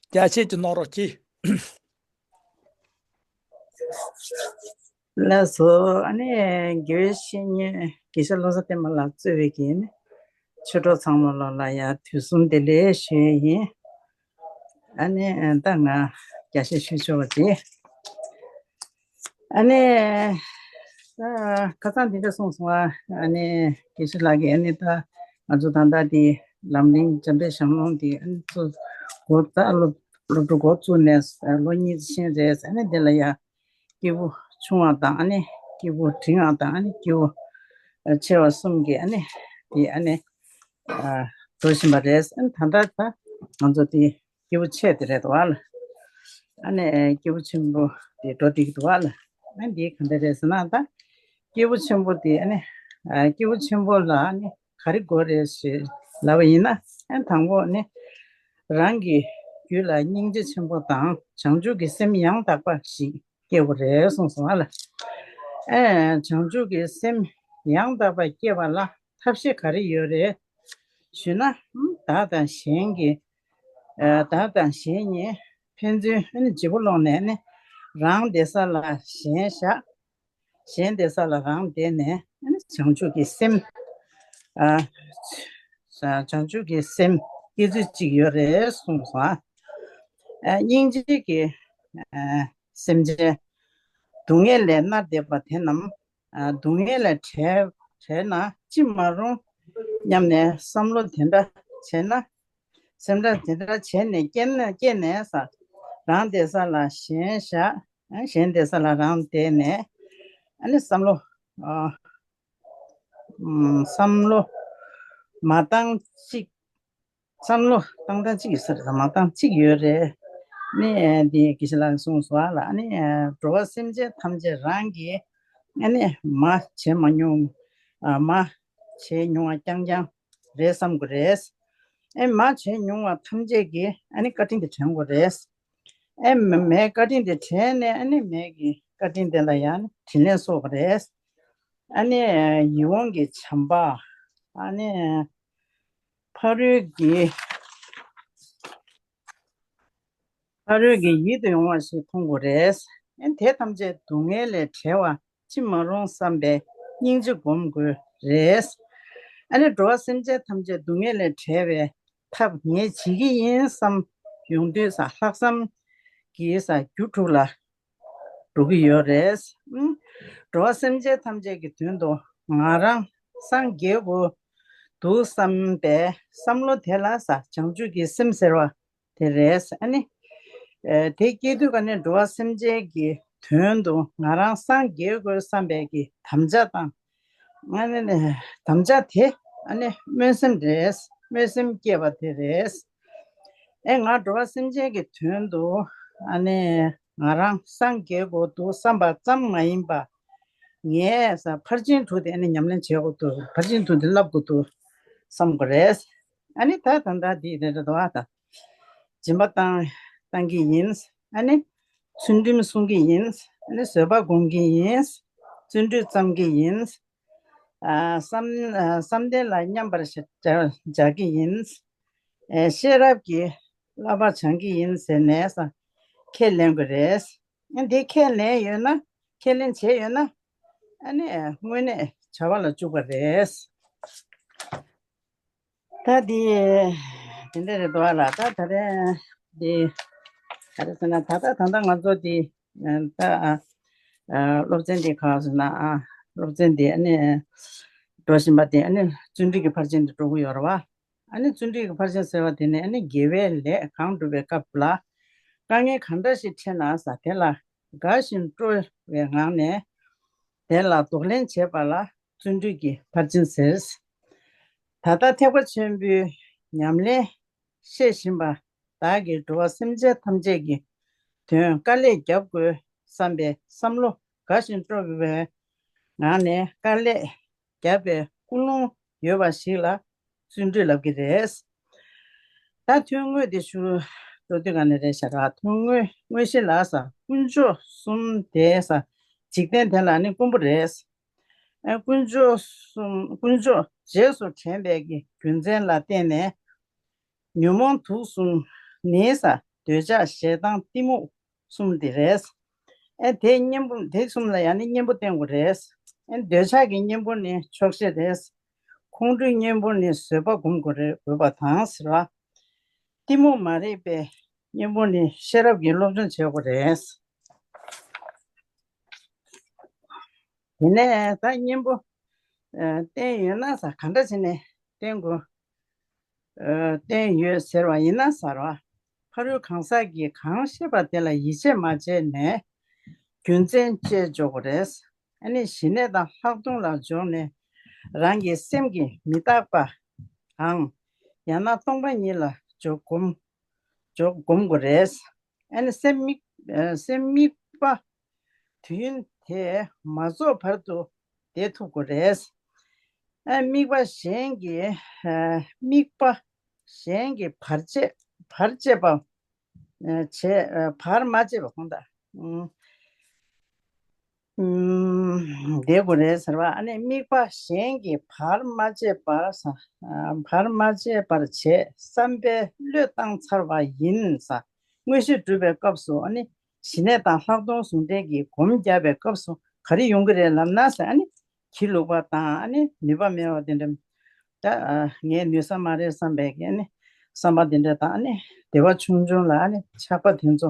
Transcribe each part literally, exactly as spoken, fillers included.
རྒྱ་ཆེ་གྱི་གནང་རོགས་གྱིས། ལགས་སོ། ཨ་ནི་དགེ་བའི་བཤེས་གཉེན་དགེ་བཤེས་བློ་བཟང་བསྟན་པ་ལགས་གཙོས་པའི་གི་ནི་ཆོས་གྲོགས་ཚང་མ་ལོ་ལ་ཡང་དུས་གསུམ་བདེ་ལེགས་ཞུ་ཡས་ཡིན། ཨ་ནི་ད་ང་རྒྱ་ཆེ་ཞུ་ཆོག་པ་ཅིག་ཨ་ནི། ད་ཁ་སང་འདི་འདྲ་གསུངས་སོང་ཨ། ཨ་ནི་དགེ་བཤེས་ལགས་ཀྱིས་ཨ་ནི་ད་ང་ཚོ་ད་ལྟ་འདི་ལམ་རིམ་འཇམ་དཔལ་ཞང་ལུང་འདི་ཨ་ནི་ཚོ་འགོ་ད་སློབ་སློབ་ཕྲུག་འགོ་བཙུགས་ནས་ལོ་གཉིས་ཕྱིན་རེད། ཨ་ནི་འདི་ལ་ཡ་སྐྱེས་བུ་ཆུང་བ་དང་ཨ་ནི་སྐྱེས་བུ་འབྲིང་བ་དང་ཨ་ནི་སྐྱེས་བུ་ཆེ་བ་གསུམ་གྱིས་ཨ་ནི་འདི་ཨ་ནི་འགྲོ་བཞིན་པ་རེད། ཨ་ནི་ད་ལྟ་ད་ང་ཚོ་འདི། སྐྱེས་བུ་ཆེ་དེ་རེད་འདུག་བ་ལ། ཨ་ནི་སྐྱེས་བུ་ཆེན་པོ་དེ་འགྲོ་བསྡད་ཀྱི་འདུག་བ་ལ། ཨ་ནི་འདི་ག་འདྲ་རེད་ཟེར་ན་ད། སྐྱེས་བུ་ཆེན་པོ་དེ་ཨ་ནི། ཨ་སྐྱེས་བུ་ཆེན་པོ་ལ་ཨ་ནི་ག་རེ་དགོས་རེད་ཞེས་ལབ་པ་ཡིན་ན། ཨ་ནི་དང་པོ་ནི། རང་གི་རྒྱུད་ལ་སྙིང་རྗེ་ཆེན་པོ་དང་བྱང་ཆུབ་ཀྱི་སེམས་ཡང་དག་པ་ཞིག་སྐྱེ་དགོས་རེད་གསུངས་སོང་བ་ལ། ཨ་བྱང་ཆུབ་ཀྱི་སེམས་ཡང་དག་པ་སྐྱེ་བ་ལ་ཐབས་ཤེས་ག་རེ་ཡོད་རེད། ཞུས་ན། བདག་དང་གཞན་གྱི། བདག་དང་གཞན་གཉིས་ཕན་ཚུན་ནི་བརྗེ་པོ་སློང་ནས་ནི། རང་བསྡད་ས་ལ་གཞན་བཞག་གཞན་བསྡད་ས་ལ་རང་བསྡད་ནས་ནི་བྱང་ཆུབ་ཀྱི་སེམས། བྱང་ཆུབ་ཀྱི་སེམས་སྐྱེ་ཚུལ་གཅིག་ཡོད་རེད་གསུངས་སོང་ཨ། སྙིང་རྗེ་གི་སེམས་ཅན། སྡུག་བསྔལ་ལས་མནར་བསྡད་པ་དེ་རྣམས། སྡུག་བསྔལ་ལས་བྲལ་བྲལ་ན་ཅི་མ་རུང་སྙམ་ནས་བསམ་བློ་དེ་འདྲ་བྱས་ན། སེམས་ཁྲལ་དེ་འདྲ་བྱས་ནས་སྐྱེས་ན་སྐྱེས་ནས་ས། རང་བསྡད་ས་ལ་གཞན་བཞག་གཞན་བསྡད་ས་ལ་རང་བསྡད་ནས། ཨ་ནི་བསམ་བློ། བསམ་བློ་མ་བཏང་ཅིག་བསམ་བློ་བཏང་སྟངས་གཅིག་ཡོད་ས་རེད། མ་བཏང་གཅིག་ཡོད་རེད། ནི་འདི་དགེ་བཤེས་ལགས་གསུངས་སོང་ལ། ནི་འགྲོ་བ་སེམས་ཅན་ཐམས་ཅད་རང་གིས་ནི་མ་བྱས་མ་མྱོང་། མ་བྱས་མྱོང་བ་རྐྱང་རྐྱང་རེད་བསམ་དགོས་རེད། ཨེ་མ་བྱས་མྱོང་བ་ཐམས་ཅད་ཀྱིས་ནི་བཀའ་དྲིན་དེ་དྲན་དགོས་རེད། ཨེ་མ་མའི་བཀའ་དྲིན་དེ་དྲན་ནས་ནི་མའི་གི་བཀའ་དྲིན་དེ་ལ་ཡང་དྲིན་ལན་གསོ་དགོས་རེད། ཨ་ནི་ཡིད་འོང་གི་བྱམས་པ། ཨ་ནི། ཕ་རོལ་གྱི། ཕ་རོལ་གྱི་ཡིད་དུ་འོང་བ་ཞིག་མཐོང་དགོས་རེད། ཨ་ནི་དེ་ཐམས་ཅད་སྡུག་བསྔལ་ལས་བྲལ་བ་ཅི་མ་རུང་བསམ་པའི་སྙིང་རྗེ་སྒོམ་དགོས་རེད། ཨ་ནི་འགྲོ་བ་སེམས་ཅན་ཐམས་ཅད་སྡུག་བསྔལ་ལས་བྲལ་བའི་ཐབས་ངས་བྱེད་ཀྱི་ཡིན་བསམ་ཡོང་དུས་ས་ལྷག་བསམ་གྱི་ས་རྒྱུ་དྲུག་ལ་འགྲོ་གི་ཡོད་རེད། ཨུམ། འགྲོ་བ་སེམས་ཅན་ཐམས་ཅད་ཀྱི་དོན་དུ་ང་རང་སངས་རྒྱས་དགོས་འདུག་བསམ་པའི་བསམ་བློ་དེ་ལ་ས་བྱང་ཆུབ་ཀྱི་སེམས་ཟེར་བ་དེ་རེད། ཨ་ནི། ཨེ་དེ་སྐྱེས་དུས་ཀ་ནས་འགྲོ་བ་སེམས་ཅན་གྱི་དོན་དུ་ང་རང་སངས་རྒྱས་དགོས་བསམ་པའི་གི་དམ་བཅའ་དང་། ཨ་ནི་ནི་དམ་བཅའ་དེ་ཨ་ནི་སྨོན་སེམས་རེད། སྨོན་སེམས་སྐྱེས་པ་དེ་རེད། ཨེ་ང་འགྲོ་བ་སེམས་ཅན་གྱི་དོན་དུ་ཨ་ནི་ང་རང་སངས་རྒྱས་དགོས་འདུག་བསམ་པ་ཙམ་མ་ཡིན་པ། ངས་ས་ཕར་ཕྱིན་དྲུག་དེ་ཨ་ནི་ཉམས་ལེན་བྱེད་དགོས་འདུག་ཕར་ཕྱིན་དྲུག་དེ་བསླབ་དགོས་འདུག་བསམ་དགོས་རེད། ཨ་ནི་ད་ད་ལྟ་འདི་རེ་རེ་འདུག་ཨ་ད། སྦྱིན་པ་བཏང་བཏང་གི་ཡིན། ཨ་ནི་ཚུལ་ཁྲིམས་སྲུང་གི་ཡིན། ཨ་ནི་བཟོད་པ་སྒོམ་གི་ཡིན། བརྩོན་འགྲུས་བརྩམ་གི་ཡིན། ཨ་བསམ་ཨ་བསམ་གཏན་ལ་མཉམ་པར་བཞག་བཞག་གི་ཡིན། ཨེ་ཤེས་རབ་ཀྱི་བསླབ་པ་སྦྱང་གི་ཡིན་ཟེར་ནས་ས་ཁས་ལེན་དགོས་རེད། ཨ་འདི་ཁས་ལེན་ཡོད་ན་ཁས་ལེན་བྱས་ཡོད་ན་ཨ་ནི་དངོས་གནས་བྱ་བ་ལ་བཅུག་པ་རེད། ད་འདི་དེ་འདྲ་རེད་འདུག་ཨ་ལ། ད་ད་རེས་འདི་ག་རེ་ཟེར་ན་ད་ལྟ་ད་ལྟ་ང་ཚོ་འདི་ད་ཨ་ཨ་སློབ་ཚན་འདི་ག་ཟེར་ན་ཨ་སློབ་ཚན་འདི་ཨ་ནི་འགྲོ་བཞིན་པ་འདི་ཨ་ནི་བརྩོན་འགྲུས་ཀྱི་ཕར་ཕྱིན་དུ་འགྲོ་གི་ཡོད་རེད་བ། ཨ་ནི་བརྩོན་འགྲུས་ཀྱི་ཕར་ཕྱིན་ཟེར་བ་དེ་ནི་ཨ་ནི་དགེ་བའི་ལས་གང་སྒྲུབ་པའི་སྐབས་ལ་དཀའ་ངལ་གང་འདྲ་ཞིག་འཕྲད་ན་ས་དེ་ལ་དགའ་བཞིན་སྤྲོ་བའི་ངང་ནས་དེ་ལ་གདོང་ལེན་བྱེད་པ་ལ་བརྩོན་འགྲུས་ཀྱི་ཕར་ཕྱིན་ཟེར། ད་ལྟ་ཐེག་པ་ཆེན་པོའི་ཉམས་ལེན་བཤད་བཞིན་པ་བདག་གིས་འགྲོ་བ་སེམས་ཅན་ཐམས་ཅད་ཀྱི་དོན་དཀའ་ལས་རྒྱབ་དགོས་བསམ་པའི་བསམ་བློ་དགའ་ཞིང་སྤྲོ་བའི་ངང་ནས་དཀའ་ལས་རྒྱབ་པའི་ཀུན་སློང་ཡོད་པ་ཞིག་ལ་བརྩོན་འགྲུས་ལབ་ཀྱི་རེད། ད་ཐུན་དངོས་དེ་ཞུ་འགྲོ་དུས་ག་ནས་རེད་ཤག་ར། ཐུན་དངོས་དངོས་གཞི་ལ་ས་དཀོན་མཆོག་གསུམ་དེ་ས་འཇིག་རྟེན་དེ་ལ་ནི་དཀོན་པོ་རེད། ཨ་དཀོན་མཆོག་གསུམ་དཀོན་མཆོག་རྗེས་སུ་དྲན་པའི་གི་རྒྱུ་མཚན་ལ་བརྟེན་ནས་ཉོན་མོངས་དུག་གསུམ་ནི་ས་ འདོད་ཆགས་ཞེ་སྡང་གཏི་མུག་གསུམ་དེ་རེད། ཨེ་དེ་གཉེན་པོ་དེ་གསུམ་ལ་ཡང་ནི་གཉེན་པོ་བསྟེན་དགོས་རེད། ཨེ་འདོད་ཆགས་ཀྱི་གཉེན་པོ་ནི་ཆོག་ཤེས་རེད། ཁོང་ཁྲོའི་གཉེན་པོ་ནི་བཟོད་པ་སྒོམ་དགོས་རེད་དགོས་པ་དང་ཟེར་བ། གཏི་མུག་མ་རིག་པའི་གཉེན་པོ་ནི་ཤེས་རབ་ཀྱི་སློབ་སྦྱོང་བྱེད་དགོས་རེད། དེ་ནས་ད་གཉེན་པོ་ཨ་བསྟེན་ཡོད་ན་ས་ག་འདྲ་བྱས་ནས་བསྟེན་དགོས། ཨ་བསྟེན་ཡོད་ཟེར་བ་ཡིན་ན་ཟེར་བ། ཕ་རོལ་གང་ཟག་གིས་གང་བཤད་པ་དེ་ལ་ཡིད་ཆེས་མ་བྱས་ནས་རྒྱུ་མཚན་དཔྱད་འཇོག་དགོས་རེད། ཨ་ནི་ཞི་གནས་དང་ལྷག་མཐོང་ལ་འཇོག་ནས་རང་གི་སེམས་ཀྱི་མི་རྟག་པའམ་ཡང་ན་སྟོང་པ་ཉིད་ལ་འཇོག་སྒོམ་འཇོག་སྒོམ་དགོས་རེད། ཨ་ནི་སེམས་དམིགས་ཨ་སེམས་དམིགས་པ་དུས་ཡུན་དེ་མ་རྫོགས་བར་དུ་བསྡད་ཐུབ་དགོས་རེད། ཨ་དམིགས་པ་གཞན་གྱི་ཨ་དམིགས་པ་གཞན་གྱི་བར་ཆད་བར་ཆད་པ་ཨ་བྱེད་ཨ་བར་མ་ཆད་པ་གང་ལྟར་ཨུམ་ཨུམ་བསྡད་དགོས་རེད་ཟེར་བ། ཨ་ནི་དམིགས་པ་གཞན་གྱི་བར་མ་ཆད་པར་ཟ་ཨ་བར་མ་ཆད་པར་བྱེད་བསམ་པའི་བློས་བཏང་ཚར་བ་ཡིན་ས། དངོས་གཞི་སྒྲུབ་པའི་སྐབས་སུ་ཨ་ནི་ཞི་གནས་དང་ལྷག་མཐོང་ཟུང་འབྲེལ་གྱི་སྒོམ་རྒྱག་པའི་སྐབས་སུ་ག་རེ་ཡོང་གི་རེད་ལབ་ན་ཟེར། ཨ་ནི་གྱིས་ལུག་པ་དང་ཨ་ནི་ནུས་པ་མེད་པ་དེ་འདྲ་ད་ཨ་ངས་ནུས་ས་མ་རེད་བསམ་པའི་གི་ཨ་ནི་བསམ་པ་དེ་འདྲ་དང་ཨ་ནི་བདེ་བ་ཆུང་ཆུང་ལ་ཨ་ནི་ཆགས་པ་དེ་ཚོ་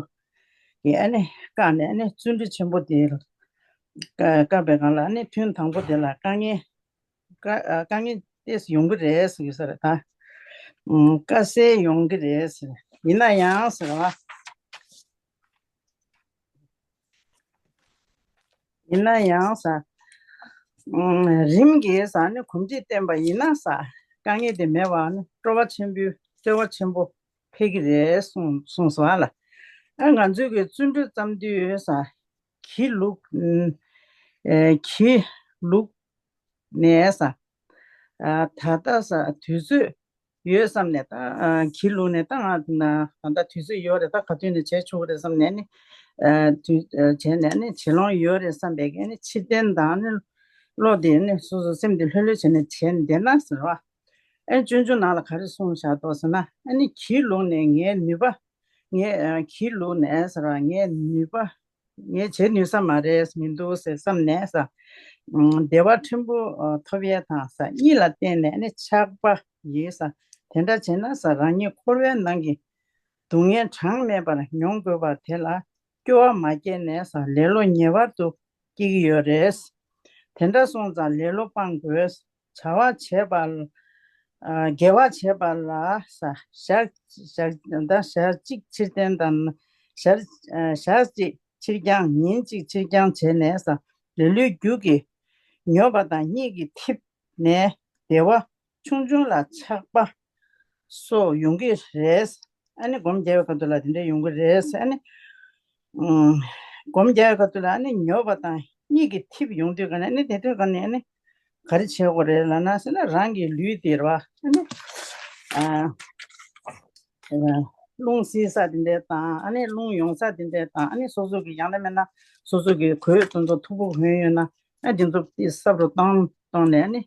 གི་ཨ་ནི་བཀག་ནས་ཨ་ནི་བརྩོན་འགྲུས་ཆེན་པོ་དེ་བཀག་བཀག་པའི་སྒང་ལ་ཨ་ནི་ཐུན་དང་པོ་དེ་ལ་དཀའ་ངལ་དཀའ་ཨ་དཀའ་ངལ་ཏོག་ཙམ་ཡོང་གི་རེད་ཟེར་གྱི་ས་རེད་ད། ཨུམ་དཀའ་སེལ་ཡོང་གི་རེད་ཟེར། ཡིན་ན་ཡང་ཟེར་བ། ཡིན་ན་ཡང་ཟེར། ཨུམ་རིམ་གྱིས་ཟེར་ནི་གོམས་འདྲིས་བསྟེན་པ་ཡིན་ན་ཟེར། དཀའ་ངལ་དེ་མེད་པ་ནི་སྤྲོ་བ་ཆེན་པོའི་བརྩེ་བ་ཆེན་པོ་འཕེལ་གྱི་རེད་གསུངས་གསུངས་སོང་ཨ་ལ། ཨ་ང་ཚོས་ཀྱི་བརྩོན་འགྲུས་བརྩམས་དུས་ཟེར། གྱིས་ལུག་ཨུམ་ཨེ་གྱིས་ལུག་ནས་ས། ཨ་ད་ལྟ་ས་དུས་ཚོད་ཡོད་བསམ་ནས་ད་ཨ་གྱིས་ལུག་ནས་ད་ང་ད་ལྟ་དུས་ཚོད་ཡོད་རེད། ད་ག་དུས་ནས་བྱས་ཆོག་གི་རེད་བསམ་ནས་ནི་ཨ་དུས་ཨ་བྱས་ནས་ནི་བྱེད་ལོང་ཡོད་རེད་བསམ་པའི་གི་ནི་ཕྱིར་འཐེན་དང་ནི་བློ་དེ་ནི་སོ་སོ་སེམས་དེ་ལྷོད་ལྷོད་བྱས་ནས་བྱས་བསྡད་ན་ཟེར་བ། ཨ་ནི་སྤྱོད་འཇུག་ནང་ལ་ག་རེ་གསུངས་བཞག་འདུག་ཟེར་ན། ཨ་ནི་གྱིས་ལུག་ནས་ངའི་ནུས་པ་ངའི་ཨ་གྱིས་ལུག་ནས་ཟེར་བ་ངའི་ནུས་པ། ངས་བྱེད་ནུས་ས་མ་རེད་མི་འདུག་ཟེར་བསམ་ནས་ས། ཨུམ་བདེ་བ་ཕྲན་བུ་ཨ་ཐོབ་ཡས་དང་ས་གཉིས་ལ་བརྟེན་ནས་ནི་ཆགས་པ་ཡིན་ས། དེ་འདྲ་བྱས་ན་ས་རང་ཉིད་འཁོར་བའི་ནང་གི་སྡུག་བསྔལ་གྲངས་མེད་པར་མྱོང་དགོས་པ་དེ་ལ་སྐྱོ་བ་མ་སྐྱེས་ནས་ས་ལེ་ལོ་ངེས་པར་དུ་སྐྱེ་གི་ཡོད་རེད། དེ་འདྲ་སོང་ཙང་ལེ་ལོ་སྤང་དགོས། བྱ་བ་བྱེད་པ་ལ་ཨ་དགེ་བ་བྱེད་པ་ལ་ས་ཞག་ཞག་ད་ཞག་གཅིག་ཕྱིར་འཐེན་དང་ཞག་ཨ་ཞག་གཅིག་ཕྱིར་འགྱངས་ཉིན་གཅིག་ཕྱིར་འགྱངས་བྱས་ནས་ས་ལེ་ལོའི་རྒྱུ་གིས་ཉོབ་པ་དང་གཉིད་ཀྱིས་འཐིབས་ནས་བདེ་བ་ཆུང་ཆུང་ལ་ཆགས་པ་སོགས་ཡོང་གི་རེད། ཨ་ནི་སྒོམ་རྒྱག་པའི་ཁ་ཐུག་ལ་དེ་འདྲ་ཡོང་གི་རེད། ཨ་ནི་ཨུམ་སྒོམ་རྒྱག་པའི་ཁ་ཐུག་ལ་ཨ་ནི་ཉོབ་པ་དང་གཉིད་ཀྱིས་འཐིབས་ཡོང་དུས་ག་ནས་ཨ་ནི་དེ་དུས་ག་ནས་ཨ་ནི་ག་རེ་བྱེད་དགོས་རེད་ལབ་ན་ཟེར་ན་རང་གི་ལུས་དེ་རེད་བ། ཨ་ནི་ཨ་རླུང་བསིལ་ས་དེ་འདྲས་དང་ཨ་ནི་རླུང་ཡོང་ས་དེ་འདྲས་དང་ཨ་ནི་སོ་སོ་གི་ཡང་ན་མིན་ན་སོ་སོ་གི་གོས་དེ་ཚོ་མཐུག་པོ་གོན་ཡོད་ན་ཨ་དེ་ཚོ་དེ་སྲབ་རུ་བཏང་བཏང་ནས་ཨ་ནི་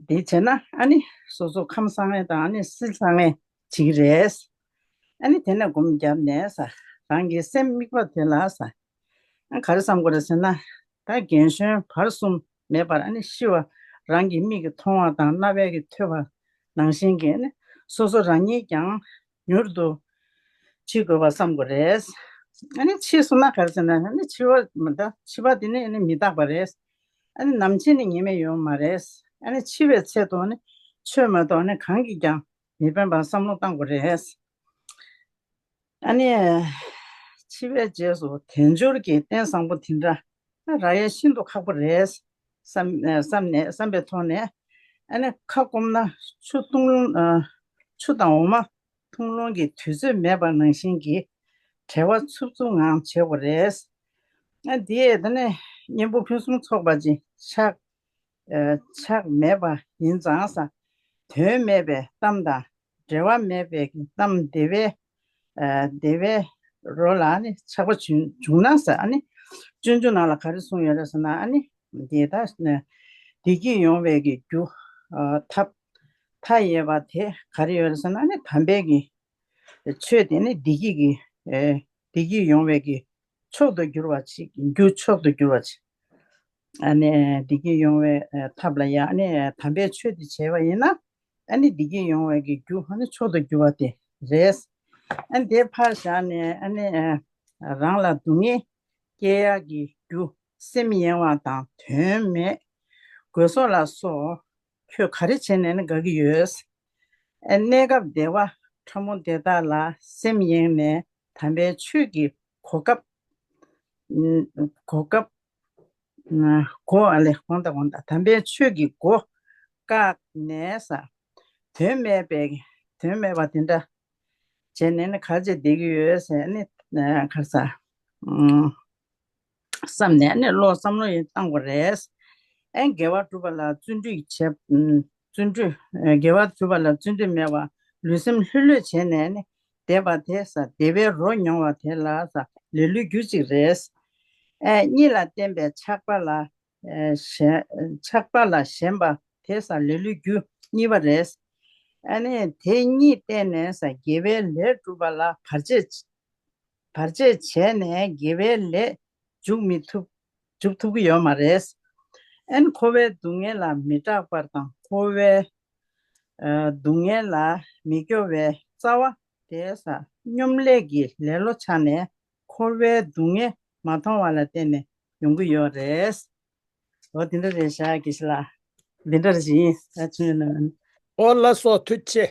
དེ་བྱས་ན་ཨ་ནི་སོ་སོ་ཁམས་བཟང་ངེས་དང་ཨ་ནི་བསིལ་བཟང་ངེས་བྱེད་ཀྱི་རེད། ཨ་ནི་དེ་ནས་སྒོམ་བརྒྱབ་ནས་ས་རང་གི་སེམས་དམིགས་པ་དེ་ལ་ས་ཨ་ག་རེ་བསམ་དགོས་རེད་ཟེར་ན། ད་རྒན་གཞོན་བར་གསུམ་མེད་པར་ཨ་ནི་ཤི་བ་རང་གི་མིག་གིས་མཐོང་བ་དང་རྣ་བས་ཀྱིས་ཐོས་པ་ནང་བཞིན་གྱི་ཨ་ནི་སོ་སོ་རང་ཉིད་ཀྱང་མྱུར་དུ་འཆི་དགོས་པ་བསམ་དགོས་རེད། ཨ་ནི་འཆི་སོང་ན་ག་རེ་ཟེར་ན་ཨ་ནི་འཆི་བ་མི་ད་འཆི་བ་དེ་ནི་ཨ་ནི་མི་རྟག་པ་རེད། ཨ་ནི་ནམ་འཆི་ནི་ངེས་མེད་ཡོད་མ་རེད། ཨ་ནི་འཆི་བའི་ཚེ་དང་ཨ་ནི་ཆོས་མ་གཏོགས་ཨ་ནི་གང་གིས་ཀྱང་མི་ཕན་པར་བསམ་བློ་བཏང་དགོས་རེད། ཨ་ནི། འཆི་བའི་རྗེས་སུ་དལ་འབྱོར་གྱི་རྟེན་བཟང་པོ་དེ་འདྲ་རག་ཡས་ཤིན་ཏུ་ཁག་པོ་རེད་བསམ་བསམ་ནས་བསམ་པའི་ཐོག་ནས་ཨ་ནི་ཁ་སྐོམ་ན་ཆུ་འཐུང་ལོང་ཆུ་དང་འོ་མ་འཐུང་ལོང་གི་དུས་ཚོད་མེད་པ་ནང་བཞིན་གྱི་བྲེལ་བ་འཚུབ་འཚུབ་ངང་བྱེད་དགོས་རེད། ཨ་དེས་ད་ནི་གཉེན་པོ་ཕུན་སུམ་ཚོགས་པ་ཅིག་ཆགས། ཆགས་མེད་པ་ཡིན་ཙང་ས། དོན་མེད་པའི་གཏམ་དང་འབྲེལ་བ་མེད་པའི་གཏམ་བདེ་བའི་བདེ་བའི་རོ་ལ་ནི་ཆགས་པ་བྱུང་བྱུང་ན་ས་ནི་སྤྱོད་འཇུག་ནང་ལ་ག་རེ་གསུངས་ཡོད་རེད་ཟེར་ན་ནི་འདི་ལྟ་བདེ་སྐྱིད་ཡོང་བའི་གི་རྒྱུ་ཐབས་མཐའ་ཡས་པ་དེ་ག་རེ་ཡོད་རེད་ཟེར་ན་ནི་དམ་པའི་གི་ཆོས་དེ་ནི་བདེ་སྐྱིད་ཀྱི་ ཨེ་བདེ་སྐྱིད་ཡོང་བའི་གི་མཆོག་ཏུ་གྱུར་བ་ཅིག་རྒྱུ་མཆོག་ཏུ་གྱུར་བ་ཅིག་ཨ་ནི་བདེ་སྐྱིད་ཡོང་བའི་ཨེ་ཐབས་ལ་ཡང་ཨ་ནི་དམ་པའི་ཆོས་དེ་བྱས་པ་ཡིན་ན། ཨ་ནི་བདེ་སྐྱིད་ཡོང་བའི་གི་རྒྱུ་ཨ་ནི་མཆོག་ཏུ་གྱུར་བ་དེ་རེད། ཨ་ནི་དེ་ཕར་བཞག་ནས་ཨ་ནི་ཨེ་རང་ལ་སྡུག་བསྔལ་སྐྱེ་ཡག་གི་རྒྱུ་སེམས་གཡེང་བ་དང་དོན་མེད། དགོས་སོགས་ལ་སོགས་ཁྱོད་ག་རེ་བྱས་ནས་ནི་དགའ་གི་ཡོད། ཨེ་གནས་སྐབས་བདེ་བ་ཕྲ་མོ་དེ་དག་ལ་སེམས་གཡེང་ནས་དམ་པའི་ཆོས་ཀྱི་གོ་སྐབས། ཨ་གོ་སྐབས། ཨ་གོ་ཨ་ལས་གོང་དང་གོང་དང་དམ་པའི་ཆོས་ཀྱི་སྒོ་བཀག་ནས་ས། དོན་མེད་པའི་དོན་མེད་པ་དེ་འདྲ་བྱས་ནས་ནི་ག་རེ་བྱས་བསྡད་ཀྱི་ཡོད་ཟེར་ནི་ཨ་ག་རེ་ཟ། ཨ་བསམ་ནས་ནི་བློ་བསམ་བློ་ཡང་བཏང་དགོས་རེད། ཨེ་དགེ་བ་སྒྲུབ་པ་ལ་བརྩོན་འགྲུས་བྱེད། ཨ་བརྩོན་འགྲུས། ཨེ་དགེ་བ་སྒྲུབ་པ་ལ་བརྩོན་འགྲུས་མེད་པར་ལུས་སེམས་ལྷོད་ལྷོད་བྱས་ནས་ནི་བསྡད་པ་དེ་ས་བདེ་བའི་རོ་མྱོང་བ་དེ་ལ་ས་ལེ་ལོའི་རྒྱུ་གཅིག་རེད། ཨེ་གཉིད་ལ་བརྟེན་པའི་ཆགས་པ་ལ་ཨེ་ཞེན། ཆགས་པ་ལ་ཞེན་པ་དེ་ས་ལེ་ལོའི་རྒྱུ་གཉིས་པ་རེད། ཨ་ནི་དེ་གཉིས་བརྟེན་ནས་ས་དགེ་བའི་ལས་སྒྲུབ་པ་ལ་བར་ཆད། བར་ཆད་བྱས་ནས་དགེ་བའི་ལས་འཇུག་མི་ཐུབ། འཇུག་ཐུབ་ཀྱི་ཡོད་མ་རེད། ཨན་འཁོར་བའི་སྡུག་བསྔལ་ལ་མི་སྐྲག་པར་དང་འཁོར་བའི་ཨ་སྡུག་བསྔལ་ལ་མི་སྐྱོ་བའི་རྩ་བ་དེ་ས་སྙོམས་ལས་ཀྱི་ལེ་ལོ་ཆགས་ནས་འཁོར་བའི་སྡུག་བསྔལ་མ་མཐོང་བ་ལ་བརྟེན་ནས་ཡོང་གི་ཡོད་རེད། འོ་དེ་འདྲ་རེད་ཤག་དགེ་བཤེས་ལགས། འདི་འདྲ་རེད་ཤག་ཡིན་ད་ཆུང་ཡོད་ན། ཨོ་ལགས་སོ་ཐུགས་རྗེ་ཆེ།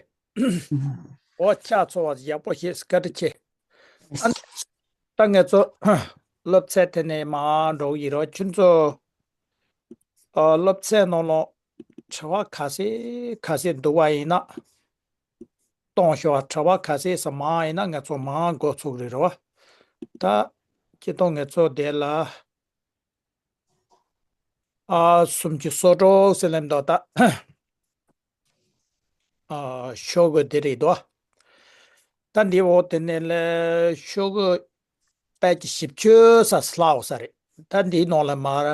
ཨོ་ལྕགས་ཚོ་བ་ཡག་པོ་ཞེས་བཀའ་དྲིན་ཆེ། ཨ་ནི་ད་ངེད་ཚོ་སློབ་ཚན་དེ་ནས་མར་འགྲོ་གི་ཡིན་རོགས། ཁྱོད་ཚོ་ཨ་སློབ་ཚན་ནང་ལ་དྲི་བ་ག་ཚད་ག་ཚད་འདུག་པ་ཡིན་ན་གཏོང་ཤོག་དྲི་བ་ག་ཚད་ཙམ་མང་ཡིན་ན་ངེད་ཚོ་མར་འགོ་ཚུགས་རེད་རོགས། ད་སྤྱིར་བཏང་ངེད་ཚོ་དེ་ལ་ཨ་སུམ་ཅུ་སོ་དྲུག་ཟེར་ལབ་འདུག་ད། ཨ་ཤོག་གུ་དེ་རེད་དོ། ད་འདི་འོག་དེ་ནས་ལས་ཤོག་གུ་དཔེ་ཀྱི་ཞིབ་ཆོས་ས་སླའོ་ས་རེད། ད་འདིའི་ནང་ལ་མར་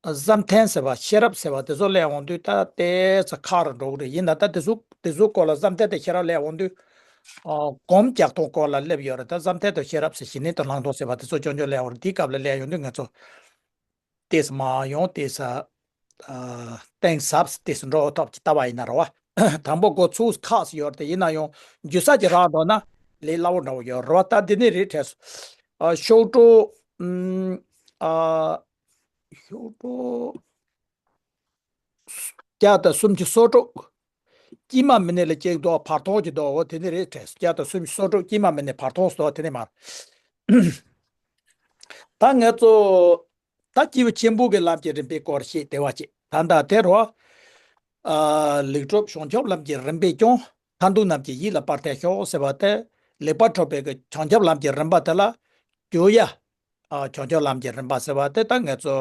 བསམ་གཏན་ཟེར་བ་ཤེས་རབ་ཟེར་བ་དེ་ཚོ་སླེབས་འོང་དུས་ད་ལྟའི་ས་ཁག་རུ་འགྲོ་གི་རེད། ཡིན་ན་ད་དེ་ཚོ་དེ་ཚོ་སྐོར་ལ་བསམ་གཏན་དེ་ཤེས་རབ་སླེབས་འོང་དུས་ཨ་སྒོམ་རྒྱག་སྟངས་སྐོར་ལ་སླེབས་ཡོད་རེད། ད་བསམ་གཏན་དང་ཤེས་རབ་ཟེར་ཞི་གནས་དང་བླང་དོར་ཟེར་བ་དེ་ཚོ་ཅུང་ཅུང་སླེབས་འོང་རེད། དེའི་སྐབས་ལ་སླེབས་ཡོང་དུས་ང་ཚོ་ཏེས་མ་ཡོང་ཏེས་ཨ་གཏིང་ཟབ་ཏེས་འགྲོ་ཐོབ་ཀྱི་ལྟ་བ་ཡིན་ན་རེད་བ། དང་པོ་འགོ་ཚུགས་ཁག་ཡོད་དེ་ཡིན་ན་ཡང་རྒྱུ་ས་ཀྱི་རག་འདུག་ན་ལས་སླ་བོ་འདྲ་བོ་ཡོད་རེད་བ། ད་འདི་ནི་རེད་དྲན་སོང་། ཨ་ཤོག་གྲུ་ཨམ་ཨ་ཤོག་གྲུ་བརྒྱ་དང་སུམ་ཅུ་སོ་དྲུག་དཀྱིལ་མ་མི་གནས་ལ་གཅིག་འདུག་བར་སྟོང་གཅིག་འདུག་འོ་དེ་ནི་རེད་དྲན་སོང་། བརྒྱ་དང་སུམ་ཅུ་སོ་དྲུག་དཀྱིལ་མ་མི་གནས་བར་སྟོང་འདུག་དེ་ནི་མ་རེད། ད་ངས་ཚོ་ད་སྐྱེས་བུ་ཆེན་པོ་གི་ལམ་གྱི་རིམ་པའི་སྐོར་ཞིག་དེ་བ་ཅིག་ད་ལྟ་དེ་རུ་ཨ་ལེགས་གྲུབ་བྱང་ཆུབ་ལམ་གྱི་རིམ་པས་ཀྱང་མཐར་ཐུག་རྣམས་ཀྱི་ཡིད་ལ་བར་ཐལ་ཤོག་ཟེར་བ་དེ། ལེགས་པར་གྲུབ་པའི་གི་བྱང་ཆུབ་ལམ་གྱི་རིམ་པ་དེ་ལ་གྱུར་ཡ། ཨ་བྱང་ཆུབ་ལམ་གྱི་རིམ་པ་ཟེར་བ་དེ་ད་ངས་ཚོ་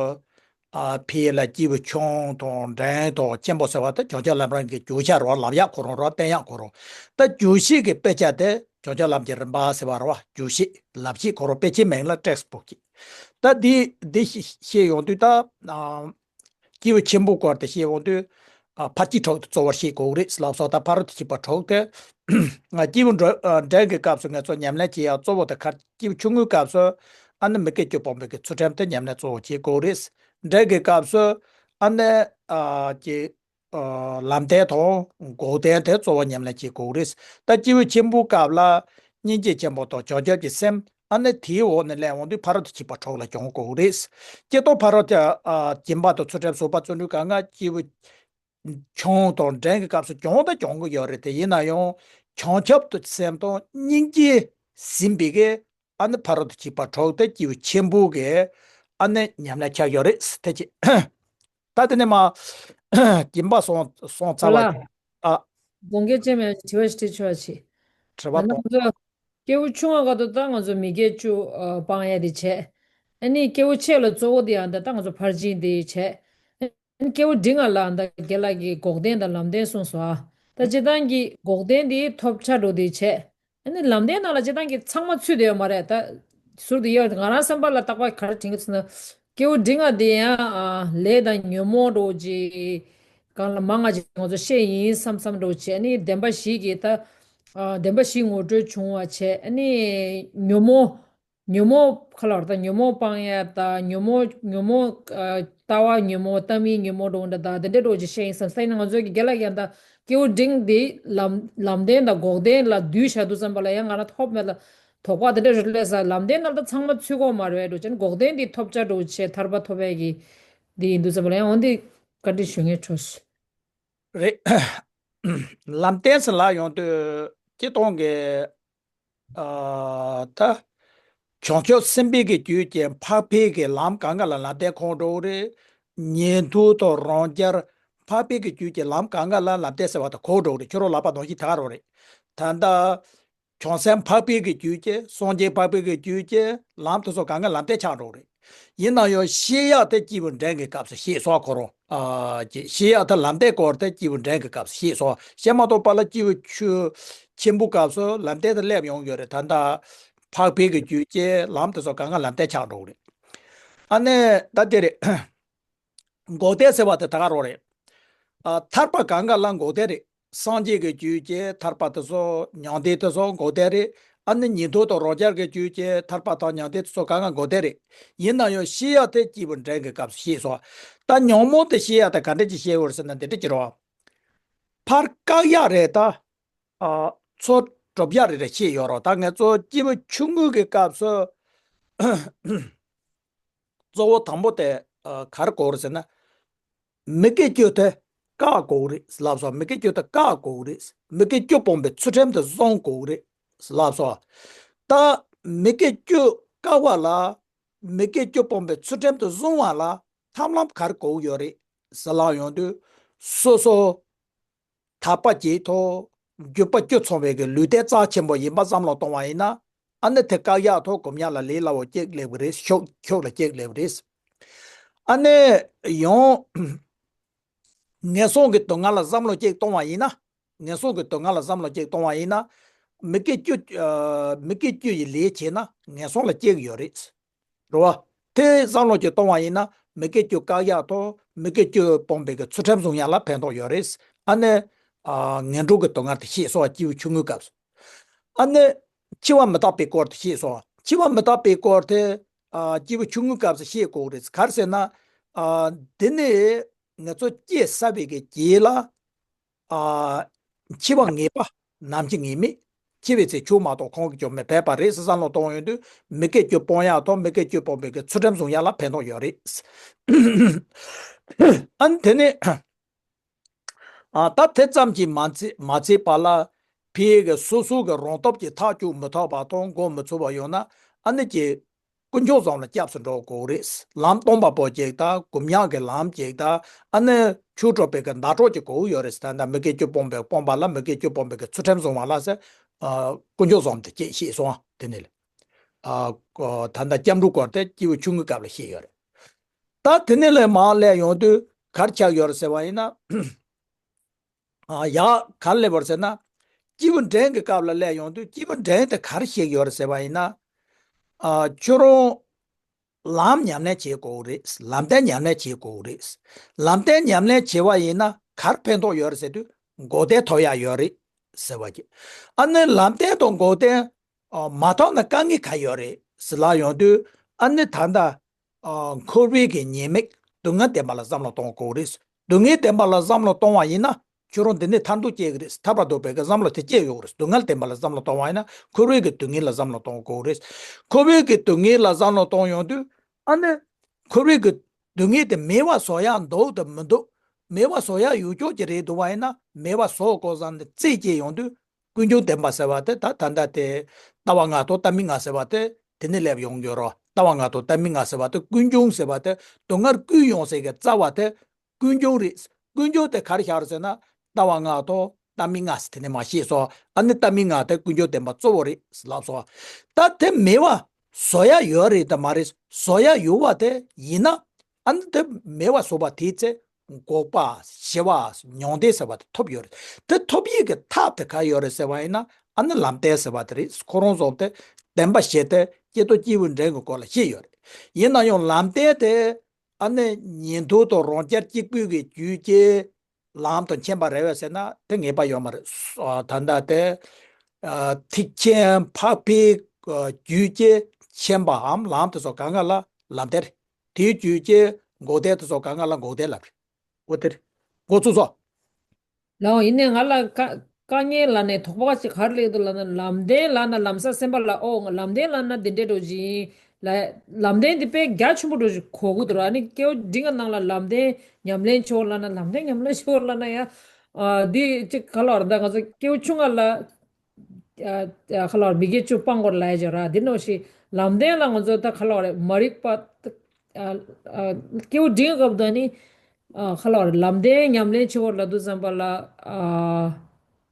ཨ་ཕི་ལ་སྐྱེས་བུ་ཆུང་དང་འབྲིང་དང་ཆེན་པོ་ཟེར་བ་དེ་བྱང་ཆུབ་ལམ་རིམ་གྱི་རྒྱུ་ཆ་རུ་ལབ་ཡག་ཁོ་རང་རུ་བསྟན་ཡག་ཁོ་རང་། ད་རྒྱུད་བཤད་ཀྱི་དཔེ་ཆ་དེ་བྱང་ཆུབ་ལམ་གྱི་རིམ་པ་ཟེར་བ་རུ་བ་རྒྱུད་བཤད་ལབ་བཤད་ཁོ་རང་དཔེ་ཆའི་མིང་ལ་ཏེགས་བུག་གི། ད་འདི་འདི་བཤད་ཡོང་དུས་ད་ཨ་སྐྱེས་བུ་ཆེན་པོའི་སྐོར་དེ་བཤད་ཡོང་དུས་ཨ་ཕར་གྱི་གྲོགས་དེ་གཙོ་བོར་བཤད་དགོས་རེད་ལབ་སོང་། ད་ཕ་རོལ་ཏུ་ཕྱིན་པ་གྲོགས་དེ་སྐྱེས་བུ་འབྲིང་གི་སྐབས་སུ་ངེད་ཚོ་ཉམས་ལེན་བྱེད་ཡག་གཙོ་བོ་དེ་ག་སྐྱེས་བུ་ཆུང་ངུའི་སྐབས་སུ་ཨ་ནི་མི་དགེ་བཅུ་སྤོང་བའི་གི་ཚུལ་ཁྲིམས་དེ་ཉམས་ལེན་གཙོ་བོ་བྱེད་དགོས་རེད། འབྲིང་གི་སྐབས་སུ་ཨ་ནི་ཨ་ཀྱི་ཨ་ལམ་བདེན་དང་འགོག་བདེན་དེ་གཙོ་བོ་ཉམས་ལེན་བྱེད་དགོས་རེད། ད་སྐྱེས་བུ་ཆེན་པོའི་སྐབས་ལ་སྙིང་རྗེ་ཆེན་པོ་དང་བྱང་ཆུབ་ཀྱི་སེམས་ཨ་ནི་དེའི་འོག་ནས་སླེབས་འོང་དུས་ཕ་རོལ་ཏུ་ཕྱིན་པ་གྲོགས་ལ་སྦྱོང་དགོས་རེད། སྤྱིར་བཏང་ཕ་རོལ་ཏུ་ཨ་སྦྱིན་པ་དང་ཚུལ་ཁྲིམས་བཟོད་པ་བརྩོན་འགྲུས་གང་ག་སྐྱེས་བུ་ཆུང་དང་འབྲིང་གི་སྐབས་སུ་སྦྱོང་དང་སྦྱོང་གི་ཡོད་རེད། དེ་ཡིན་ན་ཡང་བྱང་ཆུབ་ཏུ་སེམས་དང་སྙིང་རྗེ་ཟིན་པའི་གི་ཨ་ནི་ཕ་རོལ་ཏུ་ཕྱིན་པ་གྲོགས་དེ་སྐྱེས་བུ་ཆེན་པོ་གི་ཨ་ནི་ཉམས་ལེན་ཆགས་ཡོད་རེད་དེ་ཅི། ད་དེ་ནས་མ་སྦྱིན་པ་སོང་སོང་ཚར་བ་ལ་དེ་ཨ་དགོངས་འགལ་ཅན་མེད་དྲི་བ་ཞིག་དྲི་ཆོག་ཅིག་དྲི་བ་ད་ནི་གཏོང་། ང་ཚོ་སྐྱེས་བུ་ཆུང་བ་སྐབས་དུ་ད་ང་ཚོ་མི་དགེ་བཅུ་ཨ་སྤང་ཡ་དེ་བྱས། ཨ་ནི་སྐྱེས་བུ་ཆེ་ལ་གཙོ་བོ་དེ་ཡང་ད་ད་ང་ཚོ་ཕར་ཕྱིན་དེ་བྱས། ཨ་ནི་སྐྱེས་བུ་འབྲིང་བ་ལ་ད་དགེ་ལགས་ཀྱིས་འགོག་བདེན་དང་ལམ་བདེན་གསུངས་སོ་ཨ། ད་སྤྱིར་བཏང་གི་འགོག་བདེན་དེ་ཐོབ་ཆ་འགྲོ་དེ་བྱས། ཨ་ནི་ལམ་བདེན་ནང་ལ་སྤྱིར་བཏང་གི་ཚང་མ་ཚུད་བསྡད་ཡོད་མ་རེད་ད། ཟུར་དུ་ཡོད་ང་རང་བསམ་པ་ལ་རྟག་པར་ག་རེ་དྲན་གི་ཚུལ་ན། སྐྱེས་བུ་འབྲིང་བ་དེ་ཡང་ཨ་ལས་དང་ཉོན་མོངས་འགྲོ་ཅིག་གང་ལ་མང་ང་ཅིག་ང་ཚོ་བཤད་ཡིན་བསམ་བསམ་འགྲོ་བྱས་ནི་བདེན་པ་བཞི་གི་ད་ ཨ་བདེན་པ་བཞི་ངོ་སྤྲོད་བྱུང་བ་བྱས། ཨ་ནི་ཉོན་མོངས། ཉོན་མོངས་ག་ལ་བར་དང་ཉོན་མོངས་སྤང་ཡ་དང་ཉོན་མོངས་ཉོན་མོངས་ཨ་ལྟ་བ་ཉོན་མོངས་ལྟ་མིན་ཉོན་མོངས་འདྲ་བོ་འདྲ་དང་དེ་འདྲ་འདྲ་བོ་ཅིག་བཤད་ཡིན་བསམ་ས་ཡིན་ན། ང་ཚོའི་གི་རྒན་ལགས་ཀྱང་ད་སྐྱེས་བུ་འབྲིང་འདི་ལམ་ལམ་བདེན་དང་འགོག་བདེན་ལ་བསྡུས་བཞག་དུས་ཙམ་པ་ལ་ཡང་ང་རང་ཐོབ་མེད་ལ་དོགས་པ་དེ་འདྲ་རེད་ལས་ས། ལམ་བདེན་ནང་ད་ཚང་མ་ཚུད་གོ་མ་རེད་འགྲོ་ཅན་འགོག་བདེན་འདི་ཐོབ་བྱ་འགྲོ་བྱས་ཐར་པ་ཐོབ་ཡ་གི་འདི་ཡིན་དུས་ཙམ་པ་ལ་ཡང་འོན་ཏེ་བཀའ་འདྲི་ཞུ་ངེས་ཆོག་ཤི། རེད། ལམ་བདེན་ཟེར་ལབ་ཡོང་དུས་སྤྱིར་བཏང་གི་ཨ་ད་བྱང་ཆུབ་སེམས་དཔའི་གི་རྒྱུད་ཀྱི་འཕགས་པའི་གི་ལམ་གང་ག་ལ་ལམ་བདེན་གོ་འགྲོ་གི་རེད། ཉན་ཐོས་དང་རང་རྒྱལ་འཕགས་པའི་གི་རྒྱུད་ཀྱི་ལམ་གང་ག་ལ་ལམ་བདེན་ཟེར་བ་དེ་གོ་འགྲོ་གི་རེད། ཁྱོད་རང་ལབ་པ་ནང་བཞིན་ད་ག་རང་རེད། ད་ལྟ་བྱང་སེམས་འཕགས་པའི་གི་རྒྱུད་ཀྱི་སངས་རྒྱས་འཕགས་པའི་གི་རྒྱུད་ཀྱི་ལམ་དེ་ཚོ་གང་ག་ལམ་བདེན་ཆགས་འགྲོ་གི་རེད། ཡིན་ན་ཡང་བཤད་ཡག་དེ་སྐྱེས་བུ་འབྲིང་གི་སྐབས་སུ་བཤད་སོང་ཁོ་རང་། ཨ་ཅེ་བཤད་ཡག་དེ་ལམ་བདེན་སྐོར་དེ་སྐྱེས་བུ་འབྲིང་གི་སྐབས་སུ་བཤད་སོང་། བཤད་མ་གཏོགས་པ་ལ་སྐྱེས་བུ་ཆུ་ཆེན་པོའི་སྐབས་སུ་ལམ་བདེན་དེ་སླེབས་ཡོང་གི་ཡོད་རེད། ད་ལྟ་འཕགས་པའི་གི་རྒྱུད་ཀྱི་ལམ་དེ་ཚོ་གང་ག་ལམ་བདེན་ཆགས་འགྲོ་གི་རེད། ཨ་ནི་ད་དེ་རེད། འགོག་བདེན་ཟེར་བ་དེ་ད་ག་རང་རེད། ཨ་ཐར་པ་གང་ག་ལ་འགོག་བདེན་རེད། སངས་རྒྱས་ཀྱི་རྒྱུད་ཀྱི་ཐར་པ་དེ་ཚོ་མྱང་འདས་དེ་ཚོ་འགོག་བདེན་རེད། ཨ་ནི་ཉན་ཐོས་དང་རང་རྒྱལ་གྱི་རྒྱུད་ཀྱི་ཐར་པ་དང་མྱང་འདས་དེ་ཚོ་གང་ག་འགོག་བདེན་རེད། ཡིན་ན་ཡང་བཤད་ཡག་དེ་སྐྱེས་བུ་འབྲིང་གི་སྐབས་སུ་བཤད་སོང་། ད་ཉོན་མོངས་དེ་བཤད་ཡག་དེ་ག་འདྲ་ཅིག་བཤད་ཡོད་རེད་ཟེར་ན་འདི་འདྲ་ཅིག་རེད་བ། ཕར་བཀག་ཡག་རེད་ད། ཨ་ཚུར་སྒྲུབ་ཡག་རེད་རེད་བཤད་ཡོད་རེད། ད་ང་ཚོ་སྐྱེས་བུ་ཆུང་ངུ་གི་སྐབས་སུ་གཙོ་བོ་དང་པོ་དེ་ཨ་ག་རེ་དགོས་རེད་ཟེར་ན། མི་དགེ་བཅུ་དེ་བཀག་དགོས་རེད་ལབ་སོང་། མི་དགེ་བཅུ་དེ་བཀག་དགོས་རེད། མི་དགེ་བཅུ་སྤོང་བའི་ཚུལ་ཁྲིམས་དེ་བསྲུང་དགོས་རེད་ལབ་སོང་། ད་མི་དགེ་བཅུ་བཀག་པ་ལ་མི་དགེ་བཅུ་སྤོང་བའི་ཚུལ་ཁྲིམས་དེ་བསྲུང་བ་ལ་ཐབས་ལམ་ག་རེ་དགོས་ཡོད་རེད་ཟེར་ལབ་ཡོང་དུས་སོ་སོ་དག་པ་བྱས་ཐོག་འགྱུར་བ་བཅུ་ཚང་བའི་གི་ལུས་རྟེན་རྩ་ཆེན་པོ་ཡིན་པ་བསམ་བློ་གཏོང་བ་ཡིན་ན། ཨ་ནི་དེ་བཀག་ཡག་ཐོག་སྒོམ་ཡག་ལ་ལས་སླ་བོ་གཅིག་སླེབས་གི་རེད། ཤུགས་ཤུགས་ལ་གཅིག་སླེབས་རེད། ཨ་ནི་ཡང་ངན་སོང་གི་སྡུག་བསྔལ་ལ་བསམ་བློ་གཅིག་གཏོང་བ་ཡིན་ན། ངན་སོང་གི་སྡུག་བསྔལ་ལ་བསམ་བློ་གཅིག་གཏོང་བ་ཡིན་ན། མི་དགེ་བཅུ་ཨ་མི་དགེ་བཅུ་ཡི་ལས་བྱས་ན་ངན་སོང་ལ་སྐྱེ་གི་ཡོད་རེད། རེད་བ། དེ་བསམ་བློ་ཅིག་གཏོང་བ་ཡིན་ན་མི་དགེ་བཅུ་བཀག་ཡག་དང་མི་དགེ་བཅུ་སྤོང་བའི་གི་ཚུལ་ཁྲིམས་བསྲུང་ཡག་ལ་ཕན་ཐོགས་ཡོད་རེད། ཨ་ནི་ཨ་ངན་འགྲོ་གི་སྡུག་བསྔལ་དེ་ཤེས་སོང་བ། སྐྱེས་བུ་ཆུང་ངུའི་སྐབས་སུ། ཨ་ནི་འཆི་བ་མི་རྟག་པའི་སྐོར་དེ་ཤེས་སོང་བ། འཆི་བ་མི་རྟག་པའི་སྐོར་དེ་ཨ་སྐྱེས་བུ་ཆུང་ངུའི་སྐབས་སུ་ཤེས་དགོས་རེད། ག་རེ་ཟེར་ན་ཨ་འདི་ནི་ང་ཚོ་སྐྱེས་ཚར་བའི་གི་རྗེས་ལ། ཨ་འཆི་བ་ངེས་པ་ནམ་འཆི་ངེས་མེད། འཆི་བའི་ཚེ་ཆོས་མ་གཏོགས་ཁོང་གིས་ཀྱང་མི་ཕན་པ་རེད་ཟེར་བསམ་བློ་གཏོང་ཡོང་དུས་མི་དགེ་བཅུ་སྤོང་ཡག་དང་མི་དགེ་བཅུ་སྤོང་བའི་གི་ཚུལ་ཁྲིམས་བསྲུང་ཡག་ལ་ཕན་ཐོགས་ཡོད་རེད། ཨ་ནི་དེ་ནས་ཨ་ད་དེ་ཙམ་གྱིས་མ་ཚད་མ་ཚད་པ་ལ་ཕའི་གི་སོ་སོ་གི་རང་སྟོབས་ཀྱིས་ཐག་གཅོད་མི་ཐུབ་པ་དང་འགོག་མི་ཚུགས་པ་ཡོང་ན་ཨ་ནི་ཀྱི་ཀུན་འབྱུང་བཟང་ལ་སྐྱབས་སུ་འགྲོ་དགོས་རེད། ལམ་སྟོང་པ་པོ་ཅིག་དང་སྒོམ་ཡག་གི་ལམ་ཅིག་དང་ཨ་ནི་ཆོས་སྒྲུབ་པའི་གི་ཟླ་གྲོགས་ཅིག་དགོས་ཡོད་རེད། ད་ལྟ་མི་དགེ་བཅུ་སྤོང་བའི་སྤོང་བ་ལ་མི་དགེ་བཅུ་སྤོང་བའི་གི་ཚུལ་ཁྲིམས་བཟུང་བ་ལ་ཟེར། ཨ་ཀུན་འབྱུང་བཟང་དེ་སྐྱེས་ཤེས་སོང་དེ་ནི་ལས། ཨ་ད་ལྟ་སྐྱབས་འགྲོའི་སྐོར་དེ་སྐྱེས་བུ་ཆུང་ངུའི་སྐབས་ལ་ཤེས་ཡོད་རེད། ད་དེ་ནི་ལས་མར་སླེབས་ཡོང་དུས་ག་རེ་ཆགས་ཡོད་རེད་ཟེར་བ་ཡིན་ན། ཨ་ཡག་ག་རེ་སླེབས་པ་རེད་ཟེར་ན། སྐྱེས་བུ་འབྲིང་གི་སྐབས་ལ་སླེབས་ཡོང་དུས་སྐྱེས་བུ་འབྲིང་དེ་ག་རེ་ཤེས་ཡོད་རེད་ཟེར་བ་ཡིན་ན། ཨ་ཁྱོད་རང་ལམ་ཉམས་ལེན་བྱེད་དགོས་རེད། ལམ་བདེན་ཉམས་ལེན་བྱེད་དགོས་རེད། ལམ་བདེན་ཉམས་ལེན་བྱེད་པ་ཡིན་ན་ག་རེ་ཕན་ཐོགས་ཡོད་རེད་ཟེར་དུས་འགོག་བདེན་ཐོབ་ཡག་ཡོད་རེད་ཟེར་བ་གྱིས། ཨ་ནི་ལམ་བདེན་དང་འགོག་བདེན་ཨ་མ་ཐོབ་ན་དཀའ་ངལ་ག་ཡོད་རེད་ཟེར་ལབ་ཡོང་དུས་ཨ་ནི་ད་ལྟ་ཨ་འཁོར་བའི་གི་ཉེས་དམིགས་སྡུག་བསྔལ་བདེན་པ་ལ་བསམ་བློ་གཏོང་དགོས་རེད། སྡུག་བསྔལ་བདེན་པ་ལ་བསམ་བློ་གཏོང་བ་ཡིན་ན་ཁྱོད་རང་འདི་ནས་ཐར་འདོད་སྐྱེ་གི་རེད། ཐར་པ་འདོད་པའི་གི་བསམ་བློ་དེ་སྐྱེ་ཡོང་གི་རེད། སྡུག་བསྔལ་བདེན་པ་ལ་བསམ་བློ་གཏོང་བ་ཡིན་ན་འཁོར་བའི་གི་སྡུག་བསྔལ་ལ་བསམ་བློ་གཏོང་དགོས་རེད། འཁོར་བའི་གི་སྡུག་བསྔལ་ལ་བསམ་བློ་གཏོང་ཡོང་དུས་ཨ་ནི་འཁོར་བའི་གི་སྡུག་བསྔལ་དེ་མེད་པ་བཟོ་ཡག་འདུག་དང་མི་འདུག་མེད་པ་བཟོ་ཡག་ཡོད་ཆོག་ཅིག་རེད་འདུག་བ་ཡིན་ན་མེད་པ་བཟོ་དགོས་བསམ་ནས་རྩིས་སྐྱེས་ཡོང་དུས། ཀུན་འབྱུང་བདེན་པ་ཟེར་བ་དེ་ད་ད་ལྟ་དེ་ལྟ་བ་ལྔ་དང་ལྟ་མིན་ལྔ་ཟེར་བ་དེ་དེ་ནས་སླེབས་ཡོང་གི་ཡོད་རེད། ལྟ་བ་ལྔ་དང་ལྟ་མིན་ལྔ་ཟེར་བ་དེ་ཀུན་འབྱུང་ཟེར་བ་དེ་སྡུག་བསྔལ་ཀུན་ཡོང་སའི་གི་རྩ་བ་དེ་ཀུན་འབྱུང་རེད། ཀུན་འབྱུང་དེ་ག་རེ་བཞག་རེད་ཟེར་ན་ལྟ་བ་ལྔ་དང་ལྟ་མིན་ལྔ་ཟེར་དེ་ནས་མར་བཤད་སོང་། ཨ་ནི་ལྟ་མིན་ལྔ་དེ་ཀུན་འབྱུང་བདེན་པ་གཙོ་བོ་རེད་ལབ་སོང་། ད་དེ་མེད་པ་བཟོ་ཡག་ཡོད་རེད་དམ་མ་རེད། བཟོ་ཡག་ཡོད་པ་དེ་ཡིན་ན་ཨ་ནི་དེ་མེད་པ་བཟོ་བ་དེའི་ཚེ། འགོག་པ། ཞི་བ། མྱང་འདས་ཟེར་བ་དེ་ཐོབ་ཡོད་རེད། དེ་ཐོབ་ཡས་ཀྱི་ཐབས་དེ་ག་ཡོད་རེད་ཟེར་བ་ཡིན་ན་ཨ་ནི་ལམ་བདེན་ཟེར་བ་དེ་རེད། ཁོ་རང་ཚོ་དེ་བདེན་པ་བཞི་དེ་སྐྱེས་ཐོབ་སྐྱེས་བུ་འབྲིང་གི་སྐོར་ལ་བཤད་ཡོད་རེད། ཡིན་ན་ཡང་ལམ་བདེན་དེ་ཨ་ནི་ཉན་ཐོས་དང་རང་རྒྱལ་གཅིག་པུའི་གི་རྒྱུད་ཀྱི་ལམ་དང་མཁྱེན་པ་རེད་བས་ཟེར་ན་དེ་ངེས་པ་ཡོད་མ་རེད། ཨ་ད་ལྟ་དེ་ ཨ་ཐེག་ཆེན་འཕགས་པའི་ཨ་རྒྱུད་ཀྱི་མཁྱེན་པའམ་ལམ་དེ་ཚོ་གང་ག་ལ་ལམ་བདེན་རེད། དེའི་རྒྱུད་ཀྱི་འགོག་བདེན་དེ་ཚོ་གང་ག་ལ་འགོག་བདེན་ལབ་རེད། འོ་དེ་རེད། འགོ་ཚུགས་སོ། ལའོ་ཡིན་ནའི་ང་ལ་དཀའ་དཀའ་ངལ་ལ་ནས་དོགས་པ་ཞིག་ག་རེ་སླེབས་འདུག་ལབ་ན། ལམ་བདེན་ལབ་ན་ལམ་སང་སེམས་པ་ལ་ཨོ་ང་ལམ་བདེན་ལབ་ན་འདི་འདྲས་འགྲོ་བཞིན་ལ། ལམ་བདེན་འདི་དཔེ་རྒྱ་ཆེན་པོ་འགྲོ་བཞིན་གོ་གི་འདུག་ར། ཨ་ནི་སྐྱེ་བོ་འབྲིང་གི་ནང་ལ་ལམ་བདེན་ཉམས་ལེན་ཆེ་བོ་ལབ་ན། ལམ་བདེན་ཉམས་ལེན་ཆེ་བོ་ལབ་ན་ཡ། ཨ་འདི་ཅིག་ག་ལབ་ར། ད་ང་ཚོ་སྐྱེ་བོ་ཆུང་ང་ལ། ཨ་ཨ་ཁ་ལོ་མི་དགེ་བཅུ་སྤང་དགོས་ལབ་ཡ་ཅིག་ཡོད་ར། དེ་ནང་བཞིན་ལམ་བདེན་ལ་ང་ཚོ་ད་ཁ་ལོ་རེད། མ་རིག་པ་ཨ་ཨ་སྐྱེ་བོ་འབྲིང་སྐབས་དུ་ནི་ཨ་ཁ་ལོ་རེད། ལམ་བདེན་ཉམས་ལེན་བྱེད་དགོས་ལབ་དུས་ཙམ་པ་ལ་ཨ་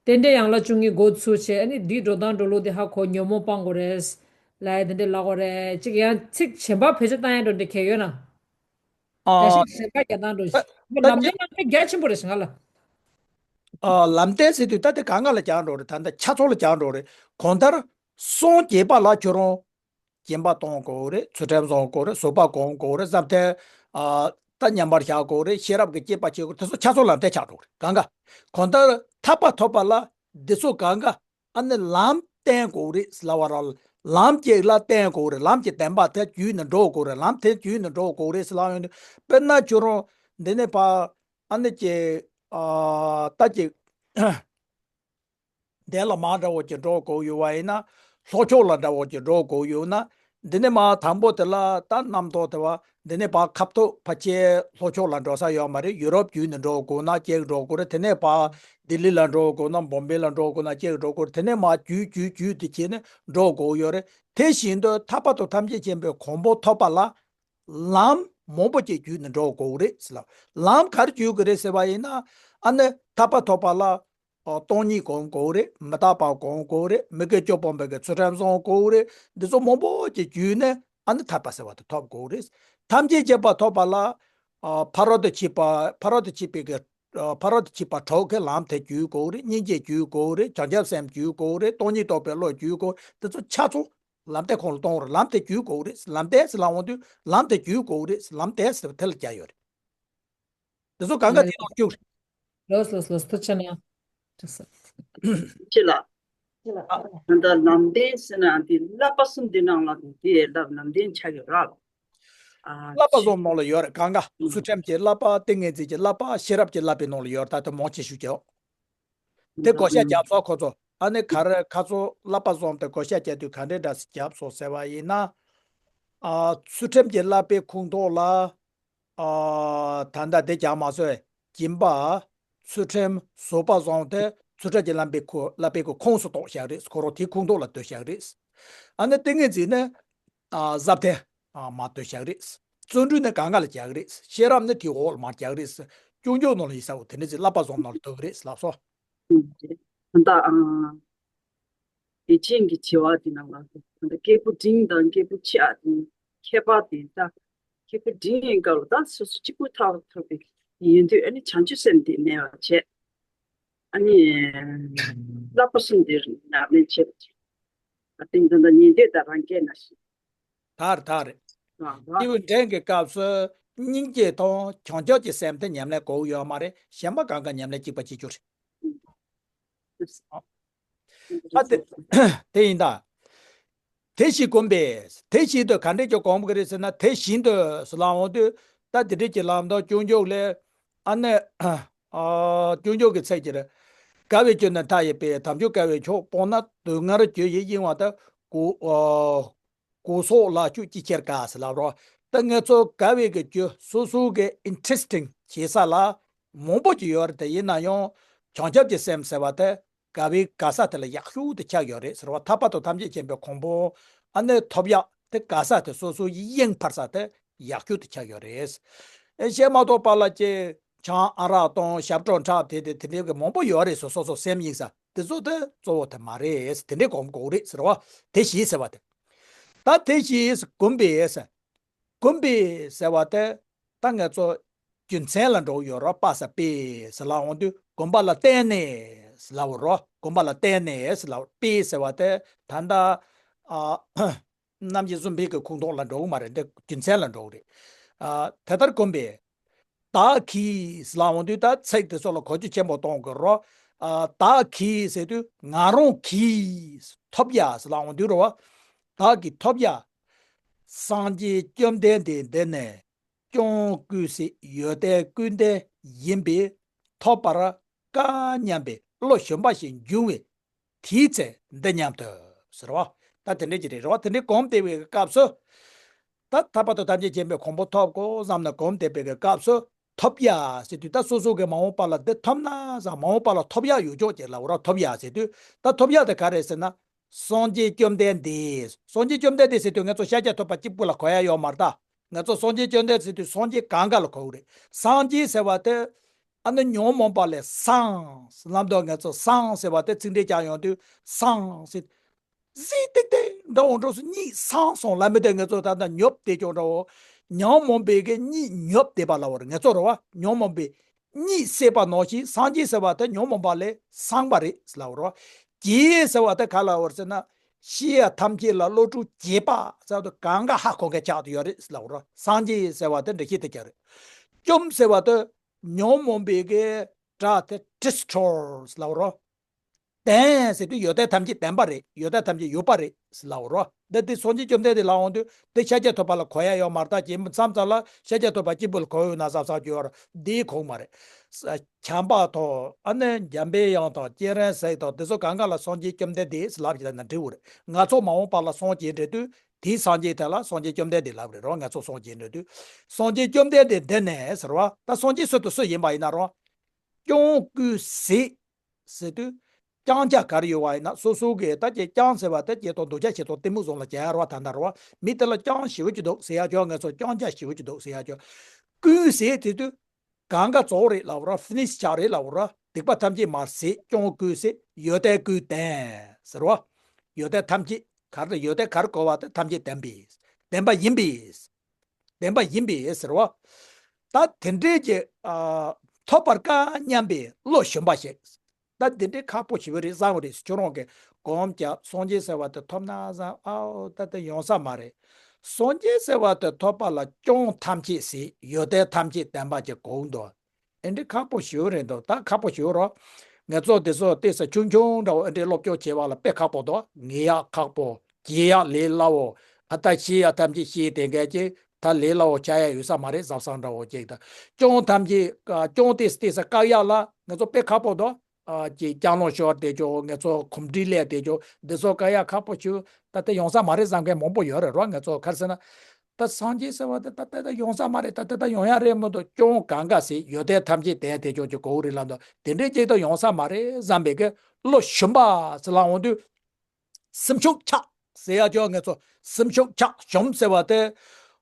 རྟེན་འབྲེལ་ཡན་ལག་བཅུ་གཉིས་འགོ་ཚུགས་བྱས། ཨ་ནི་འདིའི་འགྲོ་སྟངས་འགྲོ་ལུགས་དེ་ཧ་གོ། ཉོན་མོངས་སྤང་དགོས་རེད་ལབ་ཡ་དེ་འདྲ་ལབ་དགོས་རེད། ཅིག་ཡང་ཚིག་གཞན་པ་བེད་སྤྱོད་བཏང་ཡ་འགྲོ་འདི་གལ་ཡོད་ན། ཨ། གལ་སྲིད་གཞན་པ་རྒྱག་སྟངས་འགྲོ་ད་ཞིག་ད་ལམ་ཀྱི་བདེན་ལ་དཔེ་རྒྱ་ཆེན་པོ་རེད་ཞིང་ང་ལ། ཨ་ལམ་བདེན་ཟེར་དུས་ད་དེ་གང་ག་ལ་རྒྱག་འགྲོ་རེད། ད་ལྟ་ཆ་ཚང་ལ་རྒྱག་འགྲོ་རེད། གང་ལྟར་སངས་རྒྱས་པ་ལ་ཁྱོད་རང་སྦྱིན་པ་གཏོང་དགོས་རེད། ཚུལ་ཁྲིམས་བསྲུང་དགོས་རེད། བཟོད་པ་སྒོམ་དགོས་རེད། བསམ་གཏན་ཨ་ད་མཉམ་པར་བཞག་དགོས་རེད། ཤེས་རབ་ཀྱི་དཔྱད་པ་བྱེད་དགོས་རེད། དེ་ཚོ་ཆ་ཚང་ལམ་བདེན་ཆགས་འགྲོ་རེད། གང་ག་གང་ལྟར་ཐར་པ་ཐོབ་པ་ལ་འདི་ཚོ་གང་ག་ཨ་ནི་ལམ་བསྟེན་དགོས་རེད་ལབ་པ་ར། ལམ་གཅིག་ལ་བསྟེན་དགོས་རེད། ལམ་གྱི་བདེན་པ་དེ་བརྒྱུད་ནས་འགྲོ་དགོས་རེད། ལམ་དེ་བརྒྱུད་ནས་འགྲོ་དགོས་རེད་ལབ་ཡོང་དུས། དཔེར་ན་ཁྱོད་རང་འདི་ནས་ཕར་ཨ་ནི་ཀྱི་ཨ་ད་ཀྱི་འདན་ལ་མ་འདྲ་བོ་ཀྱི་འགྲོ་དགོས་ཡོད་པ་ཡིན་ན། ལྷོ་ཕྱོགས་ལ་འདྲ་བོ་ཀྱི་འགྲོ་དགོས་ཡོད་ན། འདི་ནས་མར་དང་པོ་དེ་ལ་ད་གནམ་ཐོག་དེ་བ་འདི་ནས་ཕར་ཁ་ཐུག་ཕར་ཆེ་ལྷོ་ཕྱོགས་ལ་འགྲོ་ས་ཡོད་མ་རེད། ཡུ་རོབ་བརྒྱུད་ནས་འགྲོ་དགོས་ན་གཅིག་འགྲོ་དགོས་རེད། དེ་ནས་ཕར་ལྡི་ལི་ལ་འགྲོ་དགོས་ན་བོམ་བེ་ལ་འགྲོ་དགོས་ན་གཅིག་འགྲོ་དགོས་རེད། དེ་ནས་མར་བརྒྱུད་བརྒྱུད་བརྒྱུད་དེ་བྱས་ནས་འགྲོ་དགོས་ཡོད་རེད། དེ་བཞིན་དུ་ཐར་པ་དང་ཐམས་ཅད་མཁྱེན་པའི་གོ་འཕང་ཐོབ་པ་ལ་ལམ་མང་པོ་ཅིག་བརྒྱུད་ནས་འགྲོ་དགོས་རེད་ཟེར་ལ། ལམ་ག་རེ་བརྒྱུད་དགོས་རེད་ཟེར་བ་ཡིན་ན། ཨ་ནི་ཐར་པ་ཐོབ་པ་ལ་ཨ་སྟོང་ཉིད་སྒོམ་དགོས་རེད། མི་རྟག་པ་སྒོམ་དགོས་རེད། མི་དགེ་བཅུ་སྤོང་བའི་གི་ཚུལ་ཁྲིམས་བསྲུང་དགོས་རེད། འདི་ཚོ་མང་པོ་ཅིག་བརྒྱུད་ནས་ཨ་ནི་ཐར་པ་ཟེར་བ་དེ་ཐོབ་དགོས་རེད། ཐམས་ཅད་མཁྱེན་པ་ཐོབ་པ་ལ་ཨ་ཕ་རོལ་ཏུ་ཕྱིན་པ་ཕ་རོལ་ཏུ་ཕྱིན་པའི་གི་ཨ་ཕ་རོལ་ཏུ་ཕྱིན་པ་དྲུག་གི་ལམ་དེ་བརྒྱུད་དགོས་རེད། སྙིང་རྗེ་བརྒྱུད་དགོས་རེད། བྱང་ཆུབ་སེམས་བརྒྱུད་དགོས་རེད། སྟོང་ཉིད་རྟོགས་པའི་བློ་བརྒྱུད་དགོས། དེ་ཚོ་ཆ་ཚང་ལམ་བདེན་ཁོང་ལ་གཏོང་རེད། ལམ་དེ་བརྒྱུད་དགོས་རེད། ལམ་བདེན་ཟེར་ལབ་འོང་དུས་ལམ་དེ་བརྒྱུད་དགོས་རེད། ལམ་བདེན་ཟེར་བ་དེ་ལ་རྒྱག་ཡོད་རེད། དེ་ཚོ་གང་ག་དེ་ནང་བཅུག་རེད། ལོས་ལོས་ལོས། ཐུགས་རྗེ་གནང་། ཅི་ལ། ད་ལྟ་ལམ་བདེན་ཟེར་ན་འདི་བསླབ་པ་གསུམ་འདི་ནང་ལ་འདི་ལབ་ལམ་བདེན་ཆགས་ཡོད་ར། ཨ་བསླབ་པ་གསུམ་ནང་ལ་ཡོད་རེད། གང་ག་ཚུལ་ཁྲིམས་ཀྱི་བསླབ་པ། ཏིང་ངེ་འཛིན་གྱི་བསླབ་པ། ཤེས་རབ་ཀྱི་བསླབ་པའི་ནང་ལ་ཡོད་རེད། ད་དེ་མང་ཆེ་ཤོས་ཀྱི་དེ་བགོ་བཤའ་བརྒྱབ་སོང་ཁོ་ཚོ། ཨ་ནི་ག་རེ་ཁ་ཚོ་བསླབ་པ་གསུམ་དེ་བགོ་བཤའ་བརྒྱབ་དུས་ག་འདྲའི་འདྲ་ཞིག་བརྒྱབ་སོང་ཟེར་བ་ཡིན་ན། ཨ་ཚུལ་ཁྲིམས་ཀྱི་བསླབ་པའི་ཁོངས་གཏོགས་ལ། ཨ་ད་ལྟ་དེ་རྒྱག་མ་སོང་། སྦྱིན་པ། ཚུལ་ཁྲིམས། བཟོད་པ་བཟུང་སྟེ་ཚུལ་ཁྲིམས་ཀྱི་བསླབ་པའི་ཁོ་བསླབ་པའི་གི་ཁོངས་སུ་གཏོགས་བཞག་རེད། ཁོ་རང་དེའི་ཁོངས་གཏོགས་ལ་སྡོད་བཞག་རེད། ཨ་ནི་ཏིང་ངེ་འཛིན་ནི་ཨ་ཟབ་དེ་ཨ་མར་སྡོད་བཞག་རེད། བརྩོན་འགྲུས་ནི་གང་ག་ལ་རྒྱག་རེད། ཤེས་རབ་ནི་དེའི་འོག་ལ་མར་རྒྱག་རེད། སྐྱོན་བརྗོད་ནང་ལ་ཡིན་ས་འོ་དེ་འདྲ་ཅིག་བསླབ་པ་བཟུང་ནང་ལ་སྡོད་ཀྱི་རེད་ལབ་སོང་། ད་ལྟ་ཨ། ཡིད་ཅན་གྱི་བྱ་བ་དེ་ནང་ལ་ད་ལྟ་སྐྱེས་བུ་འབྲིང་དང་སྐྱེས་བུ་ཆེ་བ་དེ་ཁྱད་པར་དེ་ད་སྐྱེས་བུ་འབྲིང་ཡིན་སྐབས་ལ་ད་སོ་སོ་གཅིག་པུ་ཐག་ཐག་པའི་ཡིན་དུས། ཨ་ནི་བྱང་ཆུབ་སེམས་དེ་གནས་པ་བྱས། ཨ་ནི་བསླབ་པ་གསུམ་དེ་ཉམས་ལེན་བྱས་པ་བྱས། ཨ་དེ་ད་ལྟ་ཉན་ཐོས་དང་རང་རྒྱལ་ན་ཞིག་ད་རེད་ད་རེད། ཨ་ཨ། སྐྱེས་བུ་འབྲིང་གི་སྐབས་སུ་སྙིང་རྗེ་དང་བྱང་ཆུབ་ཀྱི་སེམས་དེ་ཉམས་ལེན་དགོས་ཡོད་མ་རེད། གཞན་པ་གང་ག་ཉམས་ལེན་གཅིག་པ་བྱེད་རྒྱུ་རེད། ཨ་དེ་དེ་ཡིན་ད། དེ་བཞིན་བསྒོམས་པས། དེ་བཞིན་དུ་ག་འདྲས་ཀྱི་གོམས་ཀྱི་རེད་ཟེར་ན། དེ་བཞིན་དུ་ཟེར་ལབ་འོང་དུས་ད་དེ་འདྲས་ཀྱི་ལམ་དང་སྐྱོན་བརྗོད་ལས། ཨ་ནི་ཨ་སྐྱོན་བརྗོད་ཀྱི་ཚིག་ཅིག་རེད། དགའ་བའི་སྐྱོན་ནི་མཐའ་ཡས་པས། དམ་ཆོས་དགའ་བའི་ཕྱོགས་སྤངས་ན། དུག་ལྔར་གྱུར་ཡིད་གཡེང་བ་དག། གོ་ཨ་གོ་སོགས་ལ་སྤྱོད་ཅི་ཕྱིར་དགའ་ཟེར་ལབ་རོ། ད་ང་ཚོ་དགའ་བའི་གི་རྒྱུ་སོ་སོ་གི་ཨིན་ཊི་རེ་སི་ཊིང་བྱེད་ས་ལ་མང་པོ་ཅིག་ཡོད་རེད། དེ་ཡིན་ན་ཡང་བྱང་ཆུབ་ཀྱི་སེམས་ཟེར་བ་དེ་དགའ་བའི་དགའ་ས་དེ་ལ་ཡག་ཤོས་དེ་ཆགས་ཡོད་རེད་ཟེར་བ། ཐར་པ་དང་ཐམས་ཅད་མཁྱེན་པའི་གོ་འཕང་ཨ་ནི་ཐོབ་ཡག་དེ་དགའ་ས་དེ་སོ་སོ་ཡིད་གཡེང་འཕར་ས་དེ་ཡག་ཤོས་དེ་ཆགས་ཡོད་རེད། ཨེ་བྱས་མ་གཏོགས་པ་ལ་ཀྱེ་ཆང་ཨ་རག་དང་ཞབས་བྲོ་འཁྲབ་དེ་དེ་དེ་འདྲའི་གི་མང་པོ་ཡོད་རེད། སོ་སོ་སོ་སེམས་གཡེང་ས་དེ་ཚོ་དེ་གཙོ་བོ་དེ་མ་རེད། དེ་འདྲའི་གོམས་དགོས་རེད་ཟེར་བ། དེ་བཞིན་ཟེར་བ་དེ། ད་དེ་བཞིན་བསྒོམས་པས། བསྒོམས་པས་ཟེར་བ་དེ་ད་ང་ཚོ་རྒྱུ་མཚན་ལ་འགྲོ་ཡོད་རོ། པ་ས་པས་ཟེར་ལབ་འོང་དུས་བསྒོམས་པ་ལ་བརྟེན་ནས་ཟེར་ལབ་རོ། བསྒོམས་པ་ལ་བརྟེན་ནས་ཟེར་ལབ། པས་ཟེར་བ་དེ་ད་ལྟ་ཨ་རྣམ་བཞི་གསུམ་པའི་གི་ཁུངས་གཏོགས་ལ་འགྲོ་གི་མ་རེད། འདི་རྒྱུ་མཚན་ལ་འགྲོ་གི་རེད། ཨ་དེ་ལྟར་བསྒོམས་པས། བདག་གིས་ལབ་འོང་དུས་ད་ཚིག་དེ་ཚོ་ལ་གོ་རྒྱུ་ཆེན་པོ་གཏོང་དགོས་རོ། ཨ། བདག་གིས་ཟེར་དུས་ང་རང་གིས་ཐོབ་ཡ་ཟེར་ལབ་འོང་དུས་རེད་བ། བདག་གིས་ཐོབ་ཡ། སངས་རྒྱས་བཅོམ་ལྡན་འདས་འདི་ནས་སྐྱོང་བཀོད་སྲིད་ཡོན་ཏན་ཀུན་ལྡན་ཡིན་པས་ཐོབ་པར་དཀའ་སྙམ་པའི་བློ་ཞུམ་པ་ཞིག་འབྱུང་བས། དེའི་ཚེ་འདི་སྙམ་དུ་ཟེར་བ། ད་དེ་འདྲའི་ཅིག་རེད་རེད་བ། དེ་འདྲའི་གོམས་བསྡད་པའི་སྐབས་སུ། ད་ཐར་པ་དང་ཐམས་ཅད་མཁྱེན་པའི་གོ་འཕང་ཐོབ་དགོས་བསམ་ནས་གོམས་བསྡད་པའི་སྐབས་སུ་ཐོབ་ཡ་ཟེར་དུས། ད་སོ་སོ་གི་མ་འོངས་པ་ལ་འདི་ཐོབ་ན་བསམ། མ་འོངས་པ་ལ་ཐོབ་ཡ་ཡོད་ཆོག་ཅེས་ལབ་ར། ཐོབ་ཡ་ཟེར་དུས། ད་ཐོབ་ཡ་དེ་ག་རེད་ཟེར་ན། སངས་རྒྱས་བཅོམ་ལྡན་འདས། སངས་རྒྱས་བཅོམ་ལྡན་འདས་ཟེར་དུས་ང་ཚོ་ཤཱཀྱ་ཐུབ་པ་གཅིག་པུ་ལ་གོ་ཡ་ཡོད་མ་རེད་ད། ང་ཚོ་སངས་རྒྱས་བཅོམ་ལྡན་ཟེར་དུས་སངས་རྒྱས་གང་ག་ལ་གོ་གི་རེད། སངས་རྒྱས་ཟེར་བ་དེ། ཨ་ནི་ཉོན་མོངས་པ་ལས་སངས་ལབ་དུས་ང་ཚོ་སངས་ཟེར་བ་དེ་ཚིག་འགྲེལ་རྒྱག་ཡོང་དུས་སངས་ཟེར། གཟིགས་ཏིག་ཏིག་འདྲ་བོ་འགྲོ་སོང་། གཉིད་སངས་སོང་ལབ་མི་དེ་ང་ཚོ་ད་ལྟ་ཉོབ་བསྡད་ཀྱང་འདྲ་བོ། ཉོན་མོངས་པའི་གི་གཉིད་ཉོབ་བསྡད་པ་ལབ་པ་རེད། ང་ཚོ་རེད་བ། ཉོན་མོངས་པའི་གཉིད་སད་པ་ནང་བཞིན་སངས་རྒྱས་ཟེར་བ་དེ་ཉོན་མོངས་པ་ལས་སངས་པ་རེད་ལབ་པ་རེད་བ། རྒྱས་ཟེར་བ་དེ་ག་ལབ་པ་རེད་ཟེར་ན། ཤེས་ཡ་ཐམས་ཅད་ལ་བློ་གྲོས་རྒྱས་པ་ཟེར་བ་དེ་གང་ག་ཧ་གོ་མཁན་ཆགས་བསྡད་ཡོད་རེད་ལབ་པ་རེད་བ། སངས་རྒྱས་ཟེར་བ་དེ་འགྲེལ་བཤད་དེ་རྒྱག་རེད། བཅོམ་ཟེར་བ་དེ་ཉོན་མོངས་པའི་གི་དགྲ་དེ་destroy་ལབ་པ་རེད་བ། ལྡན་ཟེར་དུས་ཡོན་ཏན་ཐམས་ཅད་ལྡན་པ་རེད། ཡོན་ཏན་ཐམས་ཅད་ཡོད་པ་རེད་ཟེར་ལབ་པ་རེད། འདི་དེ་སངས་རྒྱས་བཅོམ་ལྡན་འདས་ལབ་འོང་དུས་དེ་ཤཱཀྱ་ཐུབ་པ་ལ་གོ་ཡ་ཡོད་མ་རེད། ད་ཇི་མ་མཚམས་མཚམས་ལ་ཤཱཀྱ་ཐུབ་པ་གཅིག་པུ་ལ་གོ་ཡོད་ན་བསམ་བསམ་གྱི་ཡོད་རེད། འདི་གོ་མ་རེད། ས། བྱམས་པ་དང་ཨ་ནི་འཇམ་པའི་དབྱངས་དང་སྤྱན་རས་གཟིགས་དང་དེ་ཚོ་གང་ག་ལ་སངས་རྒྱས་བཅོམ་ལྡན་འདས་ལབ་ཀྱི་ན་འགྲིག་གི་རེད། ང་ཚོ་མ་འོངས་པ་ལ་སངས་རྒྱས་འདྲ་དུས་དེའི་སངས་རྒྱས་དེ་ལ་སངས་རྒྱས་བཅོམ་ལྡན་འདས་ལབ་རེད་རོ། ང་ཚོ་སངས་རྒྱས་འདྲ་དུས་སངས་རྒྱས་བཅོམ་ལྡན་འདས་འདི་ནས་ཟེར་བ། ད་སངས་རྒྱས་སུ་དང་སུ་ཡིན་པ་ཡིན་ན་རོ། སྐྱོང་བཀོད་སྲིད། ཟེར་དུས། རྐྱང་ཆ་ག་རེ་ཡོད་པ་ཡིན་ན། སོ་སོ་གི་ད་ཀྱི་རྐྱང་ཟེར་བ་དེ་ཀྱི་དང་འདོད་ཆགས་ཞེ་སྡང་གཏི་མུག་བཟུང་ལ་བྱ་ཡ་རོ། ད་ལྟ་རོ། མི་དེ་ལ་རྐྱང་ཞེ་པོ་ཅིག་འདུག་ཟེར་ཡ་ཅོ། ང་ཚོ་རྐྱང་ཆ་ཞེ་པོ་ཅིག་འདུག་ཟེར་ཡ་ཅོ། བཀོད་ཟེར་དེ་དུས། གང་ག་རྫོགས་རེད་ལབ་རོ། finish ཆགས་རེད་ལབ་རོ། སྡིག་པ་ཐམས་ཅད་མར་ཟད། སྐྱོང་བཀོད་ཟད། ཡོན་ཏན་ཀུན་ལྡན་ཟེར་རོ། ཡོན་ཏན་ཐམས་ཅད་ག་རེ། ཡོན་ཏན་ག་རེ་གོ་བ་དེ་ཐམས་ཅད་ལྡན་པས། ལྡན་པ་ཡིན་པས། ལྡན་པ་ཡིན་པས་ཟེར་བ། ད་དེ་འདྲའི་གི། ཨ། ཐོབ་པར་དཀའ་སྙམ་པའི་བློ་ཞུམ་པ་ཞིག་ད་དེ་འདྲའི་ཁག་པོ་ཞེ་པོ་རེད་བསམ་གི་རེད། ཁྱོད་རང་གི་གོམས་ཀྱང་སངས་རྒྱས་ཟེར་བ་དེ་ཐོབ་ན་བསམ། ཨའོ་ད་དེ་ཡོང་ས་མ་རེད། སངས་རྒྱས་ཟེར་བ་དེ་ཐོབ་པ་ལ་སྐྱོན་ཐམས་ཅད་ཟད། ཡོན་ཏན་ཐམས་ཅད་ལྡན་པ་ཅིག་དགོས་འདུག་ཨེ་འདྲའི་ཁག་པོ་ཞེ་པོ་རེད་འདུག་ད་ཁག་པོ་ཞེ་པོ་རོ། ང་ཚོ་དེ་ཚོ་ཏོག་ཙམ་ཆུང་ཆུང་འདྲ་བོ་ཨེ་འདྲའི་སློབ་སྦྱོང་བྱེད་པ་ལ་དཔེ་ཁག་པོ་འདུག་ངེས་ཡག་ཁག་པོ། བརྗེད་ཡག་ལས་སླ་བོ། ཨ། ད་ཤེས་ཡག་ཐམས་ཅད་ཤེས་དེ་འགས་ཀྱི་ད་ལས་སླ་བོ་ཆགས་ཡག་ཡོད་ས་མ་རེད་བསམ་བསམ་འདྲ་བོ་ཅིག་ད་སྐྱོན་ཐམས་ཅད། ཨ། སྐྱོན་ཏོག་ཙམ་ཏོག་ཙམ་བཀག་ཡག་ལ་ང་ཚོ་དཔེ་ཁག་པོ་འདུག་ཨ། ཅིག་སྐྱག་ལང་ཤོར་བསྡད་ཆོག་ང་ཚོ་གོམས་འདྲིས་སླེབས་བསྡད་ཆོག་འདི་ཚོ་བཀག་ཡག་ཁག་པོ་ཞེ་པོ། ད་དེ་ཡོང་ས་མ་རེད་བསམ་མཁན་མང་པོ་ཡོད་རེད་རོ། ང་ཚོ་ག་རེ་ཟེར་ན། ད་སངས་རྒྱས་ཟེར་བ་དེ་ད་ལྟ་ད་ཡོང་ས་མ་རེད། ད་ལྟ་ད་ཡོང་ཡ་རེད་མ་གཏོགས། སྐྱོན་གང་ག་ཟད། ཡོན་ཏན་ཐམས་ཅད་ལྡན་དེ་ཅོག་ཅིག་གོ་རེད་ལབ་འདུག་དེ་འདྲའི་ཅིག་ད་ཡོང་ས་མ་རེད་བསམ་པའི་གི་བློ་ཞུམ་པ་ཟེར་ལབ་འོང་དུས། སེམས་ཤུགས་ཆག་ཟེར་ཡ་ཅོ། ང་ཚོ་སེམས་ཤུགས་ཆག་ཞུམ་ཟེར་བ་དེ།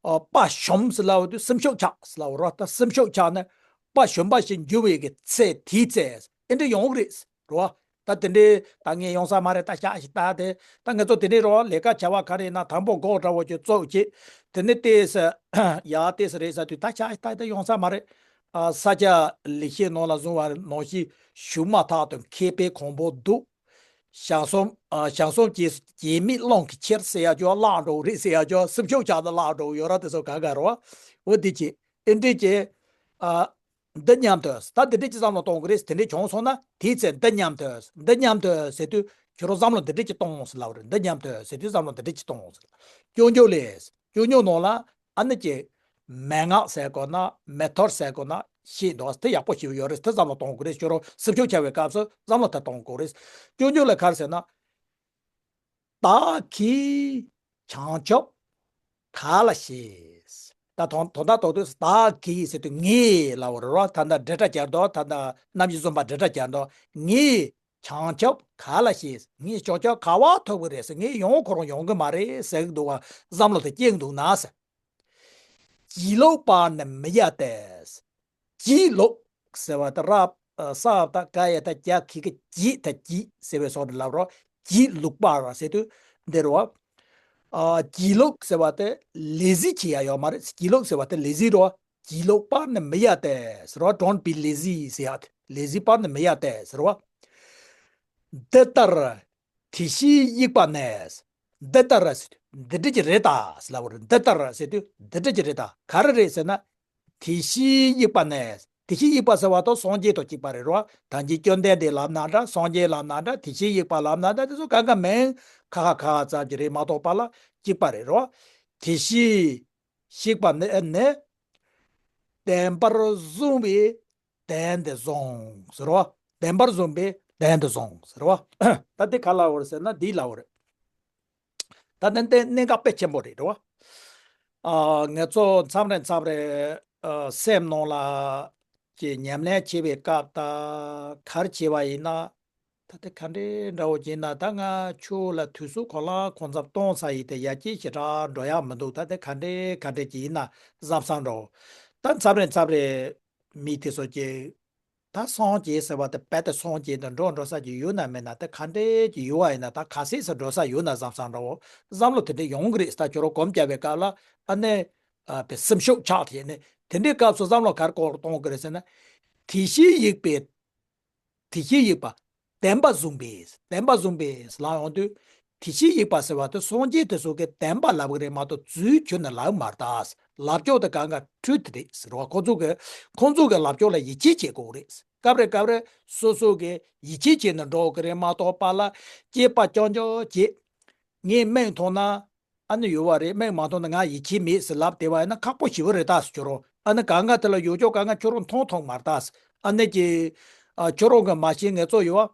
ཨ། དཔའ་ཞུམ་ཟེར་ལབ་འོང་དུས་སེམས་ཤུགས་ཆག་ཟེར་ལབ་རོ། ད་སེམས་ཤུགས་ཆག་ནས་དཔའ་ཞུམ་པ་ཞིག་འགྱུར་བའི་གི་ཚེ་དེའི་ཚེ་ཨེ་འདྲ་ཡོང་གི་རེད་རོ། ད་དེ་འདྲའི་ད་ངས་ཡོང་ས་མ་རེད། ད་ཤ་ཞིག་ད་དེ་ད་ང་ཚོ་དེ་འདྲའི་རོ་ལས་ཀ་བྱ་བ་ག་རེ་ཡིན་ན་དང་པོ་འགོག་འདྲ་བོ་ཅིག་བཙུགས་བྱེད། དེ་ནས་ཏོག་ཙམ་ཡ་ཏོག་ཙམ་རེད་ཟེར་དུས་ད་ཤ་ཞིག་ད་དེ་ཡོང་ས་མ་རེད། ཨ། ས་སྐྱ་ལེགས་བཤད་ནང་ལ་གསུངས་པ་ནང་བཞིན་ཞུམ་མ་ཐག་ཏུ་མཁས་པའི་གོང་བུ་འདུག་ཞང་གསུམ། ཨ། ཞང་གསུམ་གྱི་གྱེས་མེད་རླུང་གིས་ཁྱེར་ཟེར་ཡ་ཅོ། བརླག་འགྲོ་གི་རེད་ཟེར་ཡ་ཅོ། སེམས་ཤུགས་ཆག་ནས་བརླག་འགྲོ་གི་ཡོད་ར། དེ་ཚོ་ག་ག་རོ། འོ་དེ་ཅིག་ཨེ་འདྲའི་ཅིག་ཨ། འདི་སྙམ་དུ། ད་འདི་འདྲ་ཅིག་བསམ་བློ་གཏོང་དགོས་རེད། དེ་འདྲ་བྱུང་སོང་ན་དེའི་ཚེ་འདི་སྙམ་དུ། འདི་སྙམ་དུ་ཟེར་དུས་ཁྱོད་རང་བསམ་བློ་འདི་འདྲ་ཅིག་གཏོང་ཟེར་ལབ་རེད། འདི་སྙམ་དུ་ཟེར་དུས་བསམ་བློ་འདི་འདྲ་ཅིག་གཏོང་ཟེར། སྐྱོ་སྐྱོ་ལས། སྐྱོ་སྐྱོ་ནང་ལ་ཨ་ནི་ཀྱི་མན་ངག་ཟེར་དགོས་ན་མེ་ཐོར་ཟེར་དགོས་ན་ཤེས་འདུག་དེ་ཡག་པོ་ཞིག་ཡོད་རེད། དེ་བསམ་བློ་གཏོང་དགོས་རེད། ཁྱོད་རང་སེམས་ཤུགས་ཆག་པའི་སྐབས་སུ་བསམ་བློ་དེ་གཏོང་དགོས་རེད། སྐྱོ་སྐྱོ་ལས་ག་རེ་ཟེར་ན། བདག་གིས་བྱང་ཆུབ་ག་ལ་ཞེས། ད་དོན་དོན་དག་ཐོག་ཏུ་བདག་གིས་ཟེར་དུས་ངས་ལབ་པ་རེད་རོ། ད་ལྟ་འབྲེལ་སྒྲ་སྦྱར་འདུག་ད་ལྟ་རྣམ་དབྱེ་གསུམ་པ་འབྲེལ་སྒྲ་སྦྱར་འདུག་ངས་བྱང་ཆུབ་ག་ལ་ཞེས། ངས་བྱང་ཆུབ་ག་བ་ཐོབ་ཀྱི་རེད་ཟེར། ངས་ཡོང་ཁོ་རང་ཡོང་གི་མ་རེད་ཟེར་གྱི་འདུག་བ། བསམ་བློ་དེ་སྐྱེ་གི་འདུག་ན་ཟེར། སྒྱིད་ལུག་པར་ནི་མི་གཡེལ་ཏེ། སྒྱིད་ལུག་ཟེར་བ་དེ་ར། ས་ད་ག་ཡ་ད་གྱ་གི་གི་སྒྱིད་ད་སྒྱིད་ཟེར་བའི་སོགས་ནས་ལབ་རོ། སྒྱིད་ལུག་པར་ཟེར་དུས་འདི་རོ། ཨ། སྒྱིད་ལུག་ཟེར་བ་དེ་ལས་གཟི་ཆེ་ཡ་ཡོད་མ་རེད། སྒྱིད་ལུག་ཟེར་བ་དེ་ལས་གཟི་རོ། སྒྱིད་ལུག་པར་ནི་མི་གཡེལ་ཏེ་ཟེར་རོ། Don't be lazy ཟེར་ཡ། ལས་གཟི་པར་ནི་མི་གཡེལ་ཏེ་ཟེར་རོ། འདི་ལྟར་དེ་བཞིན་གཡེངས་པ་ནས། འདི་ལྟར་ཟེར་དུས་འདི་འདྲ་ཅིག་རེད་ད་ཟེར་ལབ་པ་རེད། འདི་ལྟར་ཟེར་དུས་འདི་འདྲ་ཅིག་རེད་ད། ག་རེ་རེད་ཟེར་ན། དེ་བཞིན་གཡེངས་པ་ནས། དེ་བཞིན་གཤེགས་པ་ཟེར་བ་དང་སངས་རྒྱས་དང་གཅིག་པ་རེད་རོ། ད་གིན་བཅོམ་ལྡན་འདས་ལབ་ན་འདྲ། སངས་རྒྱས་ལབ་ན་འདྲ། དེ་བཞིན་གཤེགས་པ་ལབ་ན་འདྲ། དེ་ཚོ་གང་ག་མིང་ཁ་ཁ་ཁ་ཁ་ཙམ་གྱི་རེད་མ་གཏོགས་པ་ལ་གཅིག་པ་རེད་རོ། དེ་བཞིན་གཤེགས་པ་ནི་ནི་བདེན་པར་བཟུང་བའི་དོན་དེ་བཟུང་ཟེར་བ། བདེན་པར་བཟུང་བའི་དོན་དེ་བཟུང་ཟེར་བ། ད་འདི་ག་ལ་འོར་ཟེར་ན་འདི་ལ་འོར། ད་ནི་འདི་གནད་འགག་དཔེ་ཆེན་པོ་རེད་རོ། ཨ་ང་ཚོ་མཚམས་རེ་མཚམས་རེ་ཨ་སེམས་ནང་ལ་ཀྱི་ཉམས་ལེན་བྱེད་པའི་སྐབས་ད་གར་བྱེད་པ་ཡིན་ན། ད་དེ་ག་འདྲའི་འདྲ་བོ་ཅིག་ན་ད་ང་ཆུ་ལ་དུས་སུ་གོ་ལ་གོ་འཚམ་གཏོང་ས་ཡིན་ཏེ་ཡ་ཅི་ཞེ་དྲག་འགྲོ་ཡག་མི་འདུག་ད་དེ་ག་འདྲའི་ག་འདྲའི་ཅིག་ཡིན་ན་བསམ་བསམ་འདྲ་བོ། ད་མཚམས་རེ་མཚམས་རེ་མི་དེ་ཚོ་ཀྱི་ད་སངས་རྒྱས་ཟེར་བ་དེ་རྦད་དེ་སངས་རྒྱས་དང་འགྲོ་འགྲོ་ས་ཀྱི་ཡོད་ན་མེད་ན་ད་ག་འདྲའི་ཀྱི་ཡོད་བ་ཡིན་ན་ད་ག་སྲིད་ས་འགྲོ་ས་ཡོད་ན་བསམ་བསམ་འདྲ་བོ་བསམ་བློ་དེ་འདྲའི་ཡོང་གི་རེད། ད་ཁྱོད་རང་སྒོམ་རྒྱག་པའི་སྐབས་ལ་ཨ་ནེ་ཨ་པའི་སེམས་ཤུགས་ཆག་དེ་ནས་དེ་འདྲའི་སྐབས་སུ་བསམ་བློ་ག་རེ་སྐོར་གཏོང་གི་རེད་ཟེར་ན། དེ་བཞིན་གཤེགས་པའི་དེ་བཞིན་གཤེགས་པ་བདེན་པ་བཟུང་བས། བདེན་པ་བཟུང་བས་ལ་ཡོང་དུས། དེ་བཞིན་གཤེགས་པ་ཟེར་བ་དེ་སངས་རྒྱས་དེ་ཚོ་གི་བདེན་པ་ལབ་གི་རེད་མ་གཏོགས་རྫུས་ཁྱོན་ནས་ལབ་མ་རེད་ད། ལབ་ཕྱོགས་དེ་གང་ག་འཁྲུལ་དེ་རེད་ཟེར་བ། ཁོ་ཚོ་གི་ཁོ་ཚོ་གི་ལབ་ཕྱོགས་ལ་ཡིད་ཆེས་བྱེད་དགོས་རེད། སྐབས་རེ་སྐབས་རེ་སོ་སོ་གི་ཡིད་ཆེས་བྱེད་ནས་འགྲོ་གི་རེད་མ་གཏོགས་པ་ལ་དཔྱད་པ་རྐྱང་རྐྱང་བྱེད། ངས་མིག་མཐོང་ན། ཨ་ནི་ཡོད་བ་རེད། མིག་མ་མཐོང་ན་ང་ཡིད་ཆེས་མེད་ཟེར་ལབ་བསྡད་པ་ཡིན་ན་ཁག་པོ་ཞེ་པོ་རེད་ད་ཟེར། ཁྱོད་རང་ཨ་ནི་གང་ག་དེ་ལ་ཡོད་ཅོག་གང་ག་ཁྱོད་རང་མཐོང་མཐོང་མ་རེད་ད་ཟེར། ཨ་ནི་ཀྱི་ཨ་ཁྱོད་རང་གི་མ་ཤེས་ངེས་ཚོ་ཡོད་བ།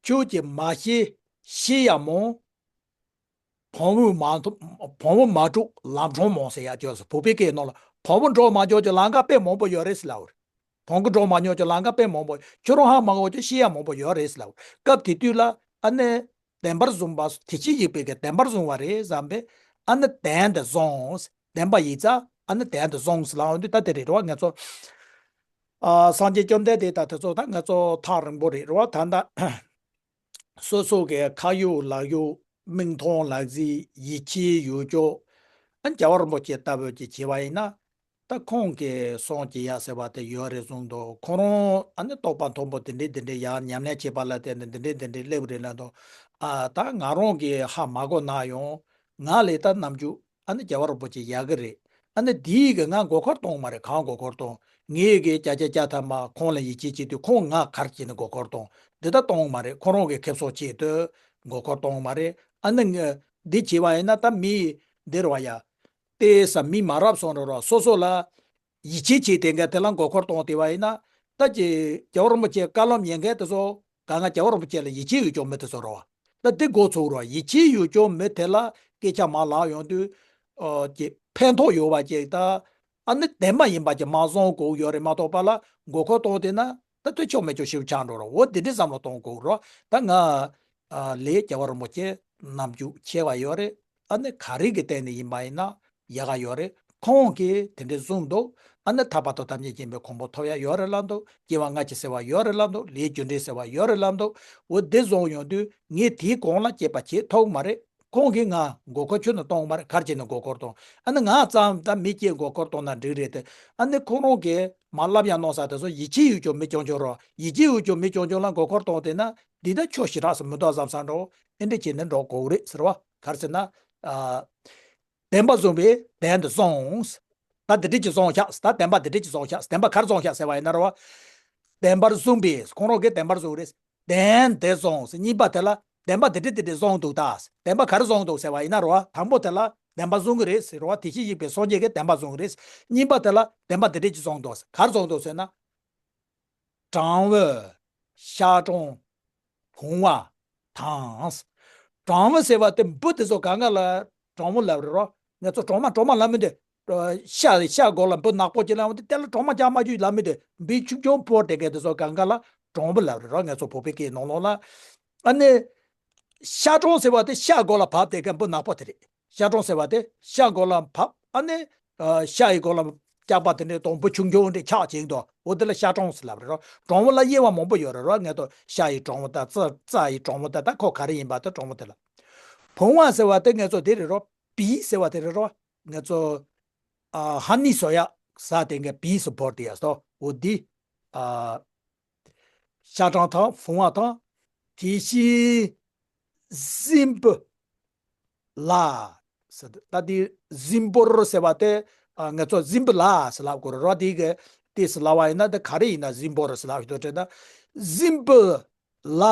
ཁྱོད་ཀྱི་མ་ཤེས་ཤེས་ཡ་མང་། བོང་བུ་མ་མཐོང་། བོང་བུ་མ་དཀྲུགས་ལམ་འཕྲང་མང་ཟེར་ཡ་ཅོག་ཟེར། བོད་པའི་སྐད་ནང་ལ་བོང་བུ་འགྲོ་མ་འཇོག་ཀྱི་ལམ་ཁ་དཔེ་མང་པོ་ཡོད་རེད་ཟེར་ལབ་པ་རེད། བོང་གུ་འགྲོ་མ་མྱོང་ཀྱང་ལམ་ཁ་དཔེ་མང་པོ། ཁྱོད་རང་ཧ་མ་གོ་ཀྱང་ཤེས་ཡ་མང་པོ་ཡོད་རེད་ཟེར་ལབ། སྐབས་དེ་དུས་ལ་ཨ་ནི་བདེན་པར་བཟུང་བ་དེ་བཞིན་གཤེགས་པའི་གི་བདེན་པར་བཟུང་བ་རེད་བསམ་པས། ཨ་ནི་དོན་དེ་བཟུང་། བདེན་པ་ཡིན་ཙང་ཨ་ནི་དོན་དེ་བཟུང་ཟེར་ལབ་ཡོང་དུས་ད་དེ་རེད་རོ། ང་ཚོ་ཨ་སངས་རྒྱས་བཅོམ་ལྡན་འདས་དང་དེ་ཚོ་ད་ང་ཚོ་ཐག་རིང་པོ་རེད་རོ། ད་ལྟ་སོ་སོ་གི་ཁ་ཡོད་ལག་ཡོད། མིག་མཐོང་ལག་གཟིགས། ཡིད་ཆེས་ཡོད་ཅོག་ཨ་རྒྱལ་བ་རིན་པོ་ཆེ་ལྟ་བུ་ཅིག་བྱས་པ་ཡིན་ན། ད་ཁོང་གིས་སངས་རྒྱས་ཡ་ཟེར་བ་དེ་ཡོད་རེད་གསུངས་འདུག་ཁོང་རང་ཨ་ནི་རྟོགས་པ་མཐོན་པོ་དེ་འདྲས་དེ་འདྲས་ཡང་ཉམས་ལེན་བྱེད་པ་ལ་བརྟེན་ནས་དེ་འདྲས་དེ་འདྲས་སླེབས་རེད་ལབ་འདུག་ཨ་ད་ང་རང་གིས་ཧ་མ་གོ་ན་ཡང་ང་ལས་ད་ནམ་རྒྱུན་ཨ་ནི་རྒྱལ་བ་རིན་པོ་ཆེ་ཡག་གི་རེད། ཨ་ནི་དེའི་གི་ང་མགོ་སྐོར་གཏོང་མ་རེད། གང་མགོ་སྐོར་གཏོང་ངས་གི་བརྒྱ་ཆ་བརྒྱ་ཐམ་པ་ཁོང་ལ་ཡིད་ཆེས་བྱེད་དུས་ཁོང་ང་གར་བྱས་ནས་མགོ་སྐོར་གཏོང་འདི་ད་གཏོང་མ་རེད། ཁོ་རང་གི་ཁེ་བཟང་ཆེད་དུ་མགོ་སྐོར་གཏོང་མ་རེད། ཨ་ནི་ང་འདི་བྱས་པ་ཡིན་ན་ད་མི་འདིར་བ་ཡ། ཏེ་ས་མི་མ་རབས་སོང་རོ་རོ་སོ་སོ་ལ་ཡིད་ཆེས་བྱེད་དེ་འགའ་དེ་ལ་མགོ་སྐོར་གཏོང་དེ་བ་ཡིན་ན། ད་ཀྱི་རྒྱལ་བ་རིན་པོ་ཆེ་བཀའ་སློབ་ཉན་མཁན་དེ་ཚོ་ག་ང་རྒྱལ་བ་རིན་པོ་ཆེ་ལ་ཡིད་ཆེས་ཡོད་ཀྱོག་མི་དེ་ཚོ་རོ། ད་དེ་འགོ་ཚུགས་རོ། ཡིད་ཆེས་ཡོད་ཀྱོག་མི་དེ་ལ་སྐད་ཆ་མ་ལབ་ཡོང་དུས་ཀྱི་ཕན་ཐོགས་ཡོད་པ་ཅིག་ད་ཨ་ནི་བདེན་པ་ཡིན་པ་ཅིག་མ་བཟུང་དགོས་ཡོད་རེད་མ་གཏོགས་པ་ལ་མགོ་སྐོར་གཏོང་དེ་ན། ད་དུ་ཆོག་མེད་ཆོག་ཞིབ་ཆགས་འགྲོ་རོགས། འོ་དེ་འདྲའི་བསམ་བློ་གཏོང་དགོས་རོགས། ད་ང་ཨ་ལས་རྒྱལ་བ་རིན་པོ་ཆེ་ནམ་རྒྱུན་ཆེ་བ་ཡོད་རེད། ཨ་ནི་ག་རེ་གི་སྟེང་ནས་ཡིན་པ་ཡིན་ན་ཡག་ག་ཡོད་རེད། ཁོང་གིས་དེ་འདྲའི་གསུངས་འདུག་ཨ་ནི་ཐར་པ་དང་ཐམས་ཅད་མཁྱེན་པའི་གོ་འཕང་ཐོབ་ཡ་ཡོད་རེད་ལབ་འདུག་སྐྱེ་བ་སྔ་ཕྱི་ཟེར་བ་ཡོད་རེད་ལབ་འདུག་ལས་རྒྱུ་འབྲས་ཟེར་བ་ཡོད་རེད་ལབ་འདུག་འོ་དེ་བཟུང་ཡོང་དུས་ངས་དེའི་གོང་ལ་དཔྱད་པ་བྱེད་ཐུབ་མ་རེད། ཁོང་གིས་ང་མགོ་སྐོར་ཁྱོན་ནས་གཏོང་མ་རེད། གར་བྱས་ནས་མགོ་སྐོར་གཏོང་། ཨ་ནི་ང་ཙམ་ད་མི་སྐྱེས་མགོ་སྐོར་གཏོང་ན་འགྲིག་རེད་དེ། ཨ་ནི་ཁོང་རང་གིས་མ་ལབ་ཡ་གནང་ས་དེ་ཚོ་ཡིད་ཆེས་ཡོད་ཀྱོག་མི་ཀྱོང་ཀྱོང་རོ། ཡིད་ཆེས་ཡོད་ཀྱོག་མི་ཀྱོང་ཀྱོང་ལ་མགོ་སྐོར་གཏོང་དེ་ན་འདི་ད་ཆོག་ཞེ་དྲག་སུ་མི་འདུག་བསམ་བསམ་འགྲོ། ཨེ་འདྲ་བྱས་ནས་འགྲོ་དགོས་རེད་ཟེར་བ། གར་ཟེར་ན། ཨ། བདེན་པ་བཟུང་བས་བདེན་དུ་བཟུང་། ད་འདི་འདྲ་ཅིག་བཟུང་ཤག་ད་བདེན་པ་འདི་འདྲ་ཅིག་བཟུང་ཤག་བདེན་པ་གར་བཟུང་ཤག་ཟེར་བ་ཡིན་ན་རོ། བདེན་པར་བཟུང་བས་ཁོང་རང་གིས་བདེན་པར་བཟུང་རེད། བདེན་དེ་བཟུང་ཟེར། གཉིས་པ་དེ་ལ་བདེན་པ་འདི་འདྲ་འདི་འདྲ་བཟུང་འདུག་ད། བདེན་པ་ག་རེ་བཟུང་འདུག་ཟེར་བ་ཡིན་ན་རོ། དང་པོ་དེ་ལ་བདེན་པ་བཟུང་གི་རེད་ཟེར་རོ། དེ་བཞིན་གཤེགས་པའི་སངས་རྒྱས་ཀྱིས་བདེན་པ་བཟུང་གི་རེད། གཉིས་པ་དེ་ལ་བདེན་པ་འདི་འདྲ་ཅིག་བཟུང་འདུག་ག་རེ་བཟུང་འདུག་ཟེར་ན། གྲང་བུ། ཤ་གྲང་། བུང་བ་དང་། གྲང་བུ་ཟེར་བ་དེ་འབུ་དེ་ཚོ་གང་ག་ལ་གྲང་བུ་ལབ་རེད་རོ། ང་ཚོ་གྲང་མ་གྲང་མ་ལབ་མི་འདི། ཤ་ཤ་སྒོ་ལ་འབུ་ནག་པོ་ཅིག་ལབ་འདི་དེ་ལ་གྲང་མ་ཅང་མ་བཅུག་ལབ་མི་འདི། འབུ་ཆུང་ཆུང་ཕོར་དེ་གས་དེ་ཚོ་གང་ག་ལ་གྲང་བུ་ལབ་རེད་རོ། ང་ཚོ་བོད་པའི་སྐད་ནང་ལོགས་ལ། ཨ་ནི། ཤ་གྲང་ཟེར་བ་དེ་ཤ་སྒོ་ལ་བབས་དེ་གས་འབུ་ནག་པོ་དེ་རེད། ཤ་གྲང་ཟེར་བ་དེ་ཤ་སྒོ་ལ་བབས། ཨ་ནི། ཨ། ཤ་ཡི་སྒོ་ལ་སྐྱག་པ་དེ་འདྲའི་དང་འབུ་ཆུང་ཆུང་འདྲ་ཆགས་བྱེད་འདུག་འོ་དེ་ལ་ཤ་གྲང་ཟེར་ལབ་རེད་རོ། གྲང་བུ་ལ་དབྱེ་བ་མང་པོ་ཡོད་རེད་རོ། ངེས་ཏོ་ཤ་ཡི་གྲང་བུ་དང་རྩ་རྩ་ཡི་གྲང་བུ་དང་ད་ཁོ་ག་རེ་ཡིན་པ་དེ་གྲང་བུ་དེ་ལ། བུང་བ་ཟེར་བ་དེ་ངེས་ཏོ་དེ་རེད་རོ། བིས་ཟེར་བ་དེ་རེད་རོ། ངེས་ཏོ། ཨ། ཧ་ནི་སོ་ཡ་ཟ་དེ་ངས་བིས་སུ་བོར་དེ་ཡ་སོ། འོ་དེ། ཨ། ཤ་གྲང་དང་བུང་བ་དང་། དེ་བཞིན་གཟིམ་བུ་ལ། ཟེར་ད་དེ་གཟིམ་བུར་ཟེར་བ་དེ། ཨ། ང་ཚོ་གཟིམ་བུ་ལ་ཟེར་ལབ་དགོས་རེད་རོ། དེ་གི་ ཏེས་ལབ་པ་ཡིན་ན་དེ་ག་རེ་ཡིན་ན་གཟིམ་པོ་རེད་ཟེར་ལབ་ཞིག་འདུག་དྲན་ན། གཟིམ་པོ་ལ་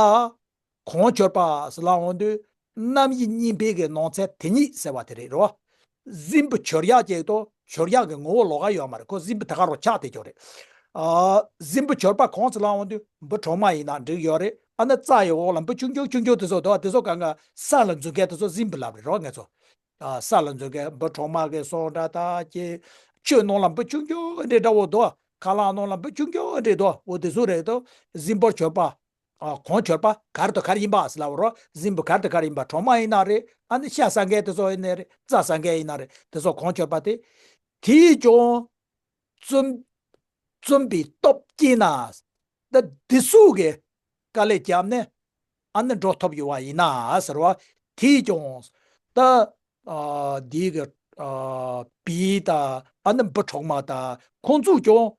གང་གྱུར་པ་ཟེར་ལབ་འོང་དུས་རྣམ་དབྱེ་གཉིས་པའི་གི་ནང་ཚན་དེ་ཉིད་ཟེར་བ་དེ་རེད་རོ། གཟིམ་པོ་གྱུར་ཡག་ཅིག་དང་གྱུར་ཡག་གི་ངོ་བོ་ལོགས་ཀ་ཡོད་མ་རེད། ཁོ་གཟིམ་པོ་དེ་ག་རུ་ཆགས་བསྡད་ཀྱོག་རེད། ཨ། གཟིམ་པོ་གྱུར་པ་གང་ཟེར་ལབ་འོང་དུས་འབུ་གྲོག་མ་ཡིན་ན་འགྲིག་ཡོད་རེད། ཨ་ནི་རྩྭ་ཡི་འོག་ལ་འབུ་ཆུང་ཆུང་ཆུང་ཆུང་དེ་ཚོ་འདུག་དེ་ཚོ་གང་ག་ས་ལ་འཛུལ་མཁན་དེ་ཚོ་གཟིམ་པོ་ལབ་རེད་རོ་ངེད་ཚོ། ཨ། ས་ལ་འཛུལ་མཁན་འབུ་གྲོག་མ་གི་སོང་འདྲ་ད་ཀྱེ། ཆུ་ནང་ལ་འབུ་ཆུང་ཆུང་འདྲ་འདྲ་བོ་འདུག་ཁ་ལག་ནང་ལ་འབུ་ཆུང་ཆུང་འདྲ་འདུག་འོ་དེ་ཚོ་རེད་དོ། གཟིམ་པོར་གྱུར་པ། ཨ། གང་གྱུར་པ་ག་རེ་དང་ག་རེ་ཡིན་པ་ཟེར་ལབ་རོ། གཟིམ་པོ་ག་རེ་དང་ག་རེ་ཡིན་པ། གྲོག་མ་ཡིན་ན་རེད། ཨ་ནི་ཤ་ཟ་མཁན་དེ་ཚོ་ཡིན་ནའི་རེད། རྩྭ་ཟ་མཁན་ཡིན་ན་རེད། དེ་ཚོ་གང་གྱུར་པ་དེ། དེས་ཀྱང་བཙུམ་བཙུམ་པའི་སྟོབས་སྐྱེས་ན། ད་འདི་སུ་གི་དཀའ་ལས་བརྒྱབ་ནས་ཨ་ནི་འགྲོ་ཐུབ་ཡོད་པ་ཡིན་ན་ཟེར་བ། དེས་ཀྱང་ད། ཨ། འདི་གི། ཨ། བི་དང་ཨ་ནི་འབུ་གྲོག་མ་དང་ཁོང་ཚོས་ཀྱང་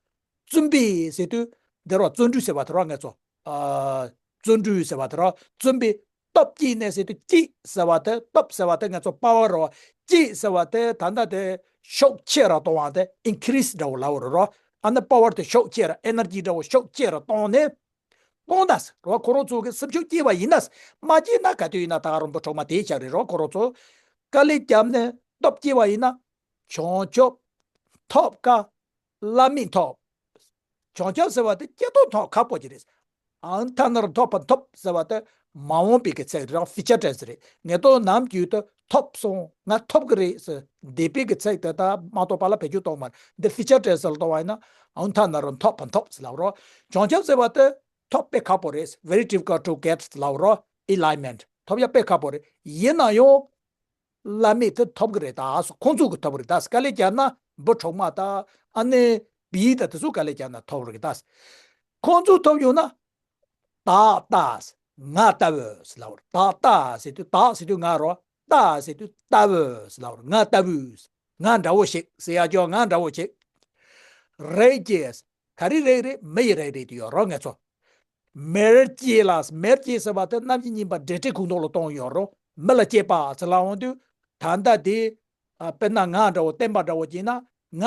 བཙུམ་པའི་ཟེར་དུས་འདིར་བ་བརྩོན་འགྲུས་ཟེར་བ་དེ་ར་ངེད་ཚོ། ཨ། བརྩོན་འགྲུས་ཟེར་བ་དེ་ར་བཙུམ་པའི་སྟོབས་སྐྱེས་ནས་ཟེར་དུས་སྐྱེས་ཟེར་བ་དེ་སྟོབས་ཟེར་བ་དེ་ངེད་ཚོ་པ་ཝར་རོ། སྐྱེས་ཟེར་བ་དེ་ད་ལྟ་དེ་ཤུགས་ཆེ་རུ་གཏོང་བ་དེ་ཨིན་ཁི་རིས་འདྲ་བོ་ལབ་རེད་རོ། ཨ་ནི་པ་ཝར་དེ་ཤུགས་ཆེ་རུ་ཨེ་ནར་ཇི་འདྲ་བོ་ཤུགས་ཆེ་རུ་གཏོང་ནས། གཏོང་ད་ཟེར་བ་ཁོ་རང་ཚོ་གི་སེམས་ཤུགས་སྐྱེས་པ་ཡིན་ན། མ་སྐྱེས་ན་ག་དུས་ཡིན་ན་ད་ག་རང་འབུ་གྲོག་མ་དེ་ཆགས་རེད་རོ། ཁོ་རང་ཚོ་དཀའ་ལས་བརྒྱབ་ནས་སྟོབས་སྐྱེས་པ་ཡིན་ན། བྱང་ཆུབ་ཐོབ་དཀའ། བླ་མེད་ཐོབ། བྱང་ཆུབ་ཟེར་བ་དེ་སྐྱེ་སྟོབས་ཐོབ་ཁག་པོ་ཅིག་རེད། ཨང་ཐ་ན་རུ་ཐོབ་པ་ཐོབ་ཟེར་བ་དེ་མ་འོངས་པའི་གི་ཚིག་རང་ཕི་ཅར་ཊེན་སི་རེད། ངེས་དོན་ནམ་རྒྱུན་དུ་ཐོབ་སོང་ང་ཐོབ་གི་རེད་ཟེར་འདས་པའི་གི་ཚིག་དེ་དག་མ་གཏོགས་པ་ལ་བེད་སྤྱོད་གཏོང་མ་རེད། འདི་ཕི་ཅར་ཊེན་སི་ལ་གཏོང་བ་ཡིན་ན་ཨང་ཐ་ན་རུ་ཐོབ་པ་ཐོབ་ཟེར་ལབ་རོ། བྱང་ཆུབ་ཟེར་བ་དེ་ཐོབ་དཔེ་ཁག་པོ་རེད། very difficult to get ལབ་རོ། ཨེ་ལའི་མེན་ཊི་ཐོབ་ཡ་དཔེ་ཁག་པོ་རེད། ཡིན་ན་ཡང་བླ་མེད་དེ་ཐོབ་གི་རེད་ད། ཁོང་ཚོ་གི་ཐོབ་གི་རེད་ད། དཀའ་ལས་བརྒྱབ་ན་འབུ་གྲོག་མ་ད་ཨ་ནི་བི་ད་དེ་ཚོ་དཀའ་ལས་བརྒྱབ་ན་ཐོབ་རེད་ད། ཁོང་ཚོ་ཐོབ་ཡོང་ན་བདག་ལྟ་ང་ལྟ་བུ་ཟེར་ལབ་རེད། བདག་ལྟ་ཟེར་དུས་བདག་ཟེར་དུས་ང་རོ། ལྟ་ཟེར་དུས་ལྟ་བུ་ཟེར་ལབ་རེད། ང་ལྟ་བུ། ང་འདྲ་བོ་ཞིག་ཟེར་ཡ་ཅོ་ང་འདྲ་བོ་ཞིག་རེད་ཀྱི། ག་རེ་རེད་རེད། མི་ཡི་རེད་རེད་དུ་ཡོད་རོ་ངེད་ཚོ། མེར་སྐྱེས་ལ། མེར་སྐྱེས་ཟེར་བ་དེ་རྣམ་དབྱེ་གཉིས་པ་འབྲེལ་སྒྲའི་ཁུངས་གཏོགས་ལ་གཏོང་ཡོད་རོ། མི་ལ་སྐྱེས་པ་ཟེར་ལབ་འོང་དུས་ད་ལྟ་དེ། ཨ། དཔེར་ན་ང་འདྲ་བོ་བསྟན་པ་འདྲ་བོ་སྐྱེས་ན་ང་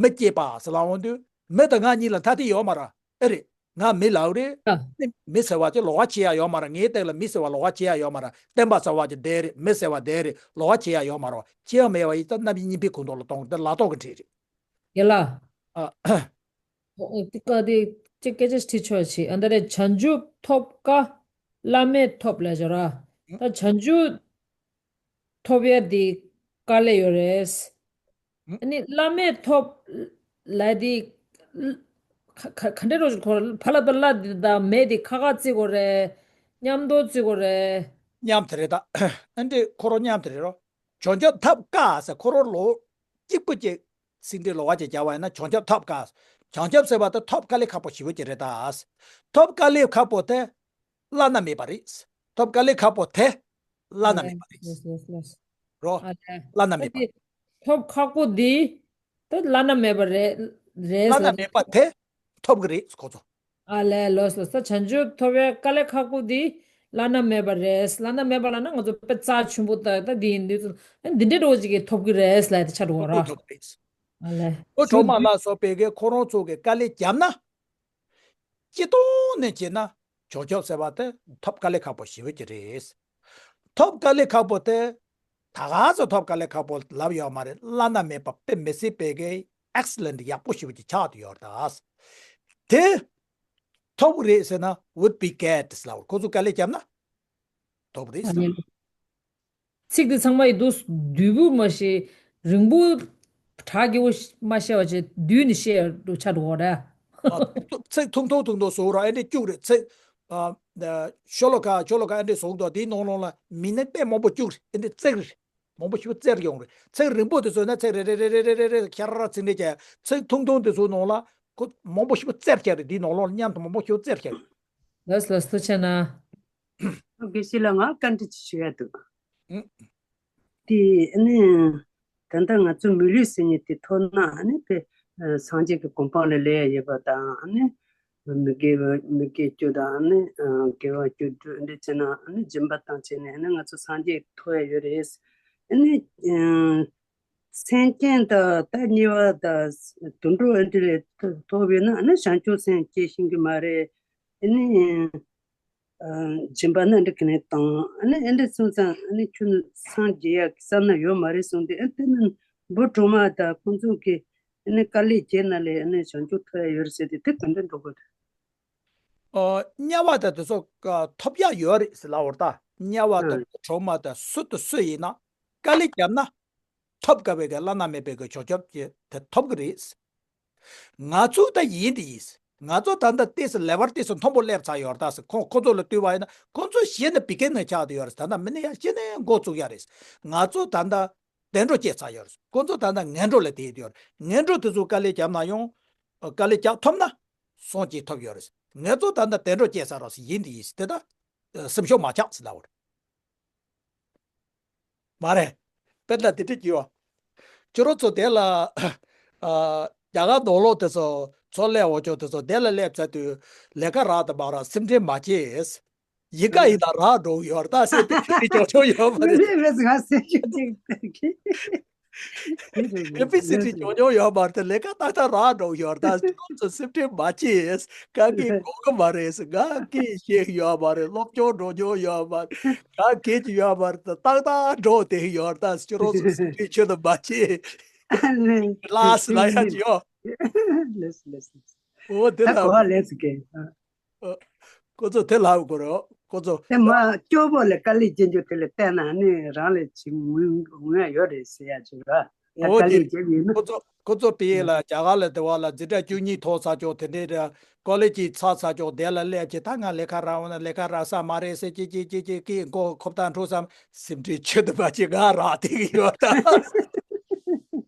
མི་སྐྱེས་པ་ཟེར་ལབ་འོང་དུས་མི་དང་ང་གཉིས་ལ་ཐ་དད་ཡོད་མ་རེད། ཨེ་རེད། ང་མི་ལབ་རེད། ཨ། མི་ཟེར་བ་ཅིག་ལོགས་ཀ་ཕྱེ་ཡ་ཡོད་མ་རེད། ངའི་སྟེང་ལ་མི་ཟེར་བ་ལོགས་ཀ་ཕྱེ་ཡ་ཡོད་མ་རེད། བསྟན་པ་ཟེར་བ་ཅིག་བསྡད་རེད། མི་ཟེར་བ་བསྡད་རེད། ལོགས་ཀ་ཕྱེ་ཡ་ཡོད་མ་རེད། ཕྱེ་ཡ་མེད་པ་ཡིན་ཙང་རྣམ་དབྱེ་གཉིས་པའི་ཁུངས་གཏོགས་ལ་གཏོང་དེ་ལ་གཏོང་གི་འདྲ་རེད། ཡ་ལ། ཨ། ཨོ། ཨོ། དེ་ཀ་དེ་ཅིག་སྐད་ཆ་དྲི་ཆོག་ཅིག་ཨ། འདི་རེད། བྱང་ཆུབ་ཐོབ་དཀའ། བླ་མེད་ཐོབ་ལབ་བྱས་ར། ད་བྱང་ཆུབ་ཐོབ་ཡ་དེ་དཀའ་ལས་ཡོད་རེད། ཨ་ནི་བླ་མེད་ཐོབ་ལབ་དེ་ག་ག་ག་འདྲ་རོ། ཁོ་ཕ་ལ་དང་བླ་དེ་དང་མེད་དེ་ཁ་ཁ་བརྩི་དགོས་རེད། མཉམ་དུ་བརྩི་དགོས་རེད། མཉམ་དེ་རེད་ད། ཨ་འདྲས་ཁོ་རང་མཉམ་དེ་རེད་རོ། བྱང་ཆུབ་ཐོབ་དཀའ་ཟེར་ཁོ་རང་ལོ་གཅིག་པུ་ཅིག་ཟིན་བྲིས་ལོགས་ཀ་ཅིག་རྒྱག་པ་ཡིན་ན་བྱང་ཆུབ་ཐོབ་དཀའ། བྱང་ཆུབ་ཟེར་བ་དེ་ཐོབ་དཀའ་ལས་ཁག་པོ་ཞེ་པོ་ཅིག་རེད་ད། ཐོབ་དཀའ་ལས་ཁག་པོ་དེ་བླ་ན་མེད་པ་རེད། ཐོབ་དཀའ་ལས་ཁག་པོ་དེ་བླ་ན་མེད་པ་རེད། ལོས་ལོས་ལོས། རོ། ཨ་ལས། བླ་ན་མེད་པ། ཐོབ་ཁག་པོ་འདི་ད་བླ་ན་མེད་པ་རེད། རེད་བླ་ཟེར་ན་ནས། མེད་པ་དེ་ཐོབ་གི་རེད་ཁོ་ཚོ། ཨ་ལས། ལོས་ལོས། ད་བྱང་ཆུབ་ཐོབ་པའི་དཀའ་ལས་ཁག་པོ་འདི་བླ་ན་མེད་པ་རེད། བླ་ན་མེད་པ་ལབ་ན་ང་ཚོ་དཔེ་རྩ་ཆེན་པོ་ད་ད་འདི་ཡིན། འདི་ཚོ་ཨ་འདི་འདྲའི་འགྲོ་ཅིག་གིས་ཐོབ་གི་རེད་ལབ་དེ་ཆགས་འགྲོ་བ་ར། ཐོབ་གི་རེད། ཨ་ལས། འོ་གྲོག་མ་ལ་སོགས་པའི་གི་ཁོ་རང་ཚོ་གི་དཀའ་ལས་བརྒྱབ་ན། སྤྱི་བཏང་ནས་བྱས་ན་བྱང་ཆུབ་ཟེར་བ་དེ་ཐོབ་དཀའ་ལས་ཁག་པོ་ཞེ་པོ་ཅིག་རེད། ཐོབ་དཀའ་ལས་ཁག་པོ་དེ་ད་ག་ཚོད་ཐོབ་དཀའ་ལས་ཁག་པོ་ལབ་ཡོད་མ་རེད། བླ་ན་མེད་པ་དཔེ་མི་སྲིད་པའི་གི་ཨེག་སི་ལེན་ཊི་ཡག་པོ་ཞེ་པོ་ཅིག་ཆགས་བསྡད་ཡོད་རེད་ད། དེ་ཐོབ་རེད་ཟེར་ན་would be get ལབ། ཁོ་ཚོ་དཀའ་ལས་བརྒྱབ་ན་ཐོབ་རེད་ཟེར། ཚིག་འདི་ཚང་མ་ཡི་དུས་བསྡུས་པོ་མ་ཤེས། རིང་པོ་གྲགས་ཀྱི་བོ་མ་ཤེས་པ་བྱས་བསྡུས་ནས་བཤད་འགྲོ་ཆགས་འགྲོ་གོ་ར། ཚིག་ཐུང་ཐུང་ཐུང་ཐུང་བཟོ་ར། ཨེ་འདྲས་སྐྱུག་རེད། ཚིག་ཨ། ཤོ་ལོ་ཀ་ཤོ་ལོ་ཀ་ཨེ་འདྲས་བཟོ་འདུག་དེའི་ནང་ལོགས་ལ་མི་ནི་དཔེ་མང་པོ་སྐྱུག་རེད། ཨེ་འདྲས་བརྩེགས་རེད། མང་པོ་ཞིག་བརྩེགས་ཡོང་རེད། ཚིག་རིང་པོ་དེ་བཟོས་ན་ཚིག་རེ་རེ་རེ་རེ་ཁྱར་ཚིག་འདྲས་བྱས། ཚིག་ཐུང་ཐུང་དེ་ཚོའི་ནང་ལ་ཁོ་མང་པོ་ཞིག་བརྩེགས་ཁྱེར་རེད། དེའི་ནང་ལོགས་ལ་མཉམ་དུ་མང་པོ་ཞིག་བརྩེགས་ཁྱེར་རེད། ལགས་ལགས། ཐུགས་རྗེ་གནང་། དགེ་བཤེས་ལགས་ང་བཀའ་འདྲི་ཅིག་ཞུ་ཡ་འདུག་ཨུ། དེ་ཨ་ནི་ད་ལྟ་ང་ཚོ་མི་ལུས་ཟེར་མཁན་དེ་ཐོབ་ན་ཨ་ནི་དཔེ་སངས་རྒྱས་ཀྱི་གོ་འཕང་ལ་སླེབས་ཡ་ཡོད་པ་དང་། ཨ་ནི་མི་དགེ་བ་མི་དགེ་བཅུ་དང་ཨ་ནི་དགེ་བ་བཅུ་དྲུག་འདི་བྱས་ན་ཨ་ནི་སྦྱིན་པ་བཏང་བྱས་ནས་ཨ་ནི་ང་ཚོ་སངས་རྒྱས་ཐོབ་ཡ་ཡོད་རེད། ཨ་ནི། སེམས་ཅན་དང་ད་དམྱལ་བ་དང་དུད་འགྲོ་ཨ་འདྲ་ལས་ཐོབ་ཡོད་ན་ཨ་ནི་བྱང་ཆུབ་སེམས་སྐྱེ་ཤེས་ཀྱི་མ་རེད། ཨ་ནི་སྦྱིན་པ་ནི་འདི་ག་ནས་བཏང་ཨ་ནི་ཨེ་འདྲ་སོང་ཙང་ཨ་ནི་ཁྱོད་ནི་སངས་རྒྱས་ཡག་གི་བསམ་ན་ཡོད་མ་རེད་གསུངས་ཏེ། ཨ་དེ་ནི་འབུ་གྲོག་མ་དང་ཁོང་ཚོ་གི་ཨ་ནི་དཀའ་ལས་བརྒྱབ་ན་ལས་ཨ་ནི་བྱང་ཆུབ་ཐོབ་ཡག་ཡོད་རེད་ཟེར་ཏེ་དེ་ག་འདྲ་འགྲོ་དགོས་རེད། ཨ་དམྱལ་བ་དང་དེ་ཚོ་ཨ་ཐོབ་ཡག་ཡོད་རེད་ཟེར་ལབ་པ་རེད་ད། དམྱལ་བ་དང་ཨ་འབུ་གྲོག་མ་དང་སུ་དང་སུ་ཡིན་ན་དཀའ་ལས་བརྒྱབ་ན། ཐོབ་དཀའ་བའི་གི་བླ་ན་མེད་པའི་གི་བྱང་ཆུབ་ཀྱི་དེ་ཐོབ་གི་རེད། ང་ཚོ་ད་ཡིན་དེ་ཡིན། ང་ཚོ་ད་ལྟ་ཏོག་ཙམ་ལེ་ཝལ་ཏོག་ཙམ་མཐོན་པོ་སླེབས་ཚར་ཡོད་རེད་ད་ཟེར། ཁོང་ཁོ་ཚོ་ལ་ལྟོས་པ་ཡིན་ན་ཁོང་ཚོ་གཞི་ནས་བི་གེ་ནས་ཆགས་བསྡད་ཡོད་རེད། ད་ལྟ་མི་ནི་ཡང་གཞི་ནས་འགོ་བཙུགས་ཡག་རེད། ང་ཚོ་ད་ལྟ་བདེ་འགྲོ་སྐྱེས་ཚར་ཡོད་རེད། ཁོང་ཚོ་ད་ལྟ་ངན་འགྲོ་ལ་བསྡད་ཡོད་རེད། ངན་འགྲོ་དེ་ཚོ་དཀའ་ལས་བརྒྱབ་ན་ཡང་དཀའ་ལས་རྒྱག་ཐུབ་ན་སངས་རྒྱས་ཐོབ་ཡོད་རེད། ང་ཚོ་ད་ལྟ་བདེ་འགྲོ་སྐྱེས་ཚར་རོགས་ཟེར་ཡིན་དེ་ཡིན་ཟེར། དེ་ད་སེམས་ཤུགས་མ་ཆག་ཟེར་ལབ་པ་རེད། མ་རེད། དཔེར་ན་དེ་འདྲ་གྱིས་ཁྱོད་རང་ཚོ་དེ་ལ་ཨ་རྒྱ་གར་ནང་ལོགས་དེ་ཚོ་ཚོ་སླེབས་འོ་ཅོག་དེ་ཚོ་དེ་ལ་སླེབས་ཚར་དུས་ལས་ཀ་རག་དང་མ་རག་སེམས་ཁྲལ་མ་བྱེད། ཡིན་ག་ཡིན་ན་རག་འགྲོ་ཡོད་ད་ཟེར་དེ་ཁྱོད་ཀྱིས་ཅོག་ཅོག་ཡོད་མ་རེད། མི་མེད་ང་སེམས་ཤུགས་ཅིག་དེ་འདྲ་ཡོད་པའི་སེམས་ཁྲལ་ཅོག་ཅོག་ཡོད་མ་རེད། ལས་ཀ་ཏག་ཏག་རག་འགྲོ་ཡོད་ད། ཁྱོད་ཚོ་སེམས་ཁྲལ་མ་བྱེད། ག་གི་གོ་གི་མ་རེད། ང་གི་ཤེས་ཡོད་མ་རེད། སློབ་སྦྱོང་འགྲོ་མྱོང་ཡོད་མ་རེད། ག་གི་ཅི་ཡོད་མ་རེད། ཏག་ཏག་འགྲོ་དེ་ཡོད་ད། ཁྱོད་རང་ཚོ་སེམས་ཁྲལ་ཆེ་ན་མ་བྱེད། ལགས་སོ་ལགས་ཡ་ཅི་ཡོད། ལགས་སོ་ལགས་སོ། འོ་དེ་ད་ལ་གོ་བ་ལེགས་སུ་གེ་ཨ། ཨ། ཁོ་ཚོ་དེ་ལབ་དགོས་རེད། ཁོ་ཚོ། དེ་མ་སྐྱོ་པོ་ལ་དཀའ་ལས་བརྒྱབ་རྒྱུ་དེ་ལ་བལྟས་ན་ནི་རང་ལ་ཅིག་ངུ་ངུ་ཡ་ཡོད་རེད་ཟེར་ཡ་ཅིག་ར། ད་འོ་དཀའ་དེ་ལས་བརྒྱབ་ཡིན་ན། ཁོ་ཚོ་ཁོ་ཚོ་པི་ཡེ་ལ་རྒྱ་གར་ལ་དེ་བ་ལ་འཛིན་གྲྭ་བཅུ་གཉིས་ཐོག་ས་ཆོག་དེ་འདྲའི་ར་ཀོ་ལེ་ཇི་ཚར་ས་ཆོག་དེ་ལ་སླེབས་ཀྱི་ད་ང་ལས་ཀ་རག་འོ་ན་ལས་ཀ་རག་ས་མ་རེད་ཟེར་ཅི་ཅི་ཅི་ཅི་ཀི་མགོ་ཁོབ་ད་འཕྲོ་བསམ་སེམས་ཁྲལ་ཆེ་དུ་པ་ཅིག་ང་རག་དེ་གི་ཡོད་ད།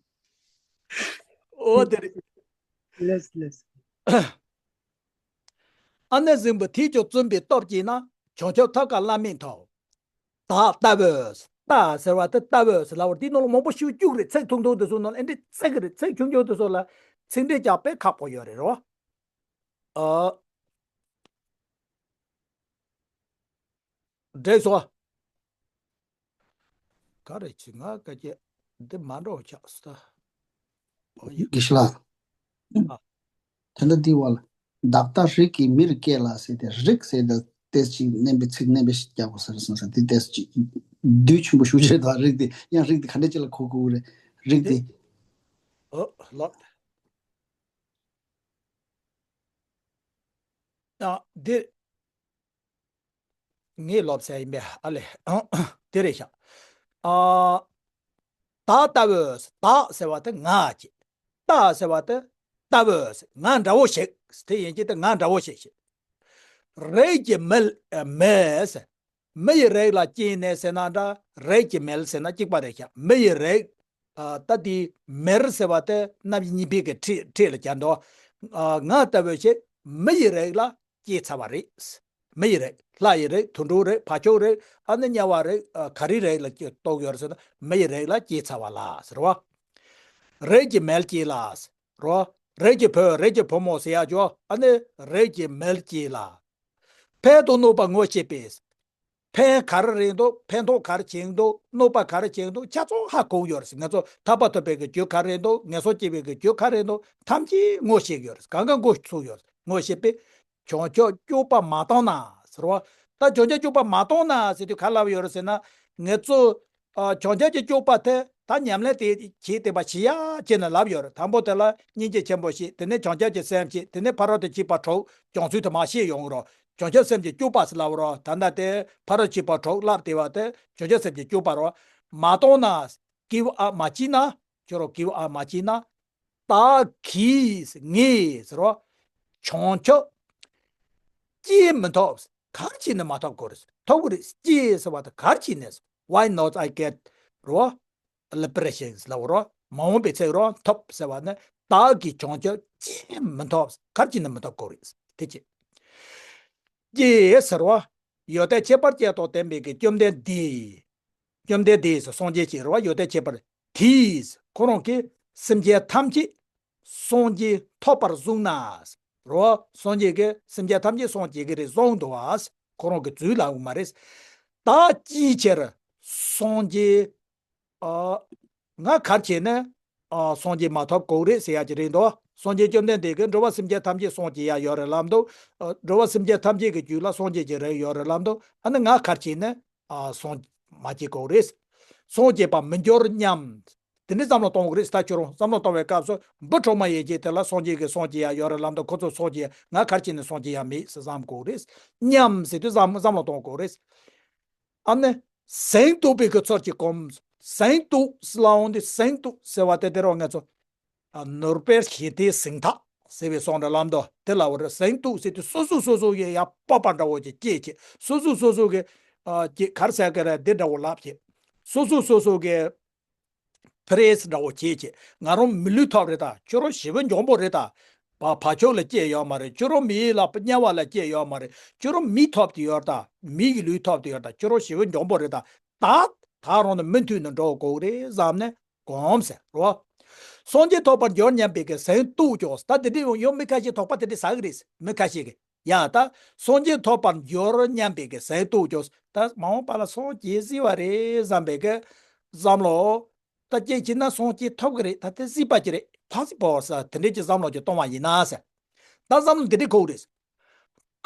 འོ་དེ་རེད། ལགས་ལགས། ཨ་ནི་གཟིམ་བུ་དེས་ཀྱང་བཙུན་པའི་སྟོབས་ཀྱིས་ན། བྱང་ཆུབ་ཐོབ་དཀའ་བླ་མེད་ཐོབ། ད་ལྟ་བུ། ད་ཟེར་བ་དེ་ལྟ་བུ་ཟེར་ལབ་པ་དེ་ནང་ལ་མང་པོ་ཞིག་བཅུག་རེད། ཚིག་ཐུང་ཐུང་དེ་ཚོ་ནང་ལ་ཨེ་འདྲས་ཚིག་རེད། ཚིག་ཆུང་ཆུང་དེ་ཚོ་ལ་ཚིག་འགྲེལ་རྒྱག་དཔེ་ཁག་པོ་ཡོད་རེད་རོ། ཨ། འགྲིག་སོང་། ག་རེ་བྱེད་ང་སྐད་ཆ་འདི་མ་འགྲོ་ཆགས་སོང་ད། ཨོ་ཡ། དགེ་བཤེས་ལགས། ཨ། ད་ལྟ་འདི་བ་ལ་བདག་ལྟ་རིགས་ཀྱིས་མིར་སྐྱེ་ལ་ཟེར་ཏེ་རིགས་ཟེར་ད་ཏེས་ཅིག་མནན་པའི་ཚིག་མནན་པའི་ཞིག་རྒྱག་དགོས་ས་རེད་བསམ་ས་དེ་ཏེས་ཅིག་བསྡུས་ཆེན་པོ་ཞུ་བྱེད་དང་རིགས་དེ་ཡང་རིགས་དེ་ག་འདྲ་ཅིག་ལ་གོ་དགོས་རེད། རིགས་དེ། ཨོ་ལགས། ཨ་འདི། ངས་ལབ་ས་ཡིན་པས་ཨ་ལས། དེ་རེད་ཤག་ཨ། ད་ལྟ་བུ། ད་ཟེར་བ་དེ་ང་ཅེས། ད་ཟེར་བ་དེ་ལྟ་བུ་ཟེར། ང་འདྲ་བོ་ཞིག་དེ་ཡིན་གྱི་དེ་ང་འདྲ་བོ་ཞིག་ཞིག་རིགས་ཀྱི་མི་ལ་མི་ཟེར། མི་ཡི་རིགས་ལ་སྐྱེས་ནས་ཟེར་ན་འདྲ། རིགས་ཀྱི་མི་ལ་ཟེར་ན་གཅིག་པ་རེད་ཤག་མི་ཡི་རིགས། ཨ། ད་དེ་མིར་ཟེར་བ་དེ་རྣམ་དབྱེ་གཉིས་པའི་གི་ཁྲིད་ཁྲིད་ལ་སྦྱར་འདུག་ཨ། ང་ལྟ་བུ་ཞིག་མི་ཡི་རིགས་ལ་སྐྱེས་ཚར་བ་རེད། མི་ཡི་རིགས། ལྷ་ཡི་རིགས། དུད་འགྲོའི་རིགས། བ་ཕྱུགས་རིགས། ཨ་ནི་དམྱལ་བ་རིགས། ཨ། ག་རེའི་རིགས་ལ་སྐྱེ་གཏོགས་ཡོད་རེད་ཟེར་ན་མི་ཡི་རིགས་ལ་སྐྱེས་ཚར་བ་ལ་ཟེར་བ། རིགས་ཀྱི་མི་ལ་སྐྱེས་ལ་ཟེར་བ། རིགས་ཀྱི་བུ། རིགས་ཀྱི་བུ་མོ་ཟེར་ཡག་ཅོ། ཨ་ནི་རིགས་ཀྱི་མི་ལ་སྐྱེས་ལ། ཕན་དང་གནོད་པ་ངོ་ཤེས་པས། ཕན་ག་རེ་རེད་འདུག་ཕན་ཐོགས་ག་རེ་བྱེད་འདུག་གནོད་པ་ག་རེ་བྱེད་འདུག་ཆ་ཚང་ཧ་གོ་ཡོད་རེད། ང་ཚོ་ཐར་པ་ཐོབ་པའི་གི་རྒྱུ་ག་རེ་འདུག་ངན་སོང་སྐྱེ་བའི་གི་རྒྱུ་ག་རེ་འདུག་ཐམས་ཅད་ངོ་ཤེས་ཡོད་རེད། གང་ག་མགོ་ཚོས་ཡོད་རེད། ངོ་ཤེས་པས། བྱང་ཆུབ་སྤྱོད་པ་མ་བཏང་ན་ཟེར་བ། ད་བྱང་ཆུབ་སྤྱོད་པ་མ་བཏང་ན་ཟེར་དུས་ག་ལབ་ཡོད་རེད་ཟེར་ན། ང་ཚོ་ཨ། བྱང་ཆུབ་ཀྱི་སྤྱོད་པ་དེ་ད་ཉམས་ལེན་དེ་བྱེད་བསྟན་པ་བྱེད་ཡ་བྱས་ནས་ལབ་ཡོད་རེད། དང་པོ་དེ་ལ་སྙིང་རྗེ་ཆེན་པོ་བྱེད། དེ་ནས་བྱང་ཆུབ་ཀྱི་སེམས་བསྐྱེད། དེ་ནས་ཕ་རོལ་ཏུ་ཕྱིན་པ་དྲུག་སྦྱོང་ཚུལ་དུ་མ་ཤེས་ཡོང་གི་རོ། བྱང་ཆུབ་སེམས་ཀྱི་སྤྱོད་པ་ཟེར་ལབ་རོ། ད་ལྟ་དེ་ཕ་རོལ་ཕྱིན་པ་དྲུག་ལབ་བསྡད་པ་དེ་བྱང་ཆུབ་སེམས་ཀྱི་སྤྱོད་པ་རོ། མ་བཏང་ན། give up མ་བྱས་ན། ཁྱོད་རང་give up མ་བྱས་ན། བདག་གིས་ངས་ཟེར་རོ། བྱང་ཆུབ་སྐྱེ་མི་ཐུབ། ག་རེ་བྱས་ནས་མ་ཐུབ་དགོས་རེད། ཐུབ་ཀྱི་རེད། སྐྱེ་ཟེར་བ་དེ་ག་རེ་བྱས་ནས། Why not I get རོ། Liberation ལབ་རོ། མ་འོངས་པའི་ཚིག་རོ། ཐུབ་ཟེར་བ་ནི་བདག་གིས་བྱང་ཆུབ་སྐྱེ་མི་ཐུབ། ག་རེ་བྱས་ནས་མི་ཐུབ་དགོས་རེད། དེ་ཅི། སྐྱེ་ཟེར་བ། ཡོན་ཏན་ཁྱད་པར་ཅན་དང་ལྡན་པའི་གི་བཅོམ་ལྡན་འདས། བཅོམ་ལྡན་འདས་སུ་སངས་རྒྱས་ཀྱི་རེད་བ། ཡོན་ཏན་ཁྱད་པར། དེས་ཁོ་རང་གིས་སེམས་ཅན་ཐམས་ཅད་སངས་རྒྱས་ཐོབ་པར་བཟུང་ན། རེད་བ། སངས་རྒྱས་ཀྱིས་སེམས་ཅན་ཐམས་ཅད་སངས་རྒྱས་ཀྱི་རེད་བཟུང་འདུག་བ། ཁོ་རང་གི་རྫུན་ལབ་དགོས་མ་རེད། བདག་ཅིའི་ཕྱིར་སངས་རྒྱས། ཨ། ང་ག་རེ་བྱས་ནས་ཨ་སངས་རྒྱས་མ་ཐོབ་དགོས་རེད་ཟེར་ཡ་ཅིག་རེད་འདུག་སངས་རྒྱས་བཅོམ་ལྡན་འདས་ཀྱིས་འགྲོ་བ་སེམས་ཅན་ཐམས་ཅད་སངས་རྒྱས་ཡ་ཡོད་རེད་ལབ་འདུག་ཨ་འགྲོ་བ་སེམས་ཅན་ཐམས་ཅད་ཀྱི་རྒྱུད་ལ་སངས་རྒྱས་ཀྱི་རིགས་ཡོད་རེད་ལབ་འདུག་ཨ་ནི་ང་ག་རེ་བྱས་ནས་ཨ་སངས་མ་བྱེད་དགོས་རེད། སངས་རྒྱས་པར་མི་འགྱུར་སྙམ། དེ་འདྲའི་བསམ་བློ་གཏོང་དགོས་རེད། ད་ཁྱོད་རང་བསམ་བློ་གཏོང་བའི་སྐབས་སུ་འབུ་གྲོག་མ་ཡོད་ཀྱི་དེ་ལ་སངས་རྒྱས་ཀྱི་སངས་རྒྱས་ཡ་ཡོད་རེད་ལབ་འདུག་ཁོ་ཚོ་སངས་རྒྱས་ང་ག་རེ་བྱས་ནས་སངས་རྒྱས་ཡ་མེད་ཟེར་བསམ་དགོས་རེད། སྙམ་ཟེར་དུས་བསམ་བསམ་བློ་གཏོང་དགོས་རེད། ཨ་ནི། ཟིང་འདུག་པའི་གི་ཚུལ་གྱིས་བསྒོམ། ཟིང་འདུག་ཟེར་ལབ་འོང་དུས་ཟིང་འདུག་ཟེར་བ་དེ་དེ་རུ་ང་ཚོ། ཨ་ནོར་པའི་ཞི་བདེའི་ཟིང་ཐག་ཟེར་བའི་སོང་འདྲ་ལམ་དུ་དེ་ལ་བར་ཟིང་འདུག་ཟེར་དུས་སོ་སོ་སོ་སོ་ཡི་ཡ་སྤོབས་པ་འདྲ་བོ་ཅིག་སྐྱེས་ཀྱི། སོ་སོ་སོ་སོ་གི་ཨ་ཀྱི་གར་ཟེར་གི་རེད་འདི་འདྲ་བོ་ལབ་ཀྱི། སོ་སོ་སོ་སོ་གི་ཕི་རེས་འདྲ་བོ་བྱེད་ཀྱི། ང་རང་མི་ལུས་ཐོབ་རེད་ད། ཁྱོད་རང་ཞེ་པོ་འཇོན་པོ་རེད་ད། བ་བ་ཕྱུགས་ལ་སྐྱེས་ཡོད་མ་རེད། ཁྱོད་རང་མི་ལ་དམྱལ་བ་ལ་སྐྱེས་ཡོད་མ་རེད། ཁྱོད་རང་མི་ཐོབ་དེ་ཡོད་ད། མི་ཡི་ལུས་ཐོབ་དེ་ཡོད་ད། ཁྱོད་རང་ཞེ་པོ་འཇོན་པོ་རེད་ད། ད་ད་རང་ནི་མུ་མཐུད་ནས་འགྲོ་དགོས་རེད་བསམ་ནས་གོམས་ཟེར་རོ། སངས་རྒྱས་ཐོབ་པར་འགྱུར་སྙམ་པའི་གི་ཟིང་འདུག་ཀྱང་ད་དེ་འདྲའི་ཡང་མི་ཁ་ཤས་དོགས་པ་དེ་འདྲའི་ཟ་གི་རེད། མི་ཁ་ཤས་ཀྱི་ཡ་ད་སངས་རྒྱས་ཐོབ་པར་འགྱུར་སྙམ་པའི་གི་ཟིང་འདུག་ཀྱང་ད་མ་འོངས་པ་ལ་སངས་རྒྱས་སྲིད་པ་རེད་བསམ་པའི་གི་བསམ་བློ། ད་སྐྱེ་ཀྱི་ན་སངས་རྒྱས་ཐོབ་ཀྱི་རེད། ད་དེ་སྲིད་པ་ཅི་རེད། ཕ་སི་པོ་ཟེར་དེ་འདྲས་ཀྱི་བསམ་བློ་ཅིག་གཏོང་བ་ཡིན་ན་ཟེར། ད་བསམ་བློ་འདི་འདྲས་འཁོར་རེད།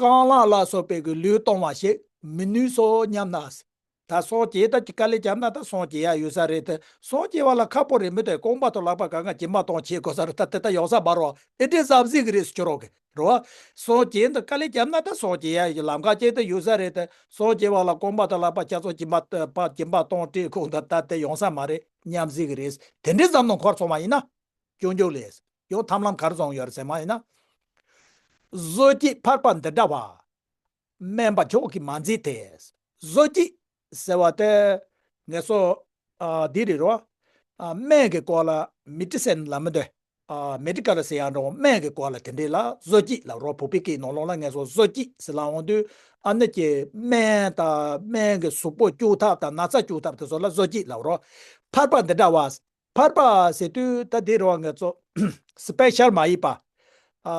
རྐང་ལག་ལ་སོགས་པའི་གི་ལུས་གཏོང་བ་ཞིག་མི་ནུས་སོ་སྙམ་ན་ཟེར། ད་སངས་རྒྱས་ད་ཀྱི་དཀའ་ལས་བརྒྱབ་ན་ད་སངས་རྒྱས་ཡ་ཡོད་ས་རེད་དེ། སངས་རྒྱས་པ་ལ་ཁག་པོ་རེད་མི་དེ་རྐང་པ་དང་ལག་པ་གང་ག་སྦྱིན་པ་གཏོང་བྱེད་དགོས་ས་རེད། ད་དེ་ད་ཡོང་ས་མ་རོ་ཨེ་འདྲས་བསམ་སྲིད་གི་རེད་ཟེར་ཁྱོད་རོགས་གི་རོ། སངས་རྒྱས་འདི་དཀའ་ལས་བརྒྱབ་ན་ད་སངས་རྒྱས་ཡ་ཡི་ལམ་ཁ་ཅིག་ད་ཡོད་ས་རེད་དེ། སངས་རྒྱས་པ་ལ་རྐང་པ་དང་ལག་པ་ཁྱེད་ཚོ་སྦྱིན་པ་སྦྱིན་པ་གཏོང་སྤྲད་ཁུངས་ད་ད་དེ་ཡོང་ས་མ་རེད་སྙམ་སྲིད་གི་རེད། དེ་འདྲའི་བསམ་བློ་འཁོར་སོང་བ་ཡིན་ན། སྐྱོན་བརྗོད་ལས། ཡང་ཐབས་ལམ་ག་རེ་བཟུང་ཡོད་རེད་ཟེར་མ་ཡིན་ན། བཟོ་བྱེད་ཕལ་པ་འདི་འདྲ་བ། དམན་པ་མཆོག་གིས་མ་མཛེས་ཏེ། བཟོ་བྱེད་ཟེར་བ་དེ་ངེད་ཚོ་ཨ་འདི་རེད་རོ། ཨ་སྨན་གྱི་སྐོར་ལ་མི་ཏི་སན་ལ་མི་འདོད། ཨ་མེ་ཌི་ཀལ་ཟེར་ཡང་འགྲོ་སྨན་གྱི་སྐོར་ལ་དེ་འདྲས་ལ་བཟོ་བྱེད་ལབ་རོ། བོད་པའི་སྐད་ནང་ལོགས་ལ་ངེད་ཚོ་བཟོ་བྱེད་ཟེར་ལབ་འོང་དུས་ཨ་ནི་ཀྱི་སྨན་དང་སྨན་གྱི་གཟུགས་པོ་བཅུག་ཐབས་དང་ན་ཚ་བཅུག་ཐབས་དེ་ཚོ་ལ་བཟོ་བྱེད་ལབ་རོ། ཕལ་པ་འདི་འདྲ་བ། ཕལ་པ་ཟེར་དུས་ད་འདི་རོ་ང་ཚོ་སི་པེ་ཤལ་མ་ཡིན་པ། ཨ་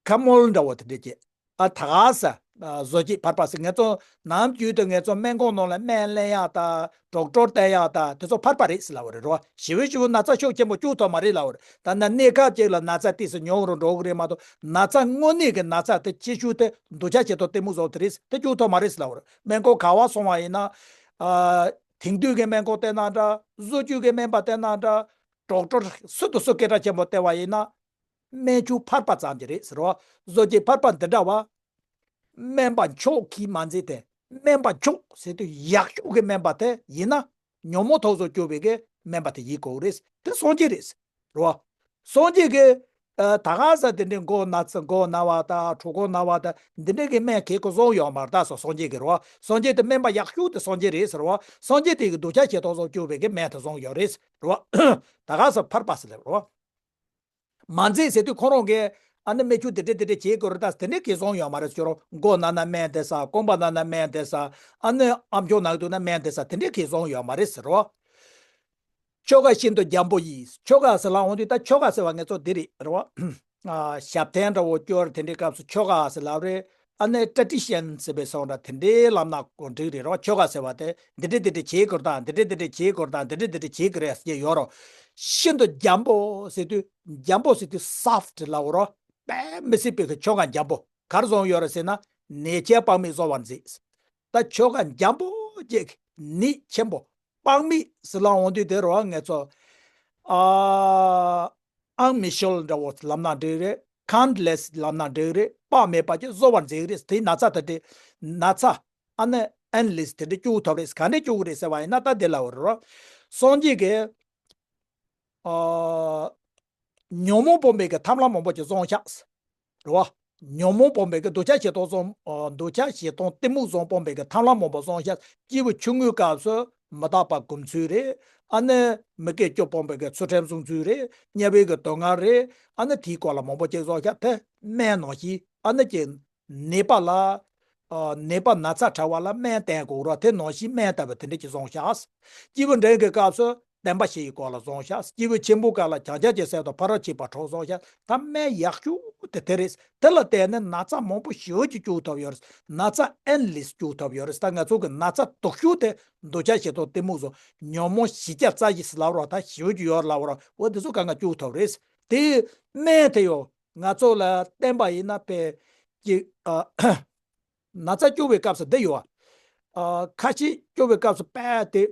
ཁ་མོལ་འདྲ་བོ་དེ་འདྲ་ཅིག་ཨ་ད་ག་ས་ཨ་བཟོ་བྱེད་ཕལ་པ་ཟེར། ང་ཚོ་ནམ་རྒྱུན་དུ་ང་ཚོ་སྨན་ཁང་ནང་ལ་སྨན་ལེན་ཡག་དང་ཌོག་ཊར་བསྟེན་ཡག་དང་དེ་ཚོ་ཕལ་པ་རེད་ཟེར་ལབ་པ་རེད་རོ། ཞེ་པོ་ཞེ་པོ་ན་ཚ་ཤུགས་ཆེན་པོ་བཅུག་ཐུབ་མ་རེད་ལབ་པ་རེད། ད་ན་གནས་སྐབས་ཅིག་ལ་ན་ཚ་ཏོག་ཙམ་ཉུང་རུ་འགྲོ་གི་རེད་མ་གཏོགས་ན་ཚ་དངོས་གནས་ཀྱི་ན་ཚ་དེ་སྐྱེ་ཤུགས་དེ་འདུ་ཤ་ཞིག་ཏུ་གཏི་མུག་བཟོ་དེ་རེད་དེ་བཅུག་ཐུབ་མ་རེད་ཟེར་ལབ་པ་རེད། སྨན་ཁང་ག་བ་སོང་བ་ཡིན་ན། ཨ་དེང་དུས་ཀྱི་སྨན་ཁང་བལྟས་ན་འདྲ། བཟོ་བཅོས་ཀྱི་སྨན་པ་བལྟས་ན་འདྲ། ཌོག་ཊར་སུ་དང་སུ་སྐད་གྲགས་ཆེན་པོ་བལྟས་པ་ཡིན་ན། སྨན་བཅོས་ཕལ་པ་ཙམ་གྱི་རེད་ཟེར་བ། བཟོ་བྱེད་ཕལ་པ་འདི་འདྲ་བ། དམན་པ་མཆོག་གིས་མ་མཛེས་ཏེ། དམན་པ་མཆོག་ཟེར་དུས་ཡག་ཤོས་ཀྱི་སྨན་པ་དེ་ཡིན་ན། ཉོན་མོངས་ཐོག་སོ་སྐྱོབ་པའི་གི་སྨན་པ་དེ་ཡིན་དགོས་རེད། དེ་སངས་རྒྱས་རེད། རེད་བ། སངས་རྒྱས་ཀྱི། ཨ་ད་ག་ས་དེ་འདྲའི་མགོ་ན་ཚ་མགོ་ན་བ་དང་གྲོད་ཁོག་ན་བ་དང་འདི་འདྲའི་གི་སྨན་གེ་གོ་བཟང་ཡོད་མ་རེད་ད་སོ་སངས་རྒྱས་ཀྱི་རེད་བ། སངས་རྒྱས་དེ་སྨན་པ་ཡག་ཤོས་དེ་སངས་རྒྱས་རེད་ཟེར་བ། སངས་རྒྱས་དེ་གི་འདུ་ཤ་ཞིག་ཐོག་སོ་སྐྱོབ་པའི་གི་སྨན་དེ་བཟང་ཡོད་རེད་རེད་བ། ད་ག་ས་ཕལ་པ་ཟེར་ལབ་རེད་བ། མ་མཛེས་ཟེར་དུས་ཁོ་རང་གིས་ཨ་ནི་སྨན་བཅོས་དེ་འདྲས་དེ་འདྲས་བྱེད་དགོས་རེད་ད་དེ་འདྲས་གེ་བཟང་ཡོད་མ་རེད་ཟེར་རོ། མགོ་ན་ན་སྨན་དེ་ཟ། རྐང་པ་ན་ན་སྨན་དེ་ཟ། ཨ་ནི་ཨམ་ཅོག་ན་གི་འདུག་ན་སྨན་དེ་ཟ་དེ་འདྲས་གེ་བཟང་ཡོད་མ་རེད་ཟེར་རོ། ཆོ་ག་ཤིན་ཏུ་འཇམ་པོ་ཡིས། ཆོ་ག་ཟེར་ལབ་འོང་དུས་ད་ཆོ་ག་ཟེར་བ་ངེད་ཚོ་འདི་རེད་རེད་བ། ཨ་ཞབས་བརྟན་འདྲ་བོ་སྐྱོར་དེ་འདྲའི་སྐབས་སུ་ཆོ་ག་ཟེར་ལབ་རེད། ཨ་ནི་ཊ་ཌི་ཤན་ཟེར་བའི་སོང་འདྲ་དེ་འདྲའི་ལབ་ན་གོ་འགྲིག་རེད་རོ། ཆོ་ག་ཟེར་བ་དེ་འདི་འདྲས་འདི་འདྲས་བྱེད་དགོས་དང་འདི་འདྲས་འདི་འདྲས་བྱེད་དགོས་དང་འདི་འདྲས་འདི་འདྲས་བྱེད་དགོས་རེད་ཟེར་གྱི་ཡོད་རོ། ཤིན་ཏུ་འཇམ་པོ་ཟེར་དུས་འཇམ་པོ་ཟེར་དུས་སོཕ་ཊི་ལབ་རོ། དཔེ་མི་སྲིད་པའི་གི་ཆོ་ག་འཇམ་པོ་གར་བཟུང་ཡོད་རེད་ཟེར་ན་ནད་བཅོས་དཔག་མེད་གསོ་བར་མཛད། ད་ཆོ་ག་འཇམ་པོ་ཅིག་ནད་ཆེན་པོ། དཔག་མེད་ཟེར་ལབ་འོང་དུས་དེ་རུ་ང་ཚོ། ཨ། ཨན་མི་ཤུལ་འདྲ་བོ་ལབ་ན་འགྲིག་རེད། ཀའུན་ཊི་ལེ་སི་ལབ་ན་འགྲིག་རེད། དཔག་མེད་པ་ཅིག་གསོ་བར་མཛད་ཀྱི་རེད། དེའི་ན་ཚ་དེ་དེ། ན་ཚ་ཨ་ནི་ཨེན་ལེ་སི་དེ་འདྲ་བཅུག་ཐུབ་རེད། ག་འདྲས་བཅུག་གི་རེད་ཟེར་བ་ཡིན་ན་ད་དེ་ལ་འོ་རེད་རོ། སངས་རྒྱས་ཀྱིས། ཨ། ཉོན་མོངས་སྤོང་བའི་གི་ཐབས་ལམ་མང་པོ་ཅིག་བཟུང་ཤག་རེད་བ། ཉོན་མོངས་སྤོང་བའི་གི་འདུ་བྱ་ཞེ་སྡང་བཟུང་། ཨ། འདུ་བྱ་ཞེ་སྡང་གཏི་མུག་བཟུང་སྤོང་བའི་གི་ཐབས་ལམ་མང་པོ་བཟུང་ཤག་སྐྱེས་བུ་ཆུང་ངུའི་སྐབས་སུ་མི་རྟག་པ་སྒོམ་ཚུལ་རེད། ཨ་ནི་མི་དགེ་བཅུ་སྤོང་བའི་གི་ཚུལ་ཁྲིམས་སྲུང་ཚུལ་རེད། དམྱལ་བའི་གི་སྡུག་བསྔལ་རེད། ཨ་ནི་དེའི་སྐོར་ལ་མང་པོ་ཅིག་བཟུང་ཤག་དེ་སྨན་ནང་བཞིན་ཨ་ནི་ཅིག་ནད་པ་ལ། ཨ། ནད་པ་ན་ཚ་དྲག་པ་ལ་སྨན་བསྟེན་དགོས་ར་དེ་ནང་བཞིན་སྨན་ལྟ་བུ་དེ་འདྲ་ཅིག་བཟུང་ཤག་སྐྱེས་བུ་འབྲིང་གི་སྐབས་སུ། བསྟན་པ་བཞི་ཡི་སྐོར་ལ་བཟུང་ཤག་སྐྱེས་བུ་ཆེན་པོའི་སྐབས་ལ་བྱང་ཆུབ་ཀྱི་སེམས་དང་ཕ་རོལ་ཕྱིན་པ་དྲུག་བཟུང་ཤག་ད་སྨན་ཡག་ཤོས་དེ་དེ་རེད། དེ་ལ་བརྟེན་ནས་ན་ཚ་མང་པོ་ཞེ་པོ་ཅིག་བཅོས་ཐུབ་ཡོད་རེད། ན་ཚ་ཨེན་ལིས་བཅོས་ཐུབ་ཡོད་རེད། ད་ང་ཚོ་གི་ན་ཚ་སྡུག་ཤོས་དེ་འདོད་ཆགས་ཞེ་སྡང་གཏི་མུག་སོགས་ཉོན་མོངས་བཞི་བརྒྱ་རྩ་བཞི་ཟེར་ལབ་རོགས། ད་ཞེ་པོ་ཅིག་ཡོད་ལབ་རོགས། འོ་དེ་ཚོ་གང་ག་བཅོས་ཐུབ་རེད། དེ་སྨན་དེ་ཡོད། ང་ཚོ་ལ་བསྟན་པ་ཡིན་ན་དཔེ་ཅིག་ཨ། ན་ཚ་སྐྱོ་བའི་སྐབས་སུ་འདི་ཡོད་ཨ། ཁ་ཤས་སྐྱོ་བའི་སྐབས་སུ་དཔེ་དེ་